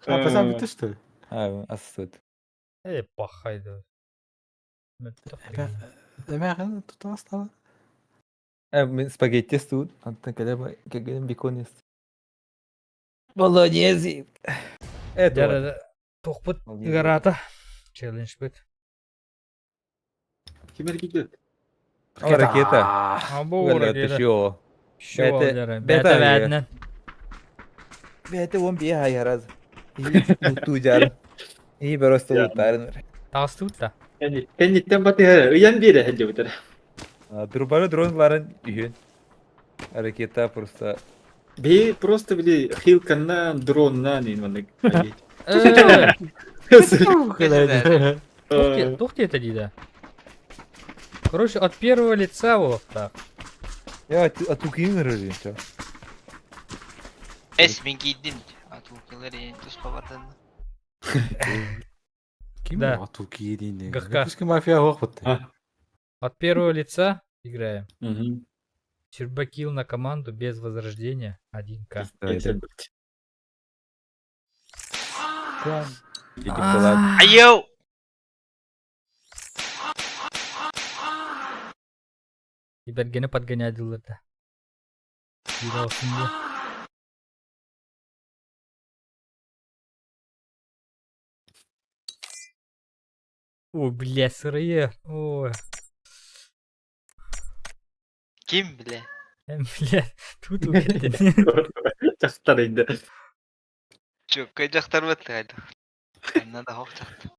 А пасан бүтү что ли? А, асыт. Э, пахайды. Эме тутастала. Э, мен спагетти студ. Антон когда кеген бекон ест. Болоньези. Это. Тохпут ыгарата. Челлендж бит. Ким эргийдэ? Ракета. Абу ракета. Шо. Шо Бета бәдінен. Бете он бие хайараз. Ту жар. И просто лутарын. Тағысты да. Кэнниттэн батыһа ыйан биэрэ сылдьыбыттар. Друбары дронларын үйін. Ракета просто. Би просто били хилканнан, дроннан ин маннык. Тух это дейді. Короче, от первого лица вот так. Я атукин режим все. Эс мен кийдим. Атулкалар ең туспа бардын. Ким Да. атул киедин. ГХ. Пусть мафия хохот. От первого лица играем. Мгм. Щербакил на команду без возрождения 1К. Айоу! Ибергені подгонять это. Ой, бля, сырые. Ой, Ким, бля? бля, тут убили. Жактар инде. Чөккө жактар бат кайда. Надо хок жакты.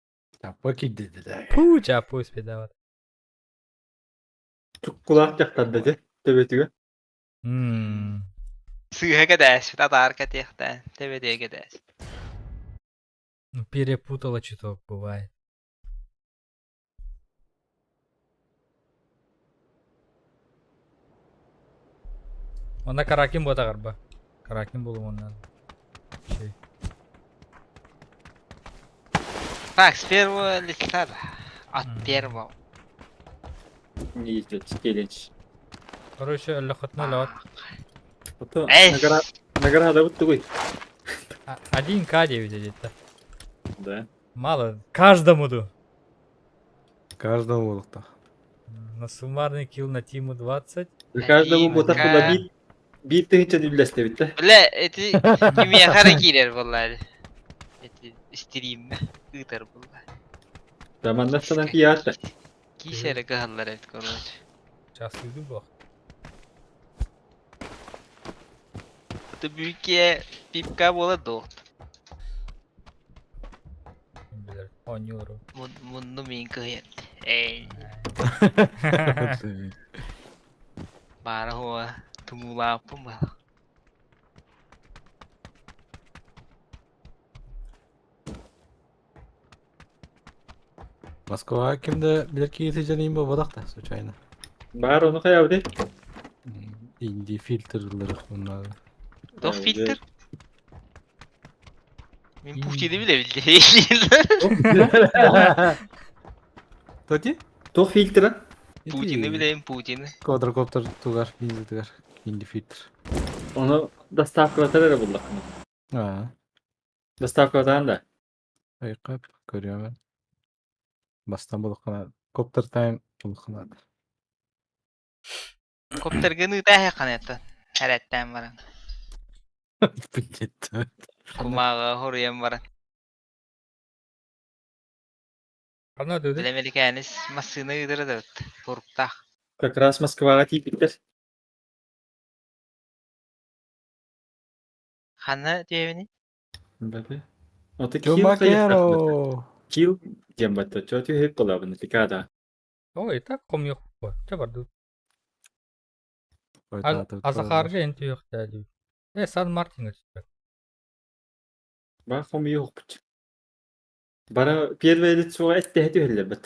Тапа киди да. Пу, чапу спидават. Кулак жактар да же. Төбөтүгө. Ммм. Сыыга дәс, татар катехтен, тебедеге дәс. Ну, перепутала чуток, бывает. Онда Каракин бота карба. Каракин болу ондан. Şey. Так, с первого лица. да. От Мгм. первого. Не есть челлендж. Короче, лохотно лот. Ото Эс! награда вот тугуй. 1К 9 где-то. Да. Мало. Каждому ду. Каждому болукта. На суммарный килл на Тиму 20. Каждому бота Один, хула бит бит тыгынча дүлләсте бит да. Бля, эти кимия харакирер боллар. Эти стрим ытар боллар. Заманнар санан киятта. Кишере кыһаллар эт, короче. Сейчас иду бах. Это бүйке пипка бола доқты. Билер. Онюру. Мунну мин кыһыйат. Эй, бара хуа тумулааппын бала. Москва кимде билер киети жаным бу бодакта случайно. Бар оны каябы Инди фильтрлер bunlar. Дох фильтр? Мин пухтиди биле билди. Тоти? Тох фильтра. Путины билэйин Путины. Квадрокоптер тугар, инди инди фильтр. Onu доставкалатар эрэ буллаххына. Аа, Доставкалатаан да. айқап көрүөмэн. Бастан булуххана коптер тайм булуххана. Коптергын ыытааһы ханета. Хэрэттээн баран. Билет. Кумааҕы хоруйан баран. Ханна дөдө? Билэмэликээнис массыына ыытара да туруктаах. Как раз Москваҕа тиийбиттэр. Ханна диэбини? Бэбэ. Ото кил хайыахтаах Чумакеро! Кил диэн батта. Чо түһүк колабын тикада. Ой, так комьёк. Чэ барды. Азахарга эн түйөхтээ дии. Э, Сан Мартин өтүспэт. Ба хомуйуохпут. Бара первое лицо эттэһэ түһэллэр бат.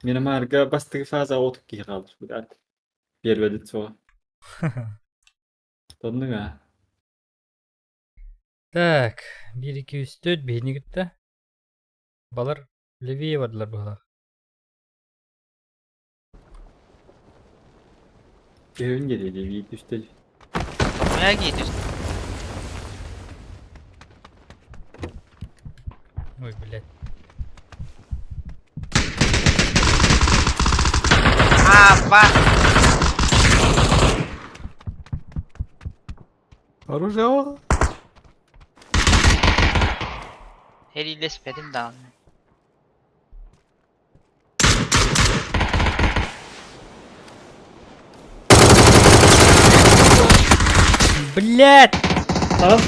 Мирамарга бастакы фаза отук киһи хаалар. Быдаат. Первое лицо. Тоннуга. Так, 1, 2, 3, 4 биһини кытта. Балар левее бардылар быһалаах. Кehün geliyor bir düştü. Мэ киитүс. Ой, блядь. Апа! Оружие о! Эрилеспэтим даҕаны. Блядь! Tamam.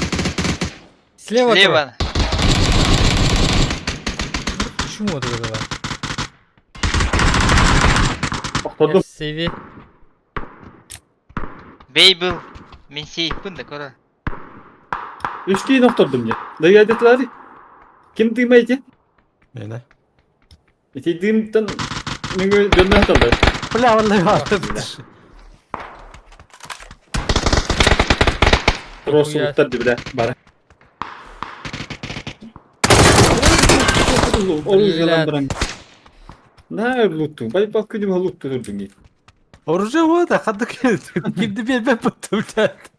Слева! Слева. Почему вот это? Охтордум. FCV. Бейбл. Мин сейфпын да көрөр. Üç киһини охтордум дьэ. Дайаадатылаары. Ким дыымай ити? Эне. Ити дыымтан мөҥө дьонно таллар. Бля, валлай баатып. Росулуктар дибилэ бара. Блядь. Ол На лутту. Бай бак күнүм лутту турдуң. Оружие о да хадык кимди бербеп буттум блядь.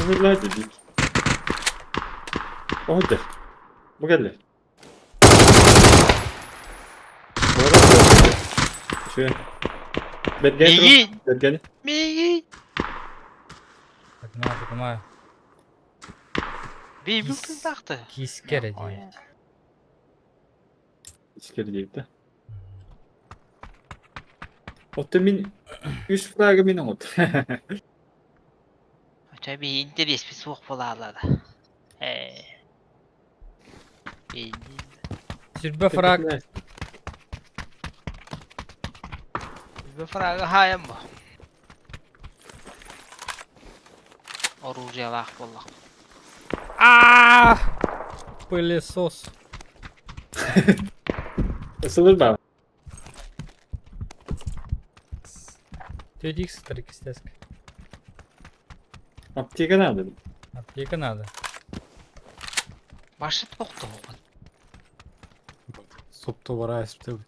Өмүрлөр дедик. Оһдер. Бу келлер. Şu. Бергени. Миги! Бергени. Миги! Поднимаю, поднимаю. Бейбл Кис- тындаахты. Кискер дии. Искери дейт да. Отто мин үс фрага мин оҥот. Оча би интерес би суох буолаалара. Э. Бейбл. Сүрбэ фраг. Бу фрага хаайан бу. Оружиялаах буоллах. А! Пылесос. Ысылыр ба. 4х трикстеск. Аптека надо. Аптека надо. Башыт тохтоҕун. Сопто бара эсптебит.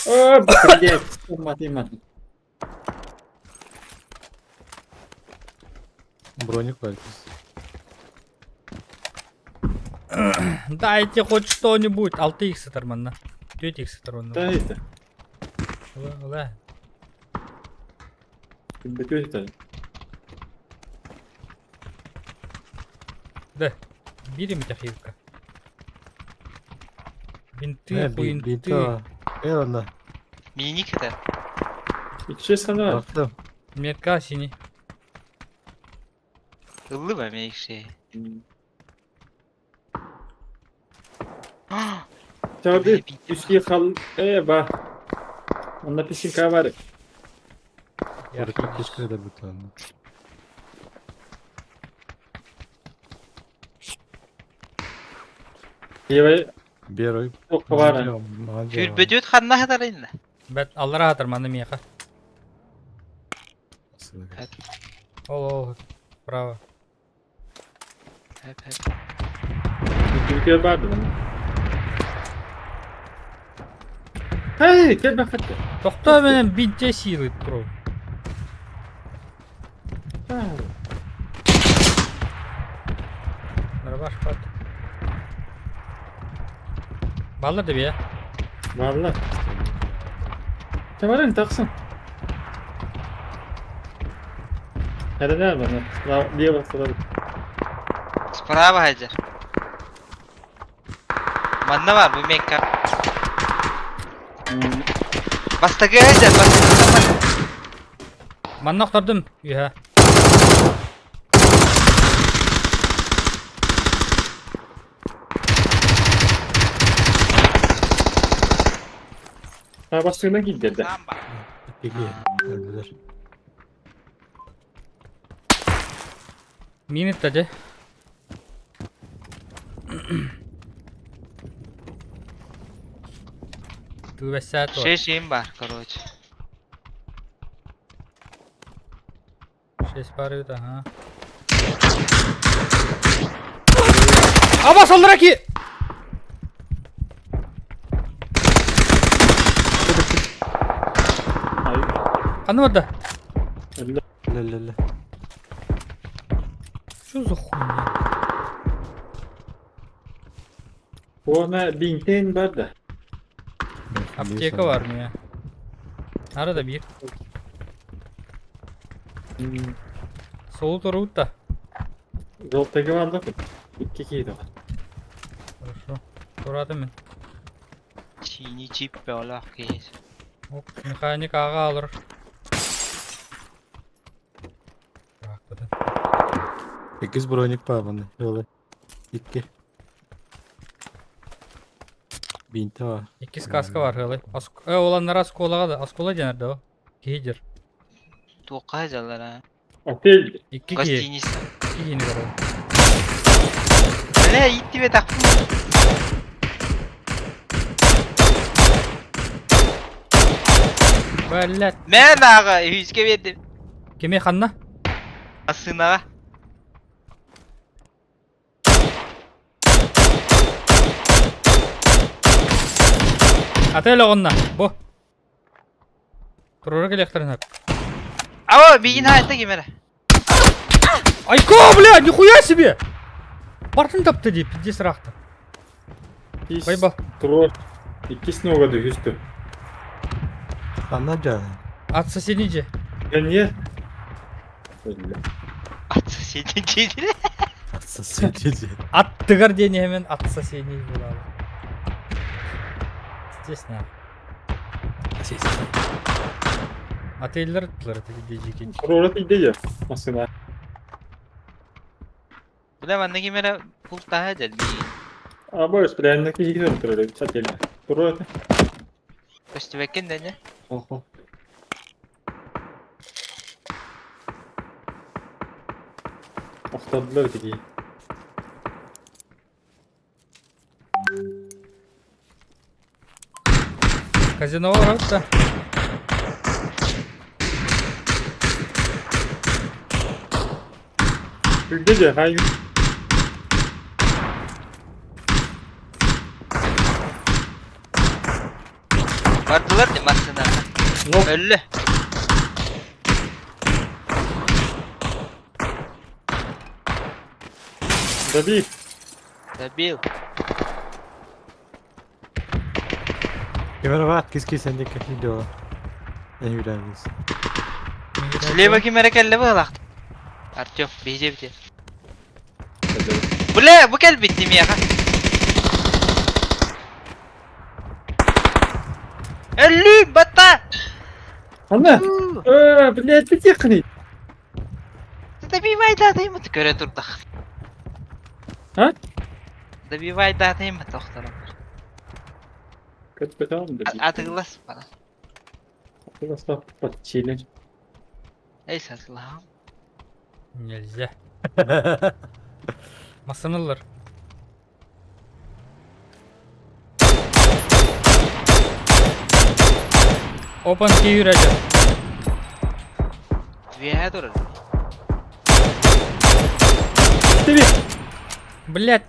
О, блядь, мат мат. Броник бар. Дайте хоть что-нибудь. 6х тарманна. 4х тарманна. Да это. Ула, ула. Бөтөтө. Да. Бери Митяхивка. Бинты, хуинты. Бинты. Э, Миини кытар. Икше сана. Бактым. Метка синий. Ыллыба мейкше. Çağırdı. Üstü kal. E ba. Onda pişin var. Оружие кешкеде бит. Ева Берой. тоқ бар. Күлбөтүт ханна хатарынна. Бәт аллара хатарманна миэхэ. Ол, ол, право. Hep hep. Иккибитигэр баар да манна. Эй, кэл бахатты. Тохтоо менен бинте силы тур. Дробаш пат. Баллар да бия. Бааллар. Табарын тахсан. Эрэнээр бана. Лево справа. Справа хадьар. Манна бар бу мекка. Бастакы хадьар, бастакы. Манна охтордум үһэ. Ha бастыгынан киирдэ. Peki. Öldüler. Мин ытта дьэ. Түбэсэт бар. Шесть им бар, короче. Шесть бар эбит, ага. Аба саллара ки! Ханна барда? Өллө. Ле-ле-ле. Что за хуйня? Уонна бинтен бар да. Аптека бар мия. Арада биир. Суолу туруут да. Жолтага бар да. Икки киһи да бар. Хорошо. Туратым мин. Чини чип олох киһи. Ок, механик аҕа алыр. Быраакпытын. 8 броник бар манна. Öyle. 2. Бинте бар. Иккис каска бар хылай. Э, оланнар осколаға да, оскола диэн эрдэ о. Киһи Туохха дьаллар а. Отель. Икки киһи. Гостиница. Икки киһини көрөбүн. Бля, иттибэ тахпын. Блядь. Мэн аҕа, үһүскэ биэрдим. Кими ханна? Массыынаҕа. Отель оҕунна. Бу. Туруора кэлиэхтэрин сөп. Аба, биин хаайта ким эрэ. Айко, блядь, нихуя себе! Бартын тапты дии, пиздец ыраахта. Байбал. Туруор. Иккис ногады үстү. Ханна жа. От соседней же. Эмиэ. Өллө. От соседней дьиэтин. Соседи. Аттыгар диэн иһэмин от соседней буолаабыт. Здесь на. Отельлер ыттылар ити дьиэки. Туруора тиийдэ дьэ. Массыына. Бля, манна ким эрэ бултаһа дьэлбии. Аба өспүлээннэ киһи турар отель. Туруора. Көстүбэккин да не? Охо. Охтордулар ити киһи. Казино барабыт да. Үрдэ дьэ, хай. Бардылар дии массыынаҕа. Ну. Өллө. Добил. Добил. Кемер бар, кис кис эндик видео. Эйүрәбез. Слева ким эрэ кэллэ быһалаах. Артем, биһиэбит. Бля, бу кэлбит миэхэ. Өллүү, батта! Анна! Э, блядь, ты техник! Добивай даатаймыт көрө турдах. А? Добивай даатаймыт охтором. Көтпөтөм да. Атыглас бана. Атыглас подчилен. Эй сатылаам. Нельзя. Массыналар. Open key үрәҗә. Двиһэ турар. Тебе! Блять!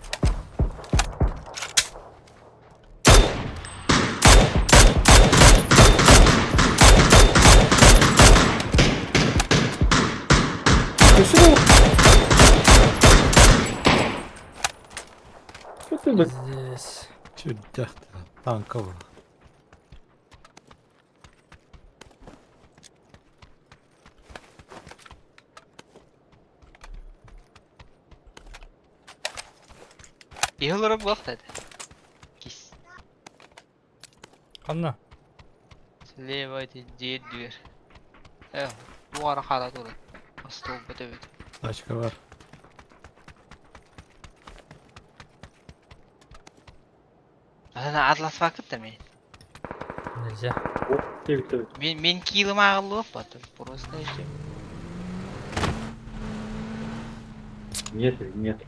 Здесь. Чүрдэх танка бар. Киһи олорор буолта этэ. Кис. Ханна? Слева эти дверь дверь. Э, туара хара турар. Остуолба төбөтө. Тачка бар. Ана атласпакыт да мен. Нельзя. Мен мен киилим ааҕыллыбат потом. Просто еще. Нет, нет.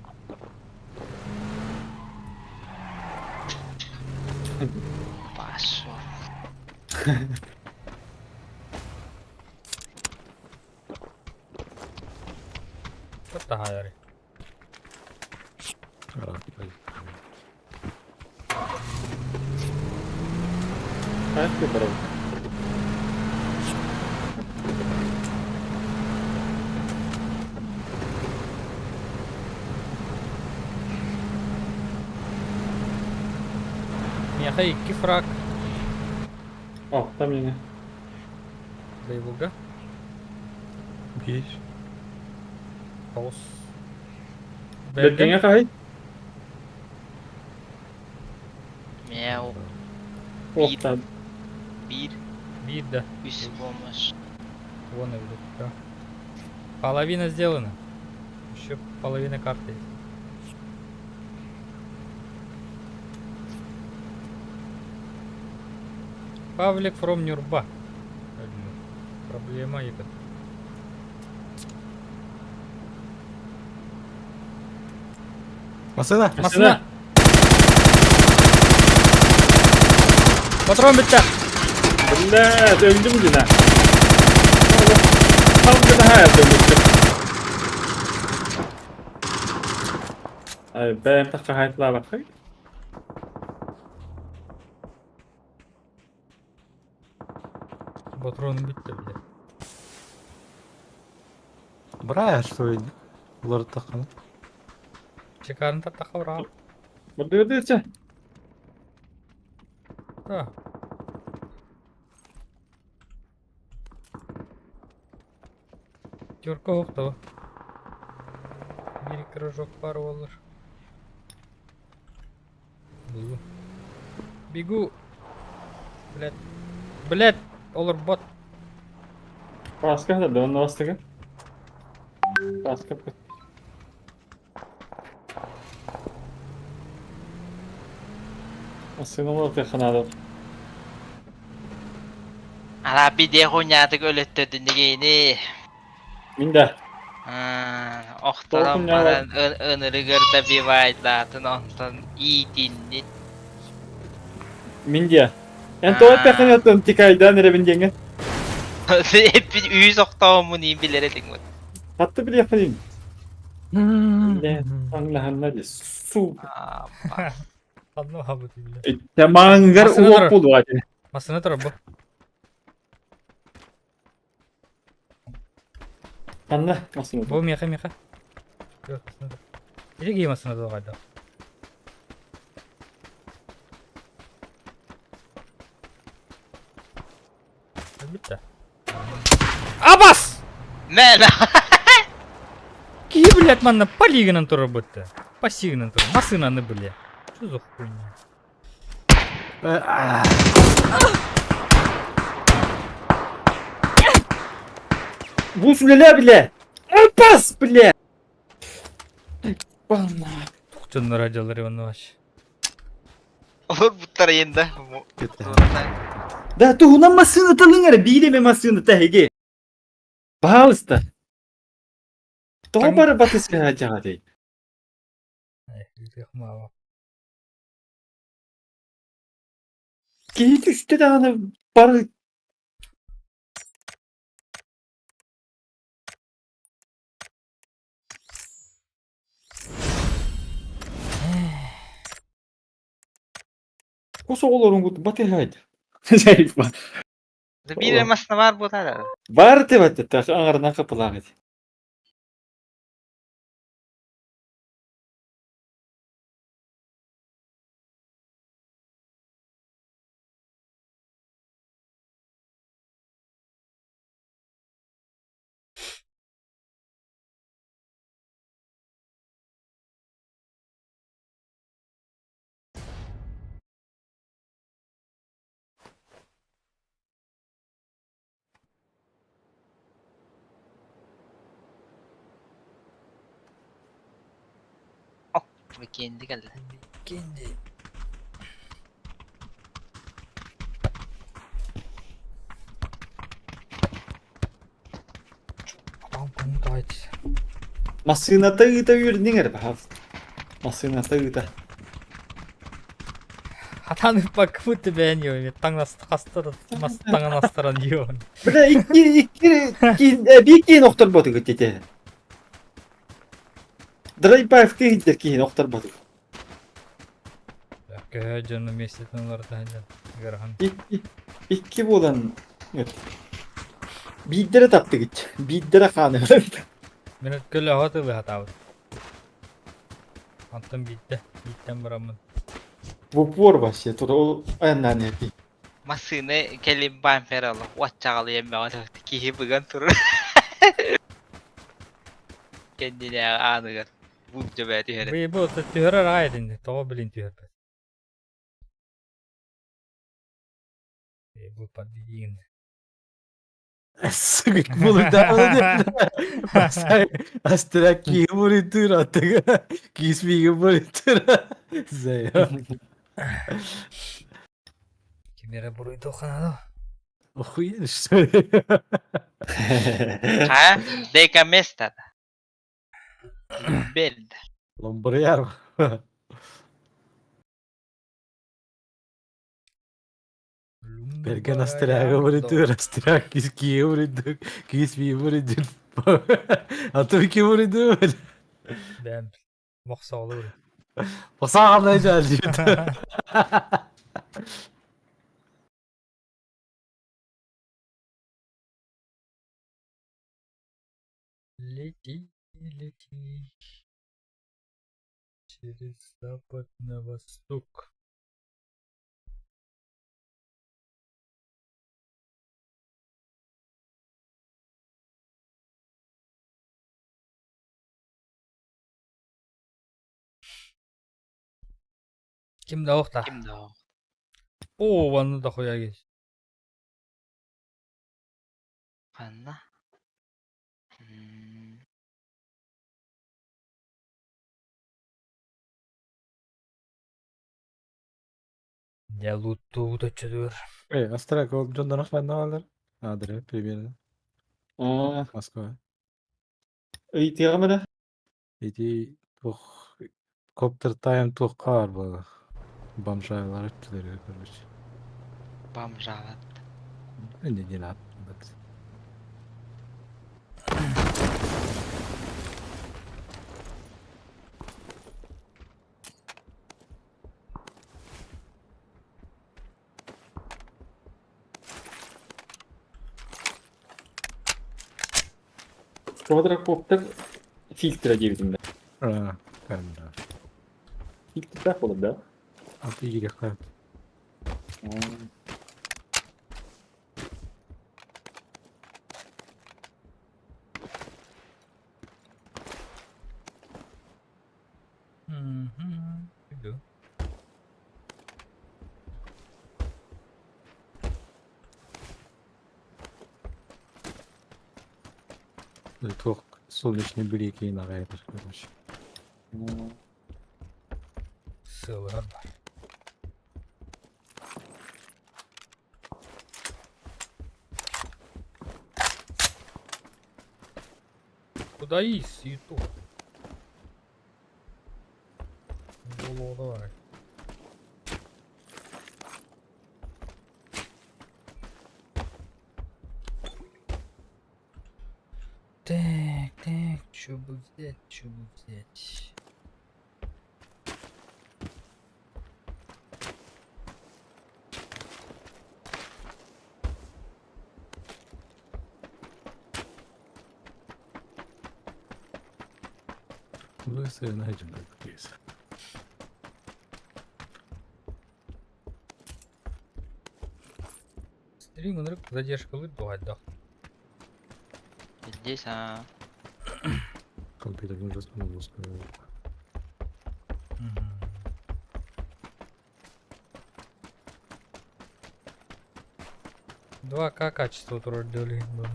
Пошел. Таһаарый. Хайа барабын. Миэхэ икки фраг. О, там не. Лейблга. Биир. Тоҕус. Бэргэҥэ хаһый? Мяу. Ох, там. Биир. Биир да. Үс помощь. Вон и да. Половина сделана. Еще половина карты есть. Павлик from Нюрба. Проблема ебет. Машина! Машина! Патрон бүттэ! Бля, өлдүм дина. Там гына өлдүм. Ай, бэм тахха хайтлаабаккай. Патрон бүттэ, бля. Брая что ли? Улар таххана. Чекарын таттахха быраҕа. Бырдыгырдыырча. Да. Тюрка оһохто. Биир кружок баар буоллар. Бегу. Бегу. Блядь. Блядь, олорбот. Паска да, онно бастыгы. Паска. Ассыналар теханадыр. Араби диэх уонньаатык өлөттөрдүннигини. Мин да. Охторон баран ынырыгыр добивайдаатын онтон иитиннин. Мин диэ. Эн тоҕо эппэххин тикайдаан эрэбин диэҥҥэ. Эппит үүс охтооммун иин билэр этиҥ бут. Хатты билиэххин. Аҥнаһанна дии. Су. Одно хабыт бля. Тамааҥҥар уох буолуо ати. Массыына турар бу. Ханна массыына? Бу миэхэ миэхэ. Ити киһи массыына туох Бүттэ. Абас! Мэ Киһи, блядь, манна полигонан турар бутта. Пассивынан турар. Массыынаны, бля. Что за хуйня? Бу сүлэлээ билэ! Абас, бля! Туох дьоннор дьаллар Иван Олорбуттар енді. Да туһунан массыына талыҥ эрэ биир эмэ массыына тэһиги. Пожалуйста. Тоҕо бары батысыһа дьаҕаный? Киһи түстэ даҕаны бары Кус оҕолорун кут батыһайд. Биир масна бар буолар. Бар деп атты аңарынан капылаах ити. Kendi geldi. Kendi. Адам кому айт. Массыыната ыыта үөрдүҥ эрэ баһаалыста. Массыыната ыыта. Хатан ыппаккыбыт бэйэн йоо таҥнас хастар мас таҥнастаран йоо. Бля икки икки киин биир киин охторботугут дете. Драйбайв тыһыйдар киһини охторботуг. Көһө дьону миэстэтин уларыта сылдьан ыарахан. Икки икки буолан биирдэрэ таптыгыт, биирдэрэ хааны Мин көлөҕө тылы хатаабыт. Онтон биирдэ, бииртэн бараммын. В упор вообще, тут ол айаннаан иһэрдии. Массыына кэлин бампер ала уоччаҕалыйан бөҕө киһи быган турар. Кэннинээҕи ааныгар булдьа бээ түһэрэ. Бу бу түһэрэр аҕай этинди, тоҕо билин түһэрбэт. Бу подвигин. Сыгыт Астра киһи буруйдуур аттыга киис миигин буруйдуур. Зая. Ким эрэ буруйдуоххана Охуенно, что ли? А? Дека место. Бельд. Ломбрияр. Берген астрага буруйдуур, астрага киис киһи буруйдуур, киис миигин буруйдуур. А то ким буруйдуур? Бэм мохсоолуур. Босааҕалай дьаалдьыт. Лети, лети через запад на восток. Ким да охта. Ким да. Оо, ванну да хуя есть. Ханна. Дьэ лууттуубут оччотугар. Эй, Астрак, ол дьоннор ханна Адрес примерно. Аа, Москва. ыйытыаҕым эрэ. Ити туох коптер тайм туохха баар буолла. Бомжайлар өттүлэригэр короче. Бомжалат. Не не надо. Квадрокоптер фильтра диэбитим да. А, камера. Фильтрдаах буолар да? А ты ириха. Мгм. Иду. Туох солнечный блики наҕайдар короче. Сылыгар бар. Куда ис, ютуб? Голову давай. Так, так, что бы взять, что бы взять? Лысый найдем как есть. Стрим ынырык задержкалыыр дуһайдах. Здесь, а. Компьютер не распознал. Два К качество турар диэли было.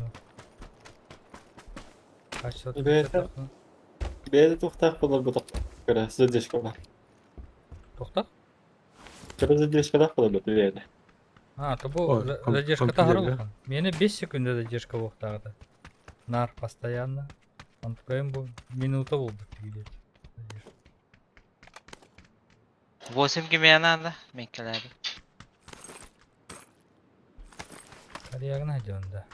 Качество Бэйэтэ бэйэтэ туохтаах буолар кыра задержкалаах. Тохтах? Кыра задержкалаах буолар бэйэтэ. А, то бу задержка таһар Мені 5 секунда задержка буолуохтааҕыта. Нар постоянно. Онтукайым бу минута буолбут где-то. 8 кимиэ надо, мен кэлээбит. Карьерна дьон да.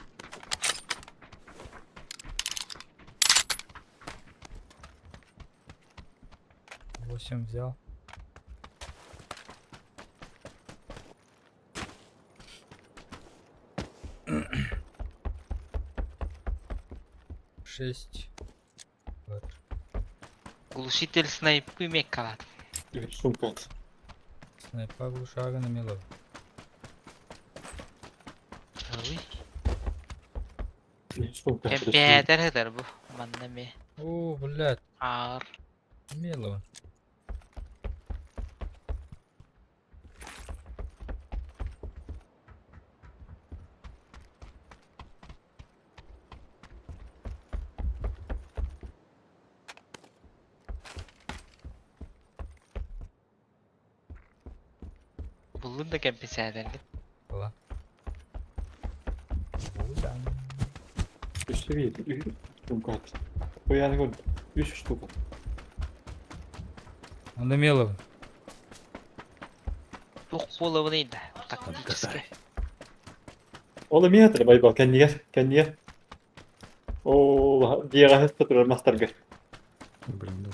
Восемь взял. Шесть. Вот. Глушитель снайпы меккалат. Сумка. Снайпа глушага на мело. Сумка. Кэмпиэтэр хытар бу. Манна ме. О, блядь, Аар. мело. Буллун да кэмписээтэргин. Была. Будан. Үстэ биир. Сумка. Куяны көр. Үс штука. Онда мело. Тух буолабын да. Тактически. Ол эмиэ этэр байбал кэннигэр кэннигэр. Оо дьиэҕэ турар мастарга. Блин, да.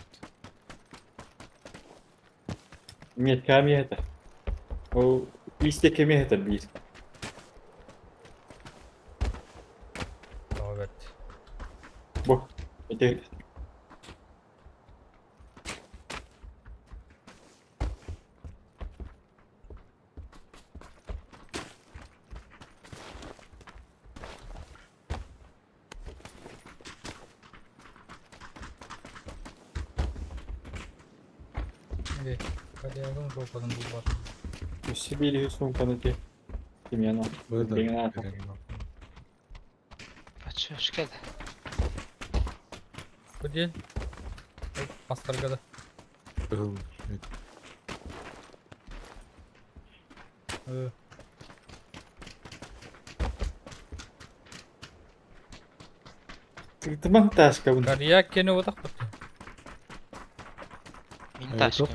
Метка эмиэ этэр. Ол листик эмиэ этэр биир. Evet. Бу. Ити Окей. Карьерын жопадан булбат. үстэ биир сумканы ити. Кимиэн ол. Выдох. Билигин аата. Бачча Бу диэн. Мастарга да. Был. Э, Тымаң ташка бун. Карьяк кene отақ бітті. Мин ташка.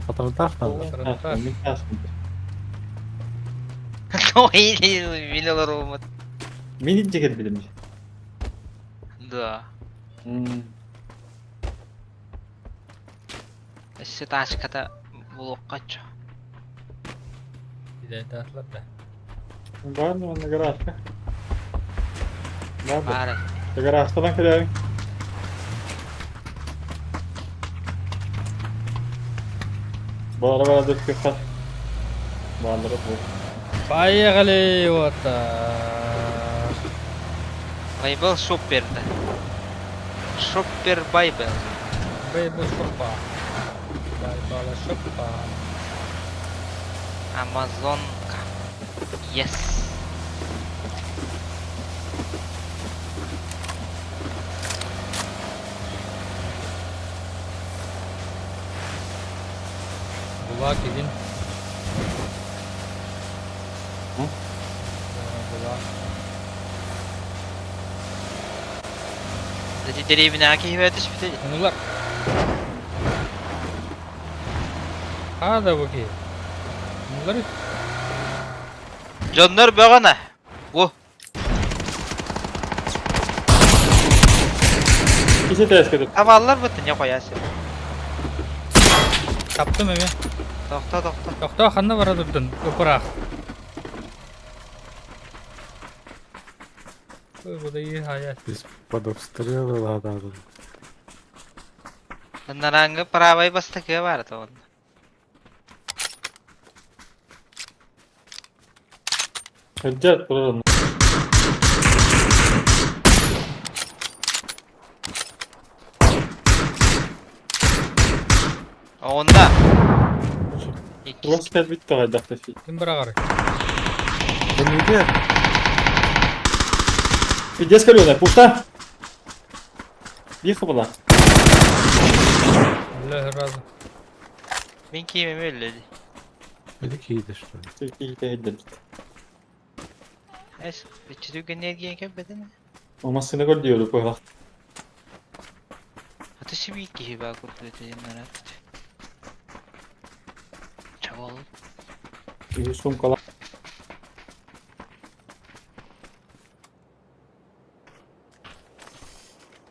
Патронтаж надо. Патронтаж. Мин ташка. Ой, мин олорумут. Мин жегер билим. Да. Өссө ташката булуққаччо. Идайдатлар да. Бар манна гаражка. Бар. Баар. Гаражтан кэлэбин. Бара бара дөккө Баалара бу. Поехали вот. Байбел шопперда. Шоппер Байбел. Бейбл шопа. Байбала шопа. Амазонка. Yes. Булак един. М? Булак. Эти деревня киһибэ түспүтэ. Онулар. Хада буки. Онулар Дьоннор бөҕөнө. Бу. Isi ташка. Таваллар быты не коясы. таптым эме. Тохто тохто. Тохто ханна бара турдун. Ыпыраах. Ой, бу да iyi hayat. Здесь под обстрелы надо. Нараҥҥа правай бастакыга баар этэ уонна. Кырдьар турар Оҕунна. Иккис Туос кэлбит да фи. Ким быраҕарый? Кэнники. Пиздец калёная, пуста. Биир хабала. Бля, сразу. Мин киимим өллө дии. Или кииди что ли? Киһи Эс, иччи энергия кэлбэтин. Массыына көрдүөрү куһах. Аты сибиир киһи баа курдук этэ нарат. Чавал. Киһи сумкала.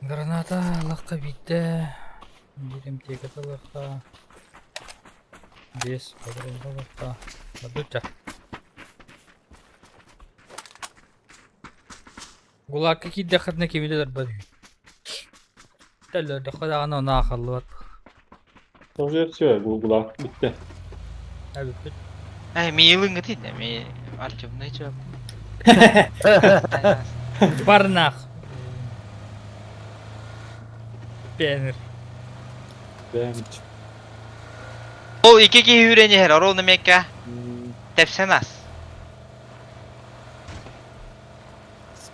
Граната лахха биирдэ. Биир эмтиэкэтэ лахха. Биэс патронка лахха. Бардучча. Гулакка киирдэххитинэ кими да өлөрбөт үһү. Өлөрдөххө даҕаны ону аахаллыбат. Тоже все, гугла бүттэ. Эбиппит. Э, миилыҥҥыт иннэ, ми Артемный чё. Барнах. Пенер. Бэмч. Ол икки киһи үүрэн иһэр, оруолна мекка. Тэпсэн ас.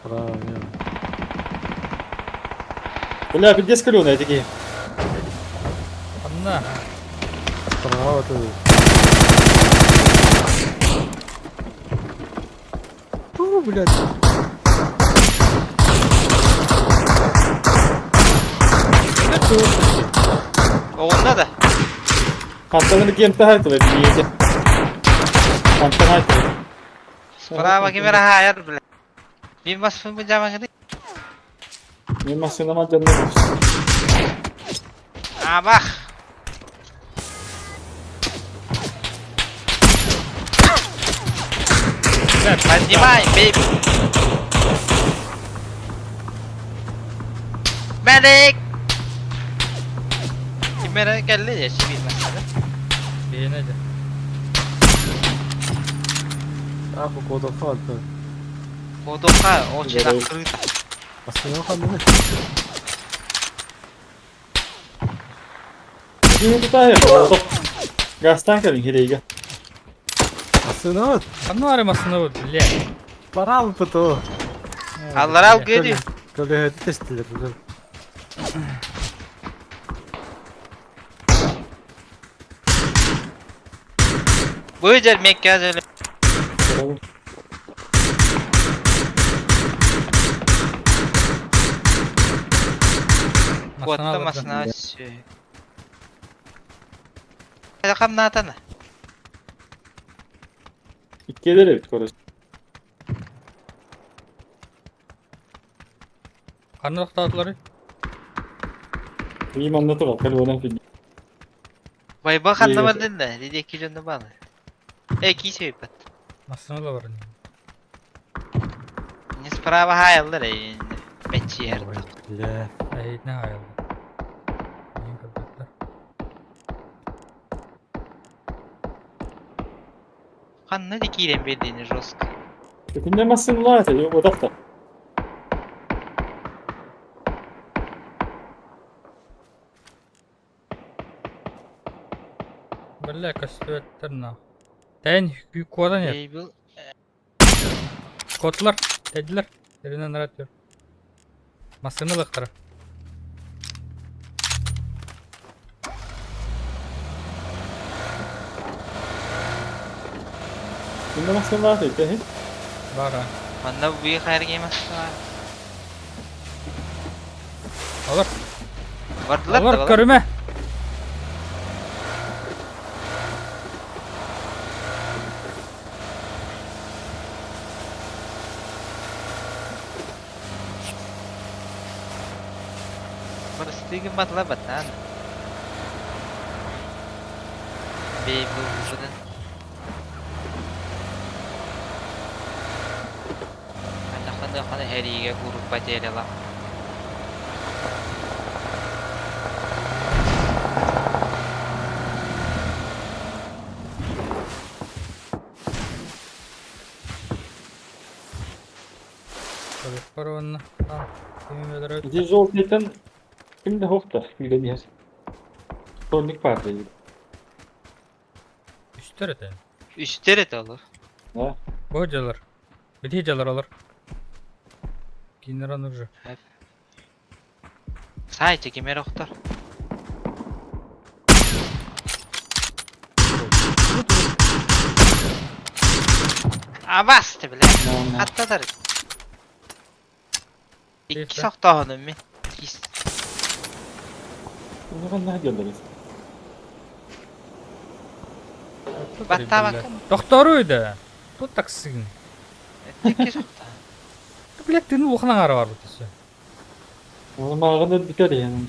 Справа нет. Бля, пиздец калёная такие. Анна. Справа тут. О, блядь. Оҕунна да. Хантан кем-то хайтылы, биете. Хантан хайтылы. Справа ким эрэ хаайар, бля. Мин баспын быдьамаҥыды. Мен машинама жанна. Абах. Поднимай, бейби. Medic! Ким эрэ кэллэ дьэ, сибиир массыына. Биэнэ дьэ. Аху кодоха антон. Кодоха очень открыто. Массыына ханныгы? Киһи тутаайа. Гастан кэлин хирейге. Массыына вот. Ханна бары массыына вот, бля. Барал пото. Аллара алгыды. Көлөһөтү тестилер. Быдьар мекке азеле. Куотта массыына сү. Хамнаатана. Иккиэлэр эбит короче. Ханна тохтоотулары? Мин манна турар, калёна фи. Байба ханна бардын да, диде ки жонно балы. Э, ки сөйпат. Массыына да бар. Не справа хаяллар э. Бечер. Ой, бля. Эйитне хаайылды. Мин көрбөттөр. Ханна ди киирен бердини жестко. Күнде массыналар это, yok odakta. Бля, көстүбэттэр на. Тэн куодан эр. Бейбл Котлар, тедилер. Теринен нарат yur. Массыына лыктара. Күнде массыналар это, he. Бара. Манна бу хайыр масса. Алар. Бардылар Алар да. көрүмэ. Барыстыгы батла батан. Бейбл будан. Хана хана хана хериге группа терела. Көрүөхпэр уонна кими Ити желтыйтан ким да суохтар күүрэн иһэр. Сонник баар дии. Үстэр этэ. Үстэр этэ олор. Да. Бу дьалар. Ити дьалар олор. Кинеран уже. Саайчы ким эрэ охтор. Абасты, бля. Хаттатар. Икки сохтооһунум мин. Иккис. Улахан диэллэр. Баттаабакка. Тохторуй да. Тут таксыгын. Икки сохтоо. Блядь, тыны улахан аҥаара барбыт өссө. Оны мааҕын бүтэр иһэн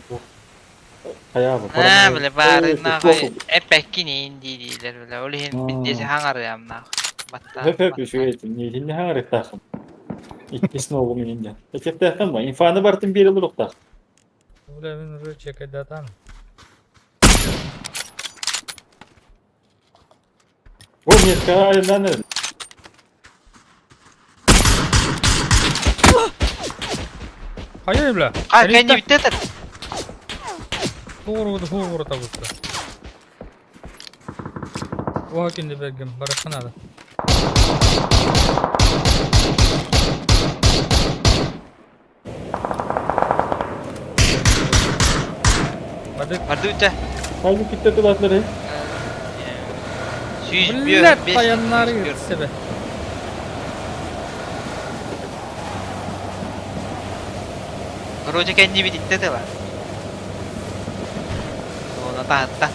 хайаабы. Аа, бля, баарын нахуй эппэккин иин дии диилэр, бля. Ол иһин биндиэси хаҥарыам нахуй. Баттаа. Хөп хөп үчүгэй ниитинни хаҥарыктаахын. Иккис нолум иһин Этиэхтээххин ба, инфаны бартын биэрэ олоруохтаах. Бля, мин уже чекайдатан. О, метка айаннан Хайа, бля. А, кэнни бүттэ Хууру хууру табытта. Оха кинди бергем, барахха надо. Бардык. Барды бүтэ. Хайды китте тулатлары. Сүүс Блядь, бес. таяннары себе. Короче, кэнни бүтүттэ тыла. Она таһытта.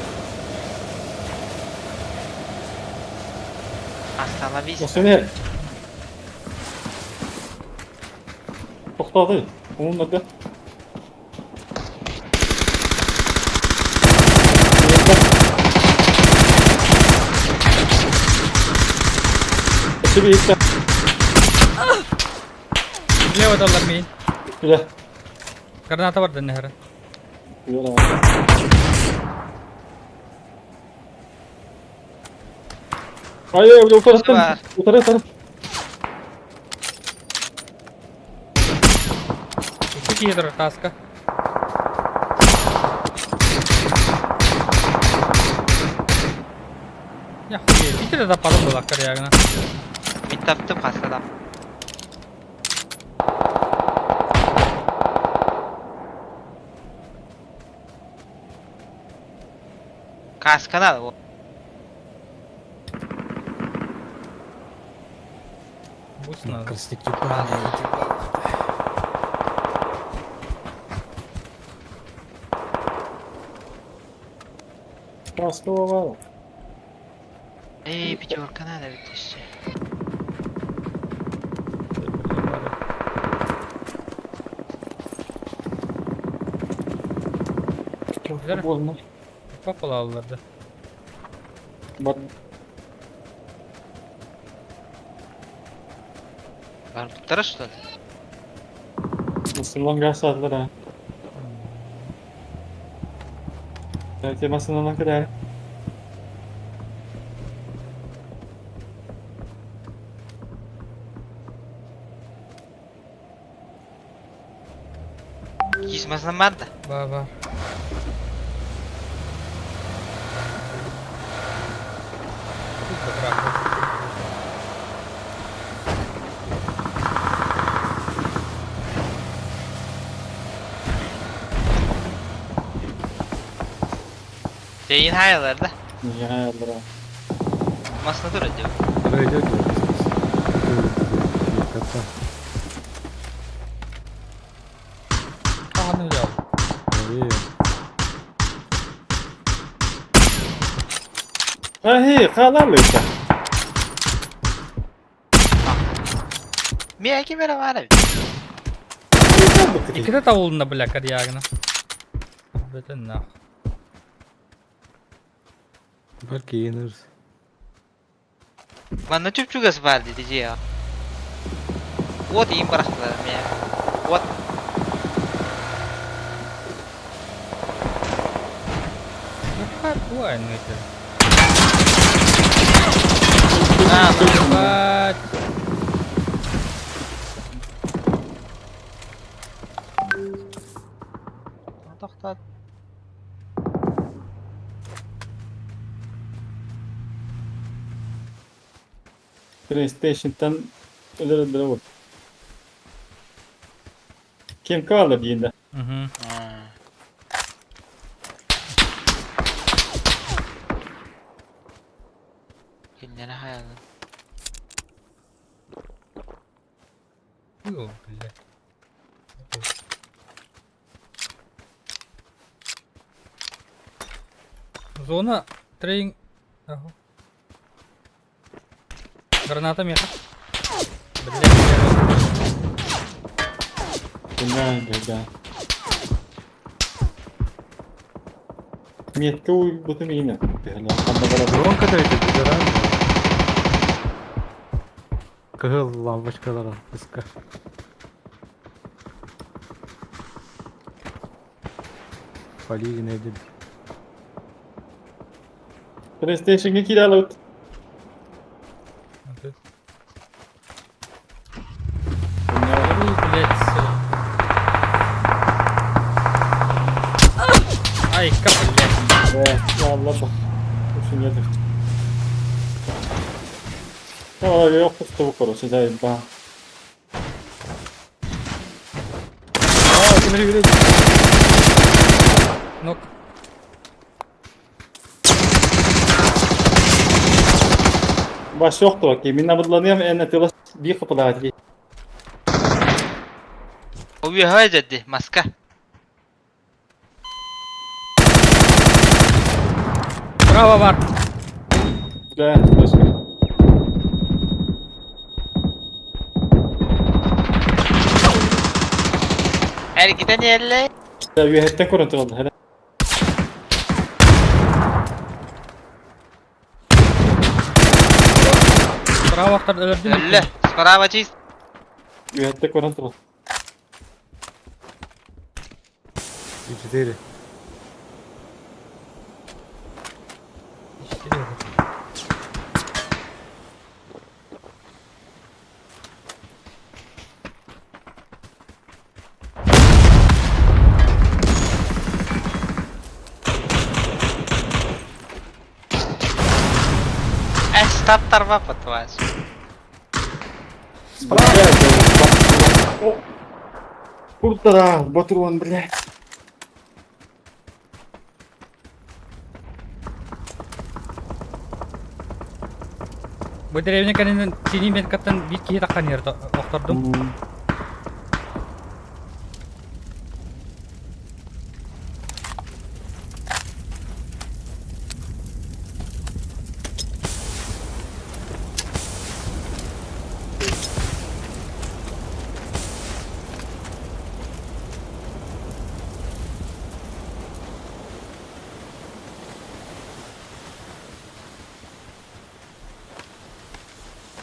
Остановись. Осуне. Тоқтады. Оның аты. Себе итте. Слева даллар мин. Бля. Граната бар дэннэхэрэ. Бля. Ай, ай, утараттан. Утары, утары. Икки киһи турар тааска. Я хуй, Питере да паром была корягна. Мин таптым хаста Каска надо. Бусь надо. Красник ебаный. Красного. Эй, пятерка надо ведь еще. Больно. Папалалар да. Бар. Барбыттара что ли? Насылан гасадылар ha. Evet, masından kadar. Кисмасынан барда. Ба ба. Жейин хайалар да. Niye hayallar ha? Масына тур диyor. Öyle diyor. Katta. Аны жал. Ой. Ha hey, хаалар лыйта. Мен кемера бар abi. Иккитэ табылынна бля корягна. Бүтүн нах. Belki yeniriz. Манна чүпчүгәс бар диди же. Вот им барахтылар мен. Вот. Как дуайны это? А, Ебать. PlayStation'тан өлөр өлөр Ким каалар диин да. Угу. Кинилэри хайалар. О, бля. Зона трейн... Ага. Граната меха. Блядь, Да, да, да. Метка уйбутум иинэ. Дрон катайте, бежаран. Кыһыл лампочкалара пуска. Полигин эдил. PlayStation'га кииралабыт. Блядь, всё. Айка, блядь. Э, алла бах. Очень нет. А, я просто короче, заебал. А, смотри, блядь. Нок. Баш yok ki. Minna budlanıyorum en atıyorlar. Bir kapıda hadi. Убегай деді, маска. Право бар. Да, точно. Эргитен елле. Да, üyehette көрөтөр oldu. Hele. Право ақтар өлөрдүм. Өллө. Справа чист. Üyehette көрөтөр oldu. Четыре. Четыре. Эс таптарва потвас. Куртара, батрон, блядь. Бу деревня кэннинэн синий меткаттан биир киһи таххан иһэр охтордум.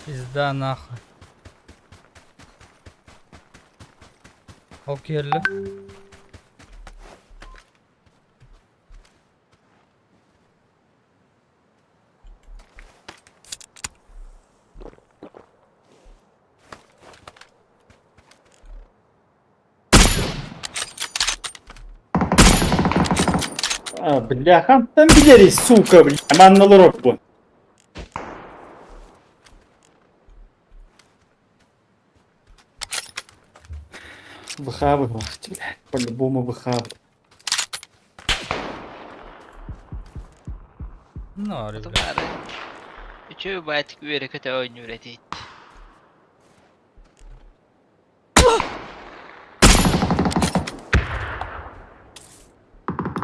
Пизда нахуй. Ол киһи А, бля, там билери, сука, бля. Манналар бу. Выхавы, блядь, по-любому выхавы. Ну, ребят. Үчү байтик үөрэ көтө ойнуур этит.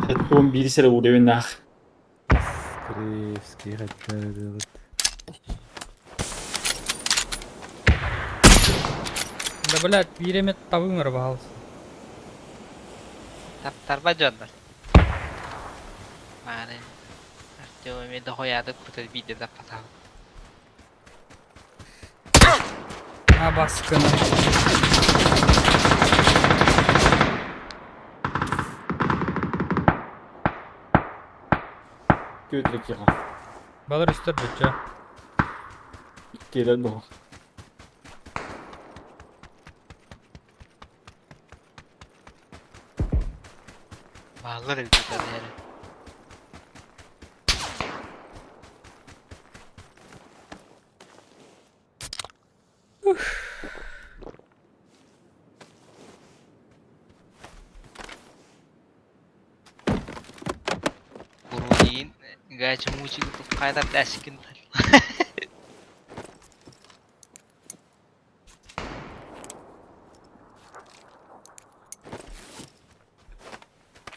Это биир сere уровень нах. Кривский хотел делать. Да, блядь, биир эмэ табыҥ ырбаһалыс. Таптарба дьоннор. Мааны. Артем эми дохуядык кутар биирдэ таппатаҕын. А баскыны. Күөтрек яха. Балар үстер бүтчө. Келер бу. Бааллар эбит этэ Бурулиин гачи-мучи курдук хайдар дэскин.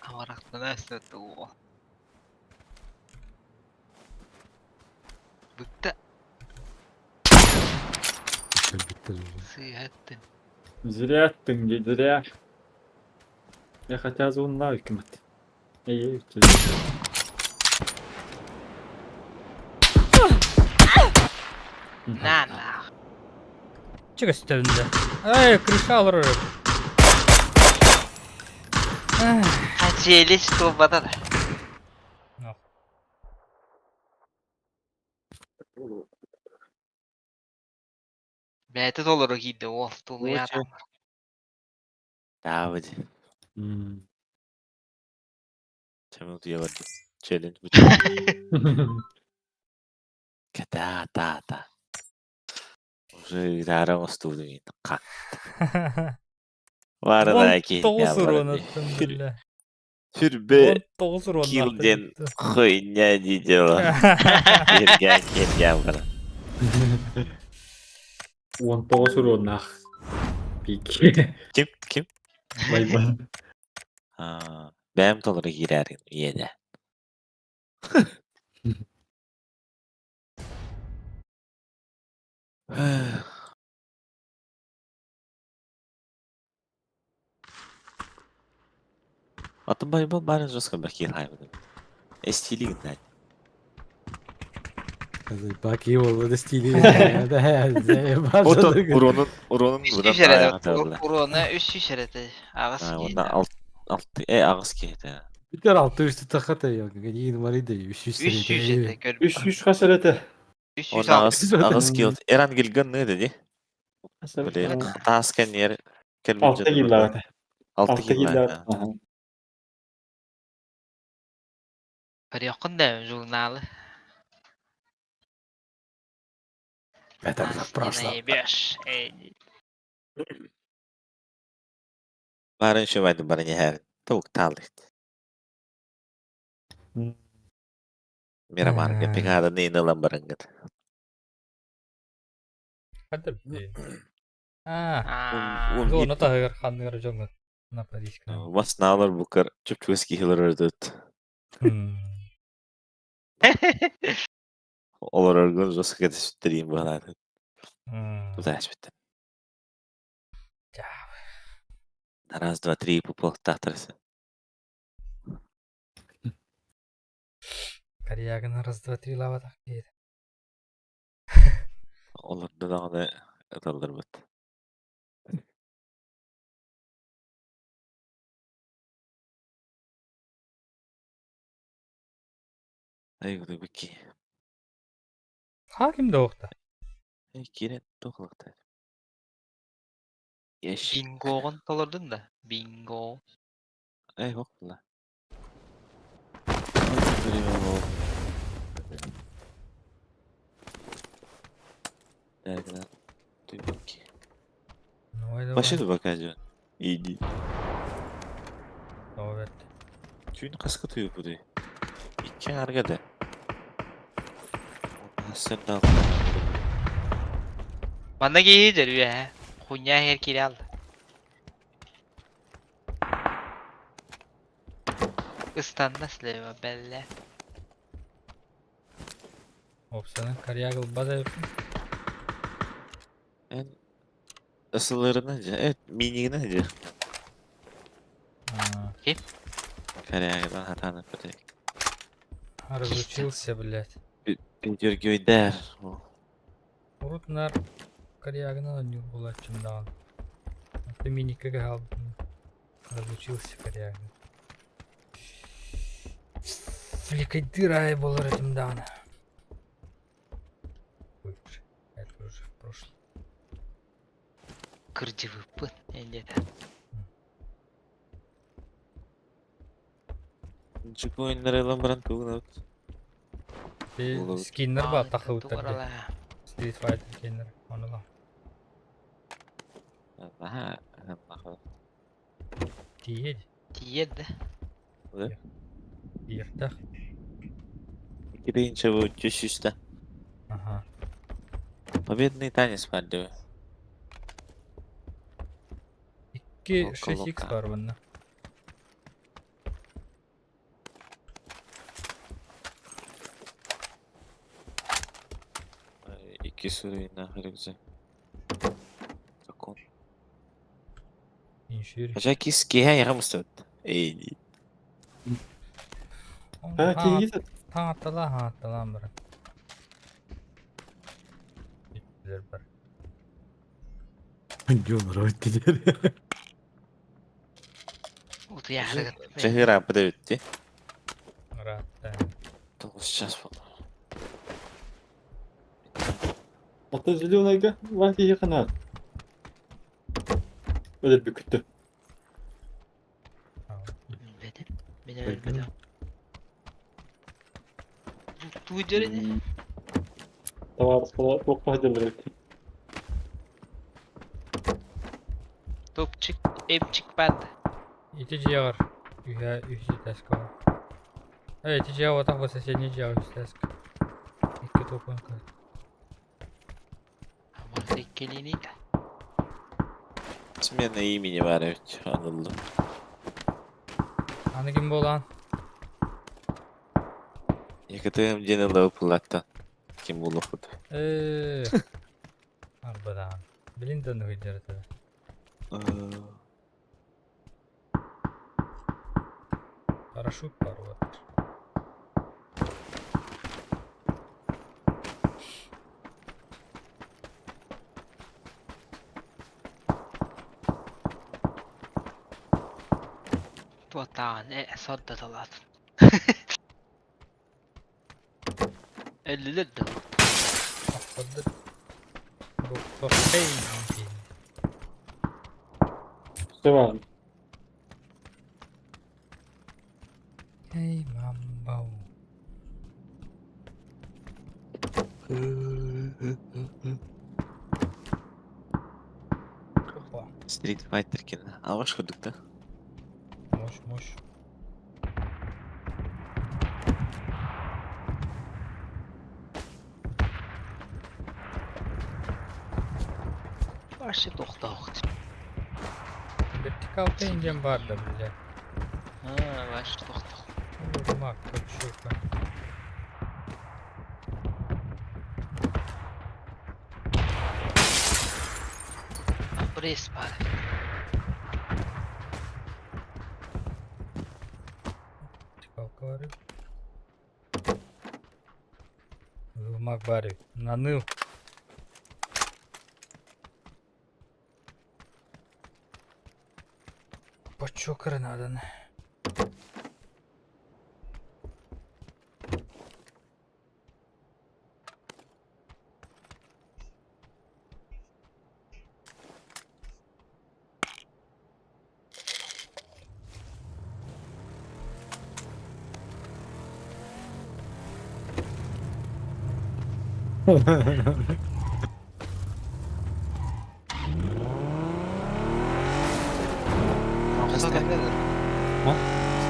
Амарахтана өстөттө Бүттэ. Бүттэ. Сыыһаттын. Зря ты не зря. Я хотя зонна кимат. Эй, На на. Чего өстөрүндэ? Эй, крыша олорор. Хачелиш туолбата да. Бэйэтэ толору киирдэ уол тулуйаат. Таабыт. Чемин утуйа бардым. Челлендж бу. Ката та та. Уже ыытаары оҥостубутум иһин ха. Баарына киһи 19 уруонуттан биллэ. Сүрбэ 19 уруоннаах килл диэн хуйня дии дела. Киһиргээн киһиргээн баран. 19 уруоннаах. Пик. Ким? Ким? Байбан. Аа, бэйэм толору киирээрин ийэтэ. Атын Байбал баарын жестко бакир хайбыдым. Эстили гыннаа. Баки ол стили. Отон уронун уронун Үс будан сүүс эрэ аяҕа табылла. Уруона үс сүүс эрэ аҕыс Уонна алт алт э аҕыс киһитэ. Бүтэр алты үстү тахата йогин марида үс Үс сүүс этэ көрбүт. Үс үс хас эрэтэ. Үс сүүс Уонна алты. аҕыс аҕыс киһи Эран Гилган ны dedi. Блин, таас кэнниэр кэлбит Алта дьону киллаҕа. Алта Алта киллаҕа. киллаҕа. Көрүөххүн да журналы. Это было в Не прошлом. наебешь. Эй, Барын шөмәдім барын яһэр. Тук таалыт. Мирамарга пикада нейнылан барангыт. Хадыр бит. Аа, аа. Он зона таһыгар ханныгар дьоҥҥо на подиска. Вас налар букар чүп-чүгэс киһилэр өрдөт. Олороргун жестко кэтисүттэриин быһалааты. Тутааспыт. Раз, два, три, пупуохтаахтарысы. Корягина раз, два, три лаватах диир. Олорду даҕаны ыталларбыт. Ай, бики. Ха ким да уохта? Эй, киирэн туох ылыктаа. Еш. Бингоҕун толордун да? Бинго. Эй, хокла. Бики. Давай, давай. Вообще бакажы. Иди. Давай. Түүн хаска туйуппутуй? Икки аҥарга да. Сен Манна киһи дөрүө ээ. Хуйня иһэр киирэ алла. Ыстанна слева, бэллэ. Опсана коряга ылбат эбиппин. Эн ысыларынан же, э, минигинен же. Аа, Корягынан хатаанып бөтөй. Разучился, блядь. Петергөйдер. Урут нар корягынан оонньуур буолааччым даҕаны. Ты миниккэ хаалбытым. Разучился корягин. Фликайдыр аайы буолар этим даҕаны. Бывший. Это уже в прошлом. Кырдьыбыппын эндиэтэ. Чуку ойуннары ылан баран тугун Би Буолабыт. скиннер баар тахсыбыттар дии. Тугар Street Fighter скиннер. Ону ла. Наһаа ыһыннах. Тиийэ Тиийэр да. Да? Тиийиэхтээх. Киринче bu 300'te. Аха. Победный танец бар диye. 2 Лока, 6x лока. бар bunда. Икки суруйна рюкзак. Закон. Иншир. Хотя кис киһэ яҕа мустубут. Эй, Ha киһи Таҥатталаа хаҥатталаан баран. Бүттүлэр бар. Дьон диэн. Утуйаары Чаһыырааппыт эбит дии. Ыраатта. Тоҕус час буолла. Ата зеленайга ва киһи хана. Өлөр бүктү. Билбэтим. Мин өлбөтөм. Туйдер ини. Товар туохха дылыр. Топчик, эмчик бад. Ити дьиэҕэр үһэ үһүс этээскэ бар. Э ити дьиэ буотах бу соседний дьиэҕэ үһүс этээскэ. Икки топун кыһыт. Амарта иккилиини да. Смена имени бар эбит аныллы. Аны ким буолаан? Екатерина диэн ыллабы пыллаттан. Ким булуохпут. Ээ. Арбадаан. Билин да ныгыйдыр этэ. Парашют бар вот. Туотаан э сордотолаатын. Өллүлэр да. Охтордур. Доктор Хей. Севан. Эй, мамбау. Опа. Street Fighter кин. Алғаш көрдік та. Мощь, мощь. Вообще тохтоох. Вертикалка индиан бар да, бля. Аа, вообще тохтоох. Мак, подшука. Пресс бар. Вертикалка бар. Мак бар. Наныл. Почокер надо.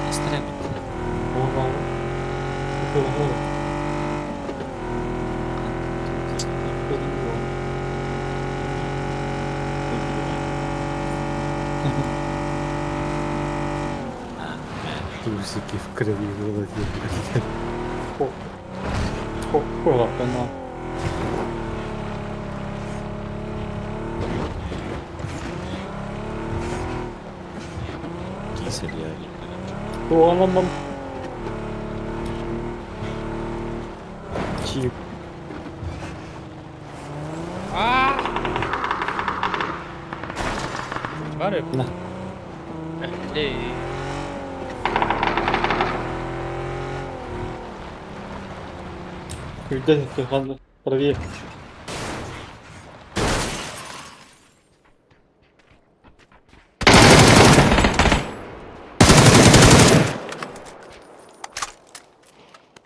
Астарай Трусики в крови вылазили. Хо-хо-хо, Кисель я. Туоламам. Чип. Бар. На. Өллү. Күдэн тухан правее.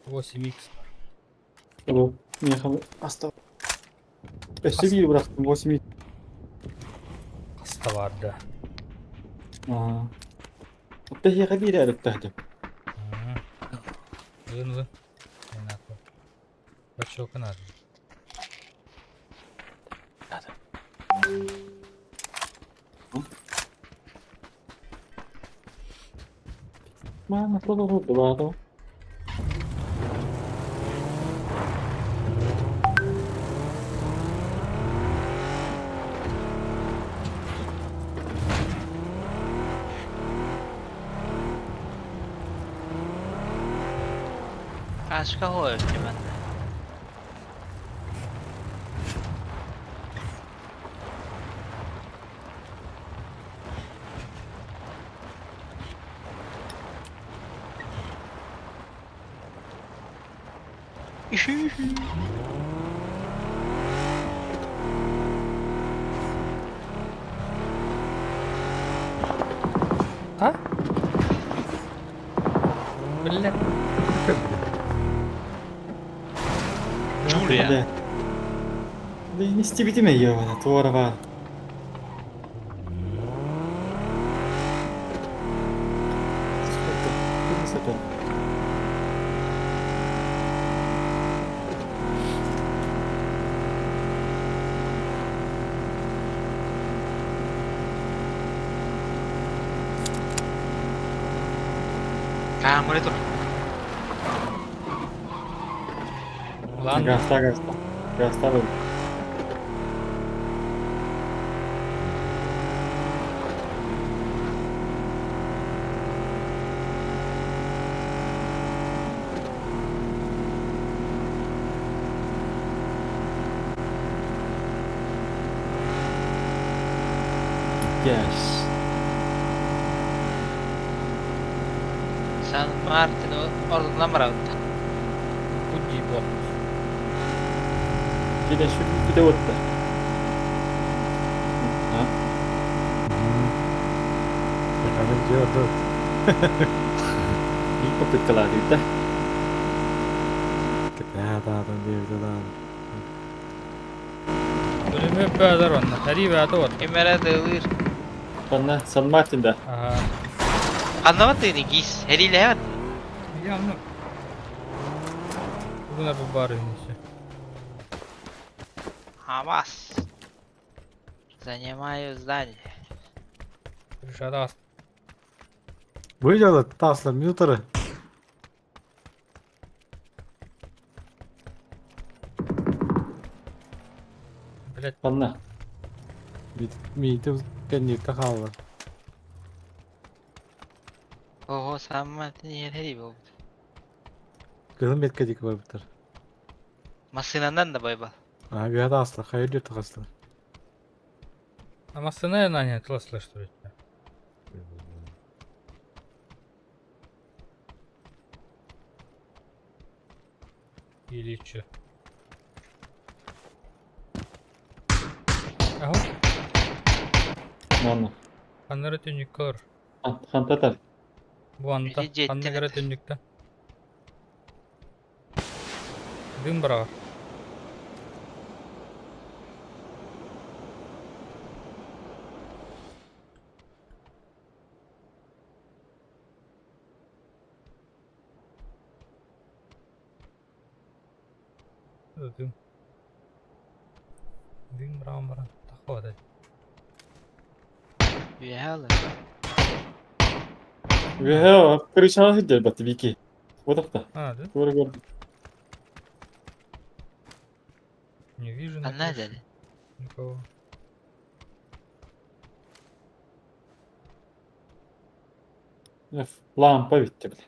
Восемь икс. Алло, не хам остал. Өссө биир бырахтым 8. Хаста баар да. Аа. Оттон эһиэхэ биир эрэ деп. Ылын ылын. Бачок надо. Мама, слава богу, Кашка хоев мен. А? Бля. Джулия. Да не стебите меня, ёбана, туорова. Сколько? Камера тур. Lan. Газта, газта. Газта был. Yes. Сан Мартин ордунан барабыт. Куди бо. Киде şu bir de отты. Ha? Efendim diyor dur. Bir попыткалар дейді. Да, да, да, да, да. Bölümü böğler onunla. Teri böğde var. Кемера дылыр. Bana San Martin'de. Aha. Anlamadı гис. Хериле evet. Ya onu. Buna bu bari işte. Хамас. Занимаю здание. Dışarıda as. Бу дело таслар минутары. Блять. Bana. Митим кенникте хаалла. Ого, Сан Мартин ери болду. Кызым бетке дик бар битер. Масынандан да байбал. А бияда аслар, хайыр дип таслар. Ama sana ne ne tılaslaştırıyor. Или чё? Ага, Маны. Аннары түннүк кылыр. Хан татар. Бу анта, Или жеттин аннары это. түннүктө. Дым барар. Дым. Дым баран баран. Тахвады. Үйәлі. Ве, крышаны сидел бат вики. Вот так. А, да? Көрі көрдім. Не вижу на Ана крыше деді. никого. Лампа битті, бля.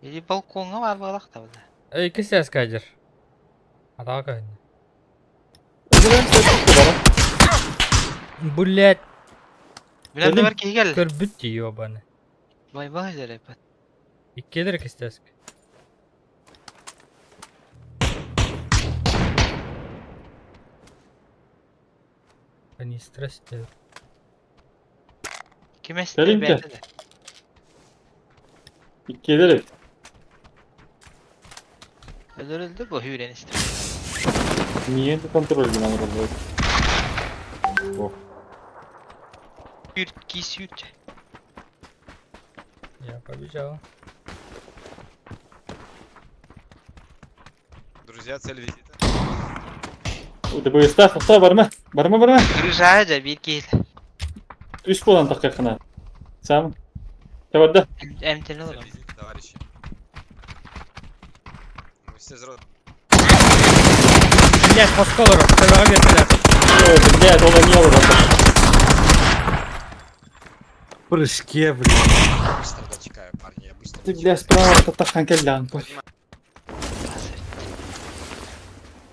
Или балконга бар балак та буда. Эй, кесес кадер. Атака. Блять, Билен Кэлин. бар киһи кэллэ. көрбүт ёбаны. Байбал жерепет. Иккедер кестеск. Они стресс Кимес Кэлин де. бәтеле. Иккиэлэр эбит. Өлөр өлдө бу hүүрэн истим. Миигин да контроль гынан олороллор. О. Үүр киис үүр. Я побежал. Друзья, цель визита. ДБС-таах тохтоо барыма. Барыма барыма. Крыша дьэ биир киһи. Үс буолан таххыаххына. Сам. Табарда. Эмтэнэ Цель олорон. визита, товарищи. Мы все взрослые. Блять, по сколору, төбөҕө биэрдилэр. Ой, блядь, ол эмиэ олорор. В прыжке, блин. Быстро дочекаю, парни, я быстро Ты, дочекаю. бля, справа таххан кэллэҕин.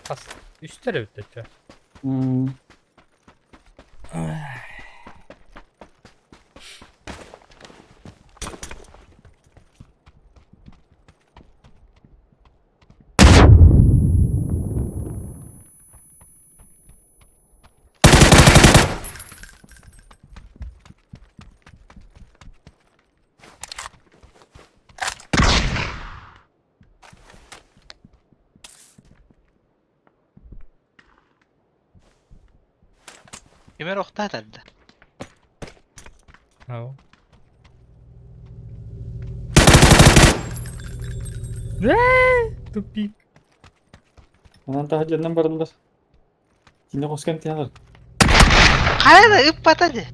Хас үстэр эбит дечэ. М. Үмэр охтаа тарда. Ау. Ээ, тупик. Онон таһырдьанан бараллар. Кини хоско эмтиһэлэр. Хайа да ыппата дьэ.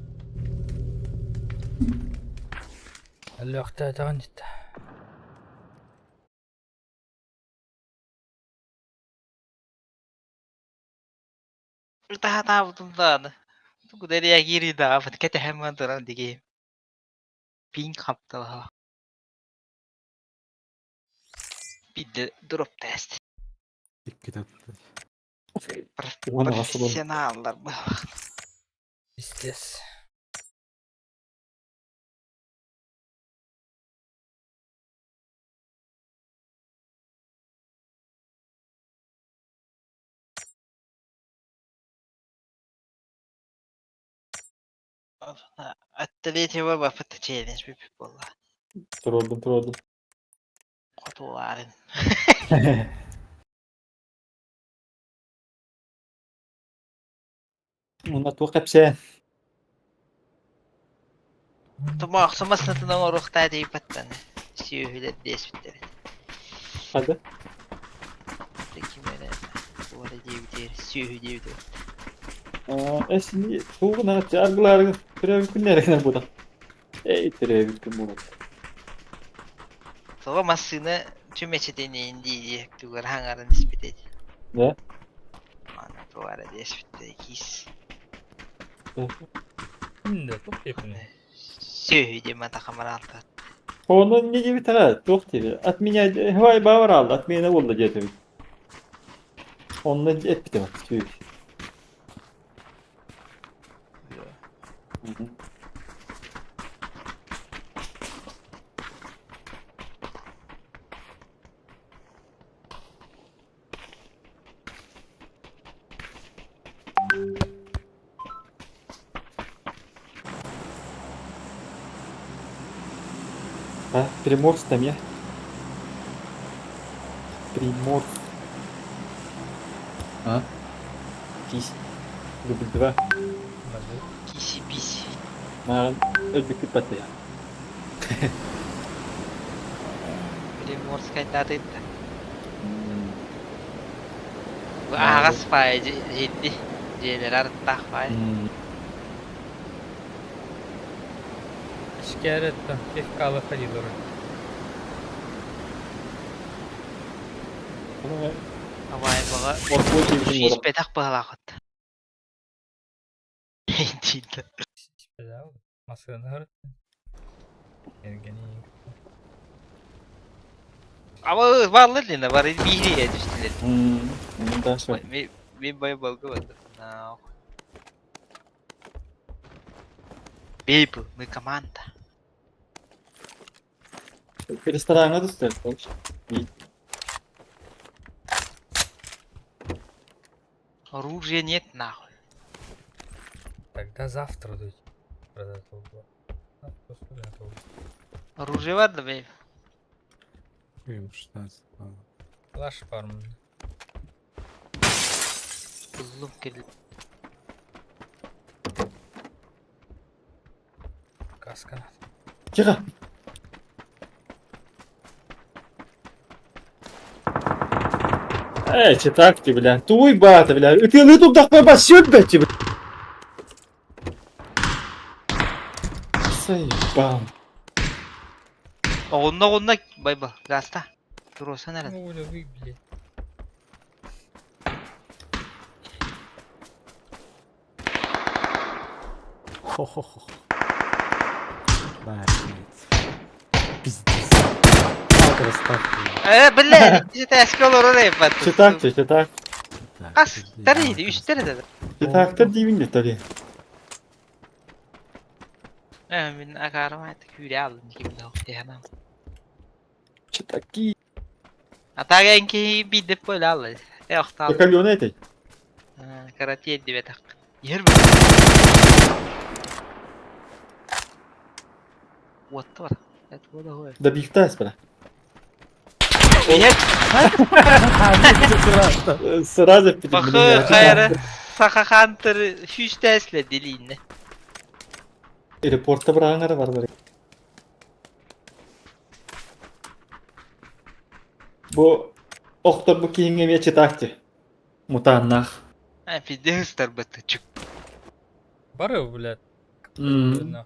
Өлүөхтөөтөҕүн дитэ. Ытаатаабытым даҕаны. Тугу да реагируй даҕабыт кэтэһэн туран диги. Пинг хапталаһа. Биирдэ дроп тест. Икки Уон аҕыс олорор. Профессионаллар быһалаах. Пиздец. Атталетева баппыта челлендж бүппүт буолла. Туруордум, туруордум. Хотулаарын. Уонна туох кэпсээн. Тумаахсымаснатын оҥоруохтаа диэбэттэн. Сүөһүлэр диэспиттэр. Хада. Ким эрэ туора диэбитигэр сүөһү диэбитигэр. Эсини тугунан аргылаарыгын төрөөбүт күннэригинэн бута. Эй, төрөөбүт күн буолар. Тоҕо массыына түмэчитиниин дии тугар хаҥарын испит эти. Да? Аны туора диэспиттэр киис. Инде туох диэппиний? Сүөһү диэн матахамараалта. Онон не диэбитэ туох диэби. От меня хвай баварал, от меня буолла диэтибит. Онно эппитим сүүс. А, Приморск там я. Приморск. А? Кись. Дубль два. Киси биси. Маған өлбүккүт баттая. Приморскайдаатыытта. Аҕас паай дьиэтти. Дьиэлэр арыттаах паай. Шикарет пивка ходилор. Абай баҕа Оркуо диэбитим буолар. испэтэх быһалаахыт. Дииллэр. Масыны Эргени. Ama varlı dine var biri düştüler. Да, все. Мен бай балга бар. Бейб, мы команда. Ресторана түсті. Оружия нет нахуй. Тогда завтра дуть. Оружие Оружие бар да бейб. М16 баар. Флаш бар мын. Буллум кил. Каска. Тихо! Эй, читак ты, бля. Туй бата, бля. Ытыалыы турдахпына бассыт бэчи, бля. Заебал. Оҕунна оҕунна байба гаста. Туруосан эрэн. Оля, вы, блядь. Хо-хо-хо. Блядь. Пиздец. Красавчик. Э, бля, иккisi олорор эбит. Читак ты, читак. Хас тары үстер да. Читактар диибин де таби. Э, мин акарым айты күүрэ алдым ким да охтыханам. Читаки. Атага энки бидеп böyle алды. Э, охтал. Кальона этой. Карате дибет ак. Ер бу. Вот бар. Это было хой. Да бихтас, бля. Ер Сразу бахы хайры сахахантыр хүстәсле дилинне. Аэропортта бір аңара бар бар. Бу охтор бу киһиҥҥэ эмиэ читакти. Мутааннаах. А пиздец бытты чук. Бары, блядь. М.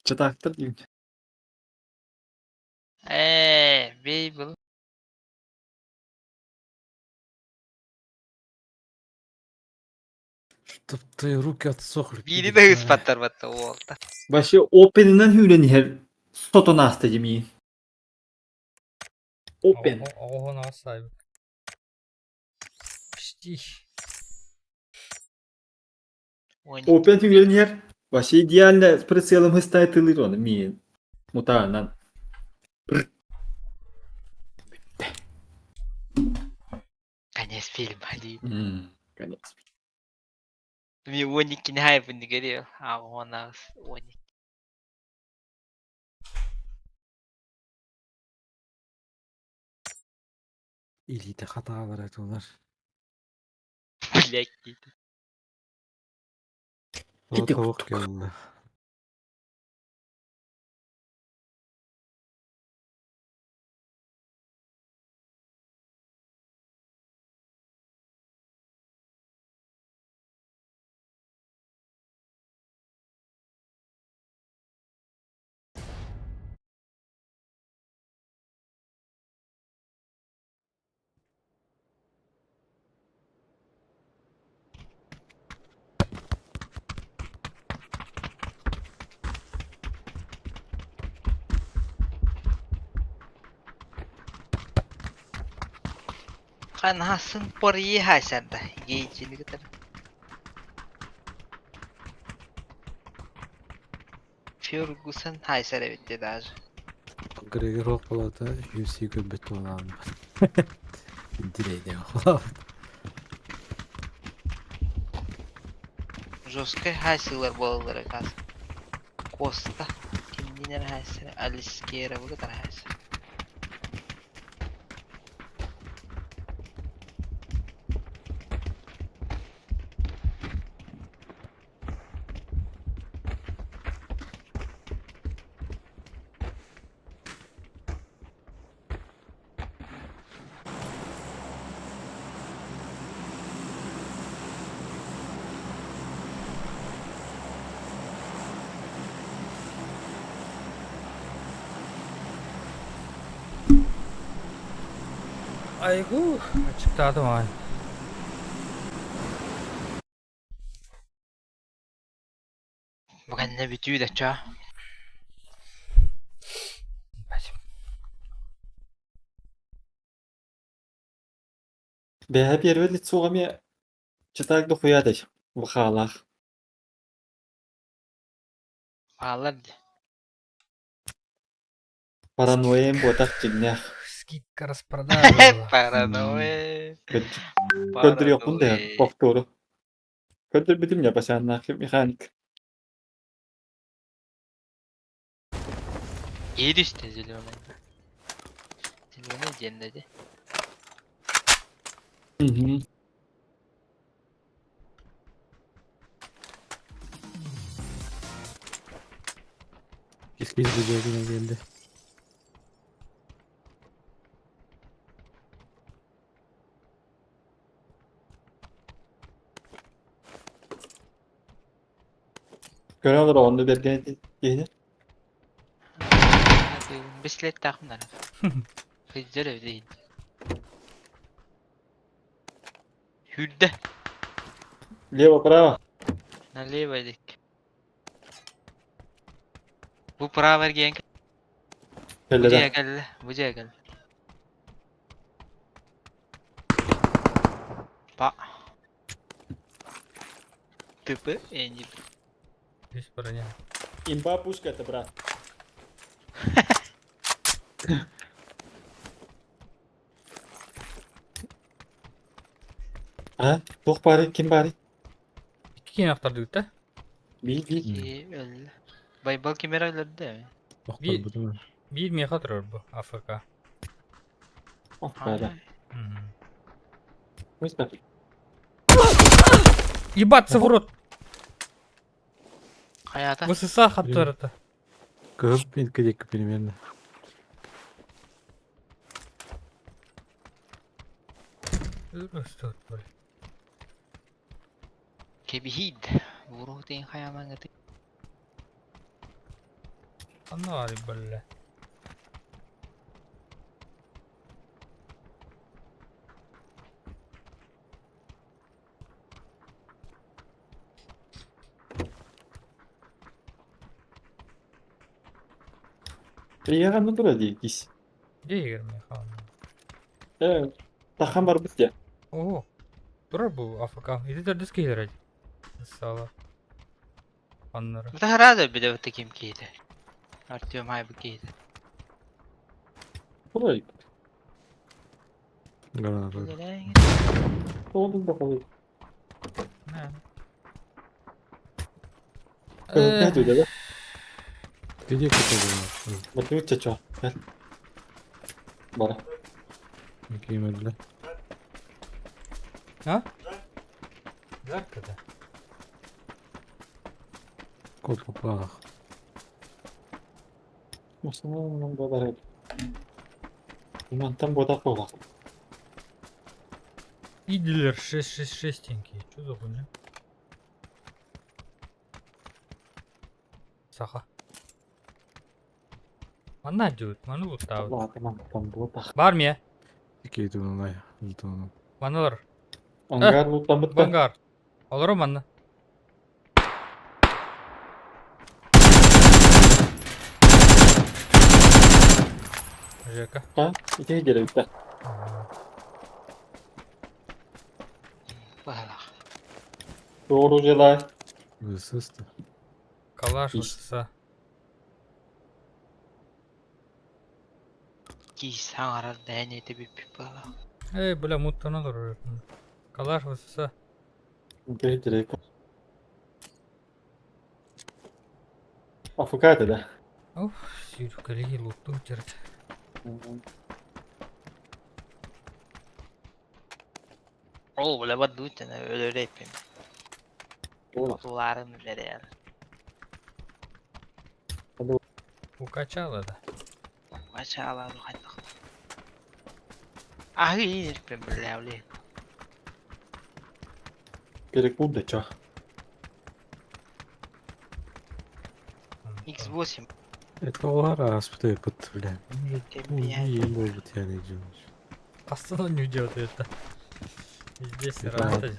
Читактар диибин. Э, бей был. Чтоб твои руки отсохли. Бири да ыспаттар батты уолта. Вообще опенынан хүүлэн иһэр сотон ааста димии. Опен. Оҕоһун аҕыс Почти. Опен хүүлэн иһэр. Вообще идеально с прицелом хыстает тылыр оны миин. Мутаанан. Конец фильма ди. Конец. Ми 12 хайпын дигери. А она 12. Илиитэ хатаалара этулар. Блять. Тоҕо тоҕук кэллэ. Канасын порьи хасарда. Гейчини кытар. Фергусон хайсар эбитте даже. Грегор ох болата UFC көрбөт болаан. Дирейде болаан. Жесткий хайсылар болалар каз. Коста. Кимнинер хайсар. Алискера бу кытар хайсар. Айгу. Ачыктаатым ай. Бүгін не бүтүү да ча. Бэһэ первый лицоҕа эмиэ читак дохуя дэй. Бухаалаах. Баалар ди. Паранойям буотах дьиҥнээх. Скидка распродажа была. Паранойя. Көрдөрүөхпүн да повтору. Көрдөрбүтүм я басааннаах механик. Ел үсте зеленый. Зеленый диэн да дии. Кис-кис быдьыагына келди. Көрөн олорор онно бэргэн киһини. Бислеттаахпын ара. Сылдьар эбит Сүүрдэ. Лево, право. Налево илик. Бу право эргийэн Кэллэ Бу да. дьиэ кэллэ, бу дьиэ кэллэ. Па. ТП Энди. Үс броня. Имба пушка это, брат. А? Туох баарый? Ким баарый? Икки киһини ахтардыбыт да? Биир биир. Киһи өллө. Байбал ким эрэ өлөрдө. Биир, биир миэхэ турар бу АФК. Ах, да. Ебаться в рот! Хайата. ВСС хаттарата. Кыһыл пинка диэки примерно. Кэбиһиид. Буруутин хайамаҥыты. Анна бля. Приехал на дороге, кись. Где Игорь Михайлович? Тахан бар бит О, турар бу АФК. Иди төрдүс киһилэр Сала. Аннары. Это рада беде вот таким киһитэ. Артем айбы киһитэ. Кулай. Граната. Олдун да кулай. Э, да? Где кто-то Вот чачо. Бара. Кимерде. А? Жарко да. Копа Мусулман бабар. Мантан бодак болак. Идлер 666 тенький. Что за хуйня? Саха. Манна дьют, ману лутаут. Бар ме? Икки туунай. Маналар. Ангар лутамыт. Бангар. Олору манна. Жека. А? Ити келебит. Баһалах. Doğru желай. Высысты. Калаш ВСС. Киис саҥарар дээн этэ бүппүт баһалах. Эй, бля, муттан олорор. Калаш ВСС. Керек. Афуката да. Оф, сүүрүккэлиги луттуу жерт. Ол бля бардуутана өлөрөйпүн. Ола. Туларын берер. Укачала да. Ачаала хайдах. Аһы иирпин бля бля. Керек бу да ча. X8. Это олар аспыты пыт, бля. Кемпиэн. Болбут yani жумуш. Астана не делает это. Здесь работать.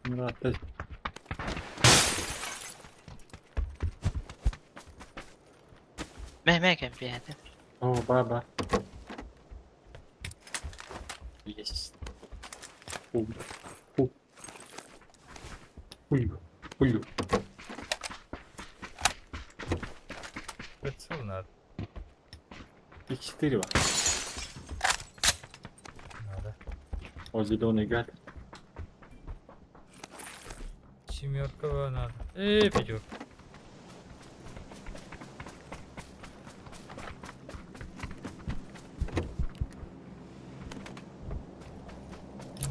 Мурат. Мэ мэ кемпиэн. О, ба ба. Есть. Ху. Ху. Хулю. Хулю. Прицел надо. Их 4 ба. Надо. О, зеленый гад. Семерка надо. Эй, пятерка.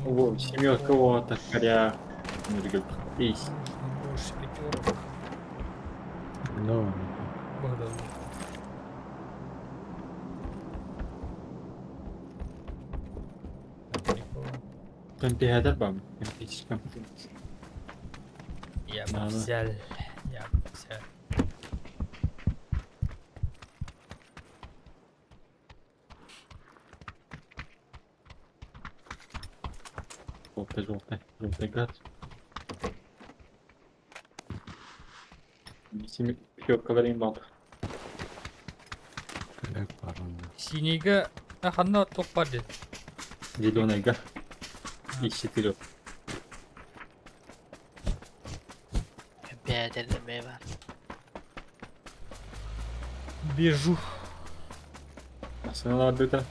О, семерка вот, коря. Эйс. Больше пятерок. Ну, Богдан. Кемпиһэтэр бам. Кемпичкам. Я бы Надо. взял. Я бы взял. Желтый, желтый, желтый гад. Семерка бал. коряк бар онно. Синийга а ханна топ бар дед. Зеленый гад. Из четырех. Бэдэлэмэ бар. Бежу. Арсенал арбитр.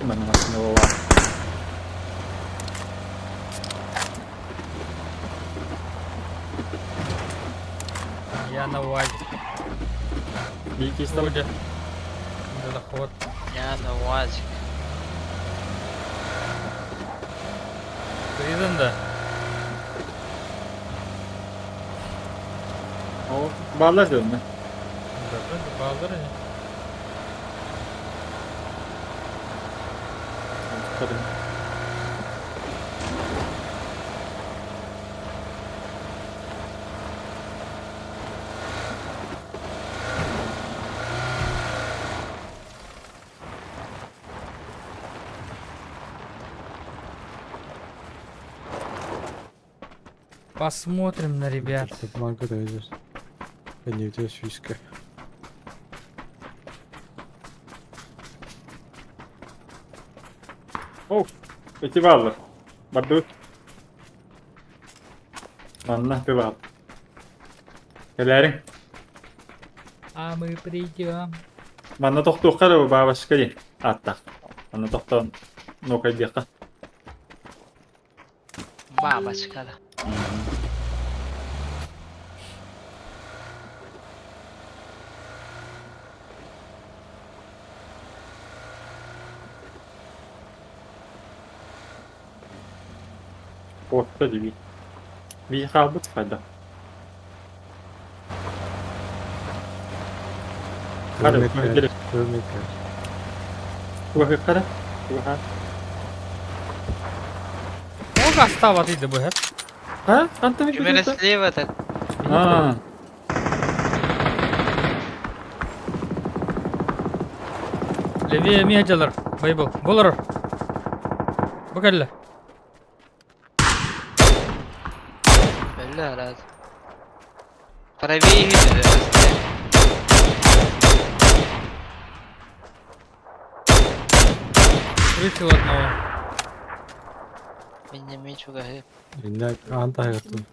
Мене Арсенал Я на УАЗе. Якийсь там Оля. Заход. Я на УАЗик. Призан да. О, баллар дедим мен. Да, да, базар не. Kadın. Посмотрим на ребят. Тут манка да видишь. Не у тебя сюська. Эти баллар. Барды. Манна bir bal. Кэлэриҥ. А мы придем. Манна тохтуохха эрэ бабашка дии. Ааттаах. Манна тохтоон нуокайдыахха. Бабочка да. Орто дии. Бии хаалбыт файда. Хара, Көрмеккер. кэлэ. Көрмеккер. Туга хара. Туга Ох, остава ты да Ha? Антон Примерно слева так. А. Левее медиалар. Байбол. Болар. Бакалла. Öyle herhalde. Правее видели. Вышел одного. Меня меч угоди. Инна анта хайгаттын.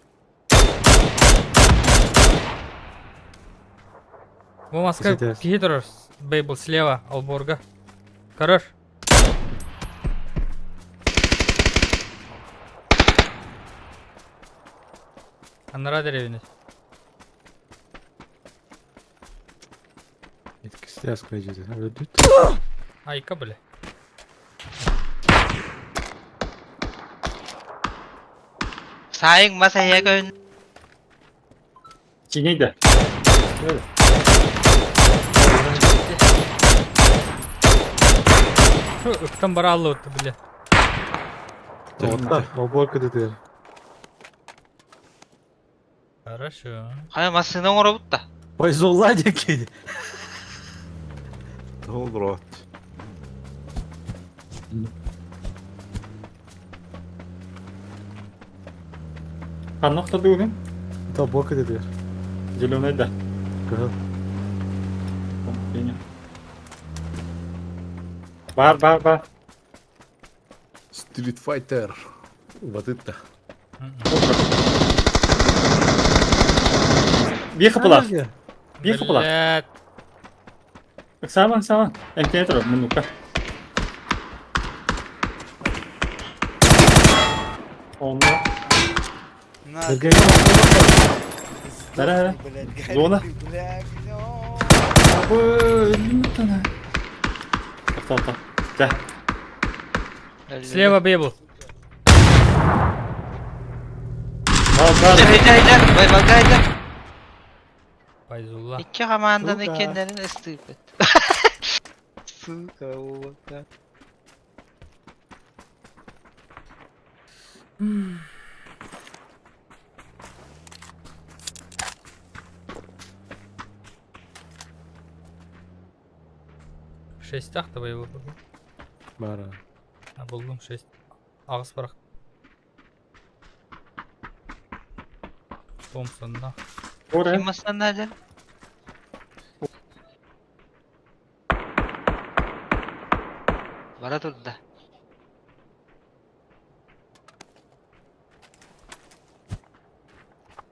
Бу маска Кстати, Питер Бейбл слева, Алборга. Хорош. Аннара деревня. Иткисте скажите. Өлөдүт. Айка, бля. Сайын масая көн. Чинейді. Şu ıktan bara aldı бля. Отта, оборка дедер. Хорошо. Хай машина оңоробут да. Пайзолла деки. Толрот. Ханна охтодугун? Это оборка дедер. Зеленый да. Кыһыл. Бар, бар, бар. Street Fighter. Батытта. Бии хапылах. Бии хапылах. Блядь. Ыксаамаҥ, ыксаамаҥ. Эмтэнэ турар, муннукка. Онно. На, Сергейгэ махтал. Бара, бара. Сдохни, блядь, гори Зона. ты, бля, огнём. Абы, өлдүм тана. Тоқта, тоқта. Жа. Слева бебл. Бар, бар. Хайдар, байбалга хайдар. Файзулла. Икки команданы Сука. кеннерин ыстыыппыт. Сука, уота. Шестях твоего. Бара. А булдум шесть. Ағыс барақ. Томпсонна. Ора. Ким основной? Бара турда.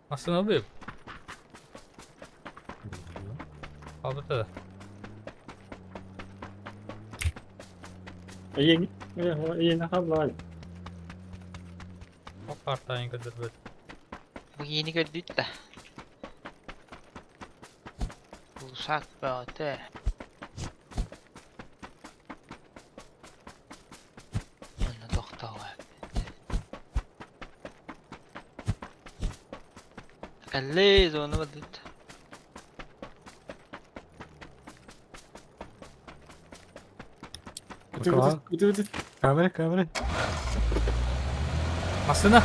Остановил. Албыта да. Эйен, эйен халлай. Оп артайын көдөрбөт. Бу yeni gördük de. Bulsak be öte. Онно тохтоо. Калле зона бадыт. Үтү, үтү, үтү. Камера, камера. Массына.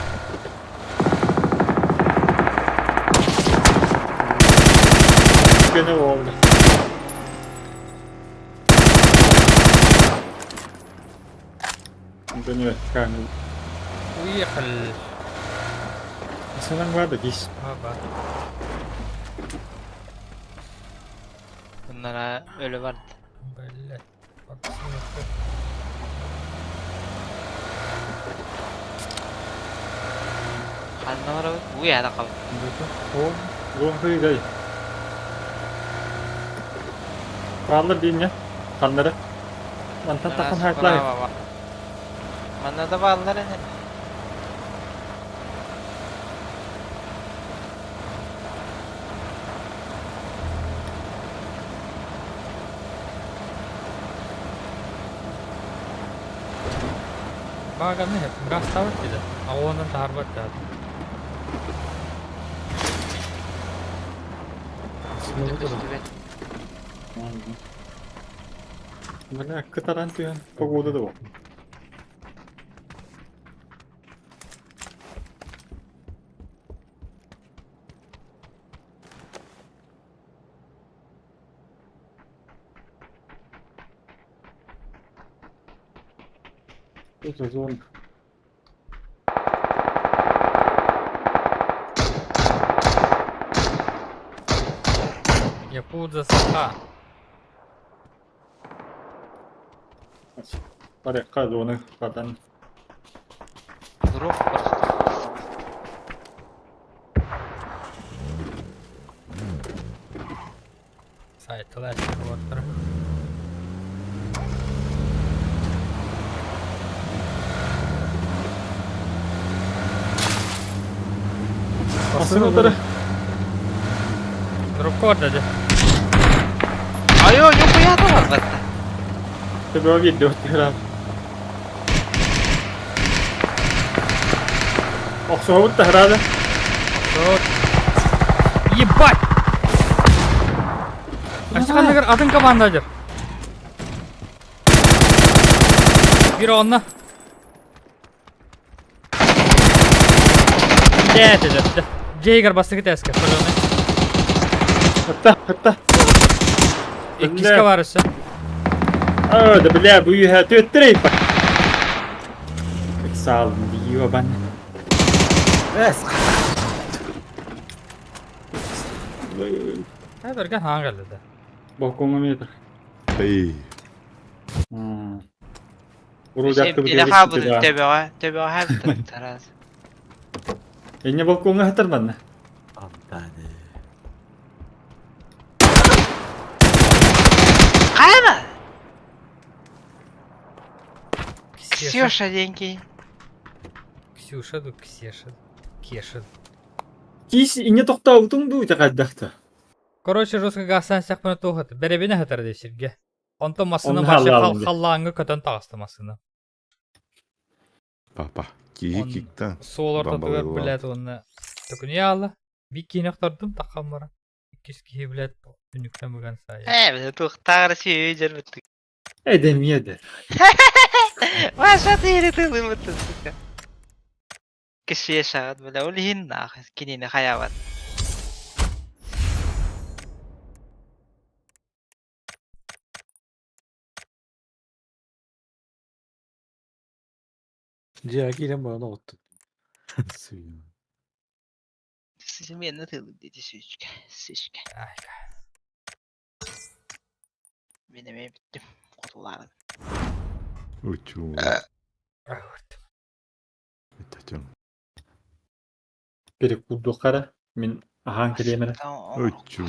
Gene oldu. Dönüyor. Yani. Уехал. Senin var da geç. Аба. Bunlara ölü vardı. Блять. Ханна бар бу яда кал. O, bu hıyday. Kaldır diyeyim ya. Kanları. Lan tat takın hayatlar. Манна да бааллар эне. Баганы хеп. Газ табыт диде. Ауанын тарбат да. Көстүбэт. Бля, кытаран түйен. Погода да bu. Это зона. Якудза саха. Барякка зона кадан. Дроп просто. Сайтылар вот. Basın onları. Дропка бар да. Айо, yok яда бар батта. Тебе видео тиран. Охсообут тахрада. Вот. Ебать! Ашқандығыр атын команда жүр. Bir онна. Дә, дә, дә. Джейгер басты кетеске. Хатта, хатта. Иккиске бар өссө. А, да бля, бу юха төттірей па. Салым дио бан. Эс. Ә берген хан келді. Балконга метр. Эй. Уру жақты Или хабы төбөҕө, төбөҕө хабы тараз. Эне балконга хатырман. Антаны. Ксюша диэн Ксюша ду Ксеша. Кеша. Киис инне тохтообутуҥ дуу итэҕэйдэхтэ. Короче, жестко газтан сахпына туохат. Бэрэбинэ хатар дии сиргэ. Онтон массыына Онно вообще халлаалым дии. халлааҥҥа көтөн таҕыста массыына. Папа. Киһи Он киктан. суол ортотугар, Бамбалыылаах. блядь, уонна төкүнүйэ аала. Биир киһини охтордум, таххан баран. Иккис киһи, блядь, түннүктэн быган саайар. Ээ, туохтааҕар сүөһү дьэрбиттик. Эдэмиэ дэр. Маша тиири тылымыттын, сука. Ксешаҕыт, бля, ол иһин наах кинини хайаабат. Дьиэҕэ киирэн баран оҕуттун. Сыыйа. Смена тылы дети сүүчкэ, сүүчкэ. Мин эмиэ бүттүм, хотулаарын. Учу. Этэтим. Перекурдуохха эрэ. Мин аһаан кэлиэм эрэ. Учу.